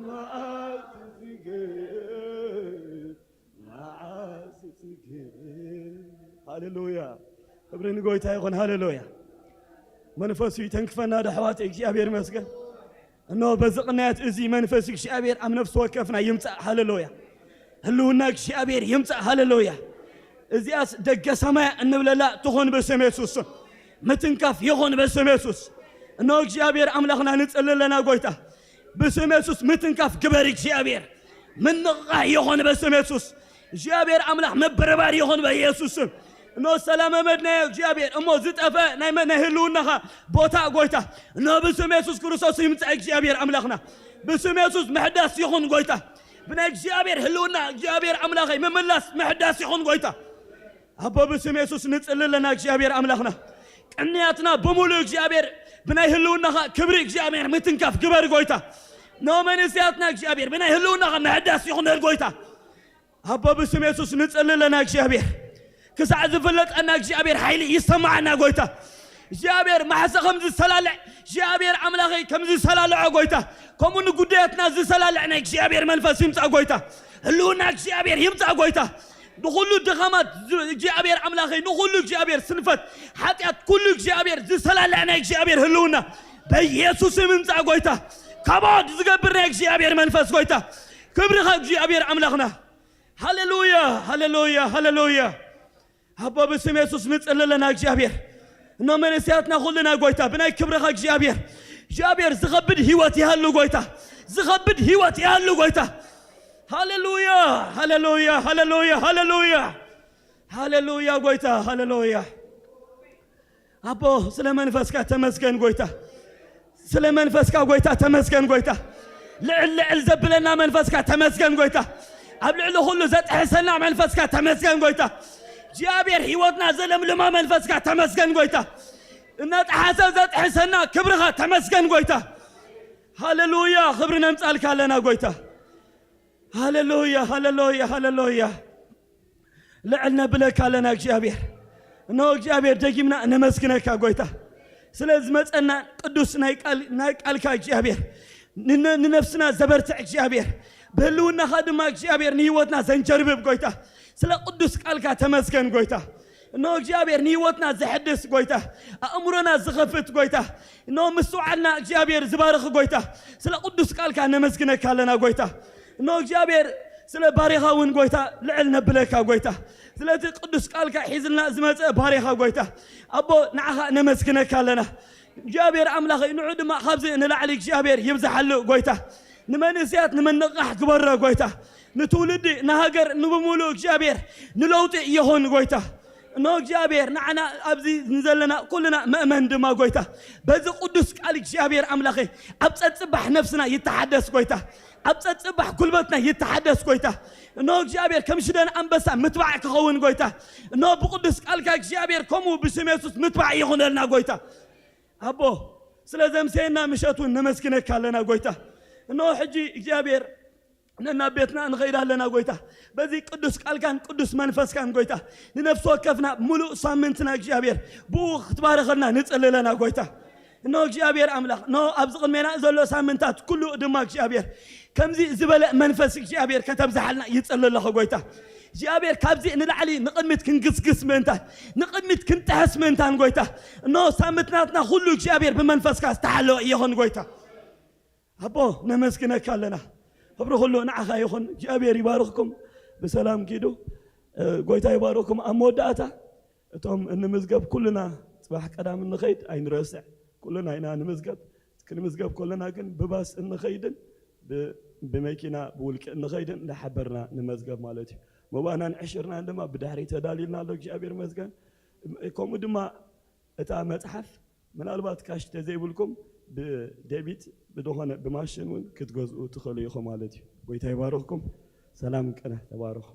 መዓስ ትጽገብ፣ መዓስ ትጽገብ። ሃሌሉያ! ክብሪ ንጎይታ ይኹን። ሃሌሉያ! መንፈሱ ይተንክፈና ዶ ኣሕዋተይ? እግዚኣብሔር ይመስገን። እነሆ በዚ ቅንያት እዚ መንፈስ እግዚኣብሔር ኣብ ነፍሲ ወከፍና ይምጻእ። ሃሌሉያ! ህልውና እግዚኣብሔር ይምጻእ። ሃሌሉያ! እዚኣስ ደገ ሰማያ እንብለላ ትኹን ብስም የሱስ ስም። ምትንካፍ ይኹን ብስም የሱስ። እነሆ እግዚኣብሔር ኣምላኽና ንጽሊ ኣለና ጎይታ። ብስም የሱስ ምትንካፍ ግበር እግዚኣብሔር። ምንቕቓሕ ይኹን ብስም የሱስ። እግዚኣብሔር ኣምላኽ ምብርባር ይኹን በኢየሱስ ስም። እነሆ ሰላመ መድናዮ እግዚኣብሔር እሞ ዝጠፍአ ናይ መ-፣ ናይ ህልውናኻ ቦታ ጎይታ። እነሆ ብስም የሱስ ክርስቶስ ይምጻእ እግዚኣብሔር ኣምላኽና። ብስም የሱስ ምሕዳስ ይኹን ጎይታ። ብናይ እግዚኣብሔር ህልውና እግዚኣብሔር ኣምላኸይ ምምላስ ምሕዳስ ይኹን ጎይታ። ኣቦ ብስም የሱስ ንጽሊ ኣለና እግዚኣብሔር ኣምላኽና። ቅንያትና ብምሉእ እግዚኣብሔር ብናይ ህልውናኻ ክብሪ እግዚኣብሔር ምትንካፍ ግበር ጎይታ። እነሆ መንእሰያትና እግዚኣብሔር ብናይ ህልውናኻ ምሕዳስ ይኹነል ጎይታ። ኣቦ ብስም የሱስ ንጽሊ ኣለና እግዚኣብሔር። ክሳዕ ዝፍለጠና እግዚኣብሔር ሓይሊ ይሰማዓና ጎይታ። እግዚኣብሔር ማሕሰ ከም ዝሰላልዕ እግዚኣብሔር ኣምላኸይ ከም ዝሰላልዖ ጎይታ። ከምኡ ንጉዳያትና ዝሰላልዕ ናይ እግዚኣብሔር መንፈስ ይምጻእ ጎይታ። ህልውና እግዚኣብሔር ይምጻእ ጎይታ። ንኹሉ ድኻማት ዝ-፣ እግዚኣብሔር ኣምላኸይ ንኹሉ እግዚኣብሔር ስንፈት ሓጢኣት ኩሉ እግዚኣብሔር ዝሰላልዕ ናይ እግዚኣብሔር ህልውና በኢየሱስ ይምጻእ ጎይታ። ከባድ ዝገብር ናይ እግዚኣብሔር መንፈስ ጎይታ። ክብርኻ እግዚኣብሔር ኣምላኽና። ሃሌሉያ፣ ሃሌሉያ፣ ሃሌሉያ። ኣቦ ብስም የሱስ ንጽሊ ኣለና እግዚኣብሔር። እኖ መንእሰያትና ኩልና ጎይታ ብናይ ክብርኻ እግዚኣብሔር። እግዚኣብሔር ዝኸብድ ህይወት ይሃሉ ጎይታ። ዝኸብድ ህይወት ይሃሉ ጎይታ። ሃሌሉያ፣ ሃሌሉያ፣ ሃሌሉያ፣ ሃሌሉያ። ሃሌሉያ ጎይታ፣ ሃሌሉያ። ኣቦ ስለ መንፈስካ ተመስገን ጎይታ። ስለ መንፈስካ ጎይታ ተመስገን ጎይታ። ልዕል ልዕል ዘብለና መንፈስካ ተመስገን ጎይታ። ኣብ ልዕሊ ኩሉ ዘጥሕሰና መንፈስካ ተመስገን ጎይታ። እግዚኣብሔር ህይወትና ዘለምልማ መንፈስካ ተመስገን ጎይታ። እናጠሓሰ ዘጥሕሰና ክብርኻ ተመስገን ጎይታ። ሃሌሉያ ክብሪ ነምጻልካ ኣለና ጎይታ። ሃሌሉያ፣ ሃሌሉያ፣ ሃሌሉያ። ልዕል ነብለካ ኣለና እግዚኣብሔር። እነሆ እግዚኣብሔር ደጊምና ነመስግነካ ጎይታ። ስለ ዝመጸና ቅዱስ ናይ ቃል-፣ ናይ ቃልካ እግዚኣብሔር። ንነ-፣ ንነፍስና ዘበርትዕ እግዚኣብሔር። ብህልውናኻ ድማ እግዚኣብሔር ንህይወትና ዘንጀርብብ ጎይታ። ስለ ቅዱስ ቃልካ ተመስገን ጎይታ። እነሆ እግዚኣብሔር ንህይወትና ዘሐድስ ጎይታ። ኣእምሮና ዝኸፍት ጎይታ። እነሆ ምስትውዓልና እግዚኣብሔር ዝባርኽ ጎይታ። ስለ ቅዱስ ቃልካ ነመስግነካ ኣለና ጎይታ። እነሆ እግዚኣብሔር ስለ ባሪኻ እውን ጎይታ ልዕል ነብለካ ጎይታ። ስለዚ ቅዱስ ቃልካ ሒዝልና ዝመጸ ባሪኻ ጎይታ። ኣቦ ንዓኻ ነመስግነካ ኣለና። እግዚኣብሔር ኣምላኸይ ንዑ ድማ ካብዚ ንላዕሊ እግዚኣብሔር ይብዝሓሉ ጎይታ። ንመንእሰያት ንምንቕቃሕ ግበሮ ጎይታ። ንትውልዲ ንሃገር ንብምሉእ እግዚኣብሔር ንለውጢ ይኹን ጎይታ። እነሆ እግዚኣብሔር ንዓና ኣብዚ ንዘለና ኩልና መእመን ድማ ጎይታ በዚ ቅዱስ ቃል እግዚኣብሔር ኣምላኸይ ኣብ ጸጽባሕ ነፍስና ይተሓደስ ጎይታ። ኣብ ጸጽባሕ ጉልበትና ይተሓደስ ጎይታ። እነሆ እግዚኣብሔር ከም ሽደን ኣንበሳ ምትባዕ ክኸውን ጎይታ። እነሆ ብቅዱስ ቃልካ እግዚኣብሔር ከምኡ ብስም የሱስ ምትባዕ ይኹነልና ጎይታ። ኣቦ ስለ ዘምሰየና ምሸት እውን ነመስግነካ ኣለና ጎይታ። እነሆ ሕጂ እግዚኣብሔር ነናብ ቤትና ንኸይድ ኣለና ጎይታ። በዚ ቅዱስ ቃልካን ቅዱስ መንፈስካን ጎይታ ንነፍሲ ወከፍና ምሉእ ሳምንትና እግዚኣብሔር ብኡ ክትባረኸልና ንጽሊ ኣለና ጎይታ። እነሆ እግዚኣብሔር ኣምላኽ እነሆ ኣብዚ ቅድሜና ዘሎ ሳምንታት ኩሉ ድማ እግዚኣብሔር ከምዚ ዝበለ መንፈስ እግዚኣብሔር ከተብዝሓልና ይጽሊ ኣለኹ ጎይታ። እግዚኣብሔር ካብዚ ንላዕሊ ንቕድሚት ክንግስግስ ምእንታን ንቕድሚት ክንጥሕስ ምእንታን ጎይታ እነሆ ሳምንትናትና ኩሉ እግዚኣብሔር ብመንፈስካ ዝተሓለወ ይኹን ጎይታ። ኣቦ ነመስግነካ ኣለና። ክብሪ ኩሉ ንዓኻ ይኹን። እግዚኣብሔር ይባርኽኩም። ብሰላም ኪዱ። እ፣ ጎይታ ይባርኽኩም። ኣብ መወዳእታ እቶም እንምዝገብ ኩልና ጽባሕ ቀዳም እንኸይድ ኣይንረስዕ። ኩልና ኢና ንምዝገብ። ክንምዝገብ ከለና ግን ብባስ እንኸይድን ብ-፣ ብመኪና ብውልቂ እንኸይድን እንዳሓበርና ንመዝገብ ማለት እዩ። መባእናን ዕሽርናን ድማ ብድሕሪ ተዳልዩልና ኣሎ። እግዚኣብሔር ይመስገን። ከምኡ ድማ እታ መጽሓፍ ምናልባት ካሽ ተዘይብልኩም ብደቢት ብዝኾነ ብማሽን እውን ክትገዝኡ ትኽእሉ ኢኹም ማለት እዩ። ጎይታ ይባርኽኩም። ሰላም ቅነ ተባረኹ።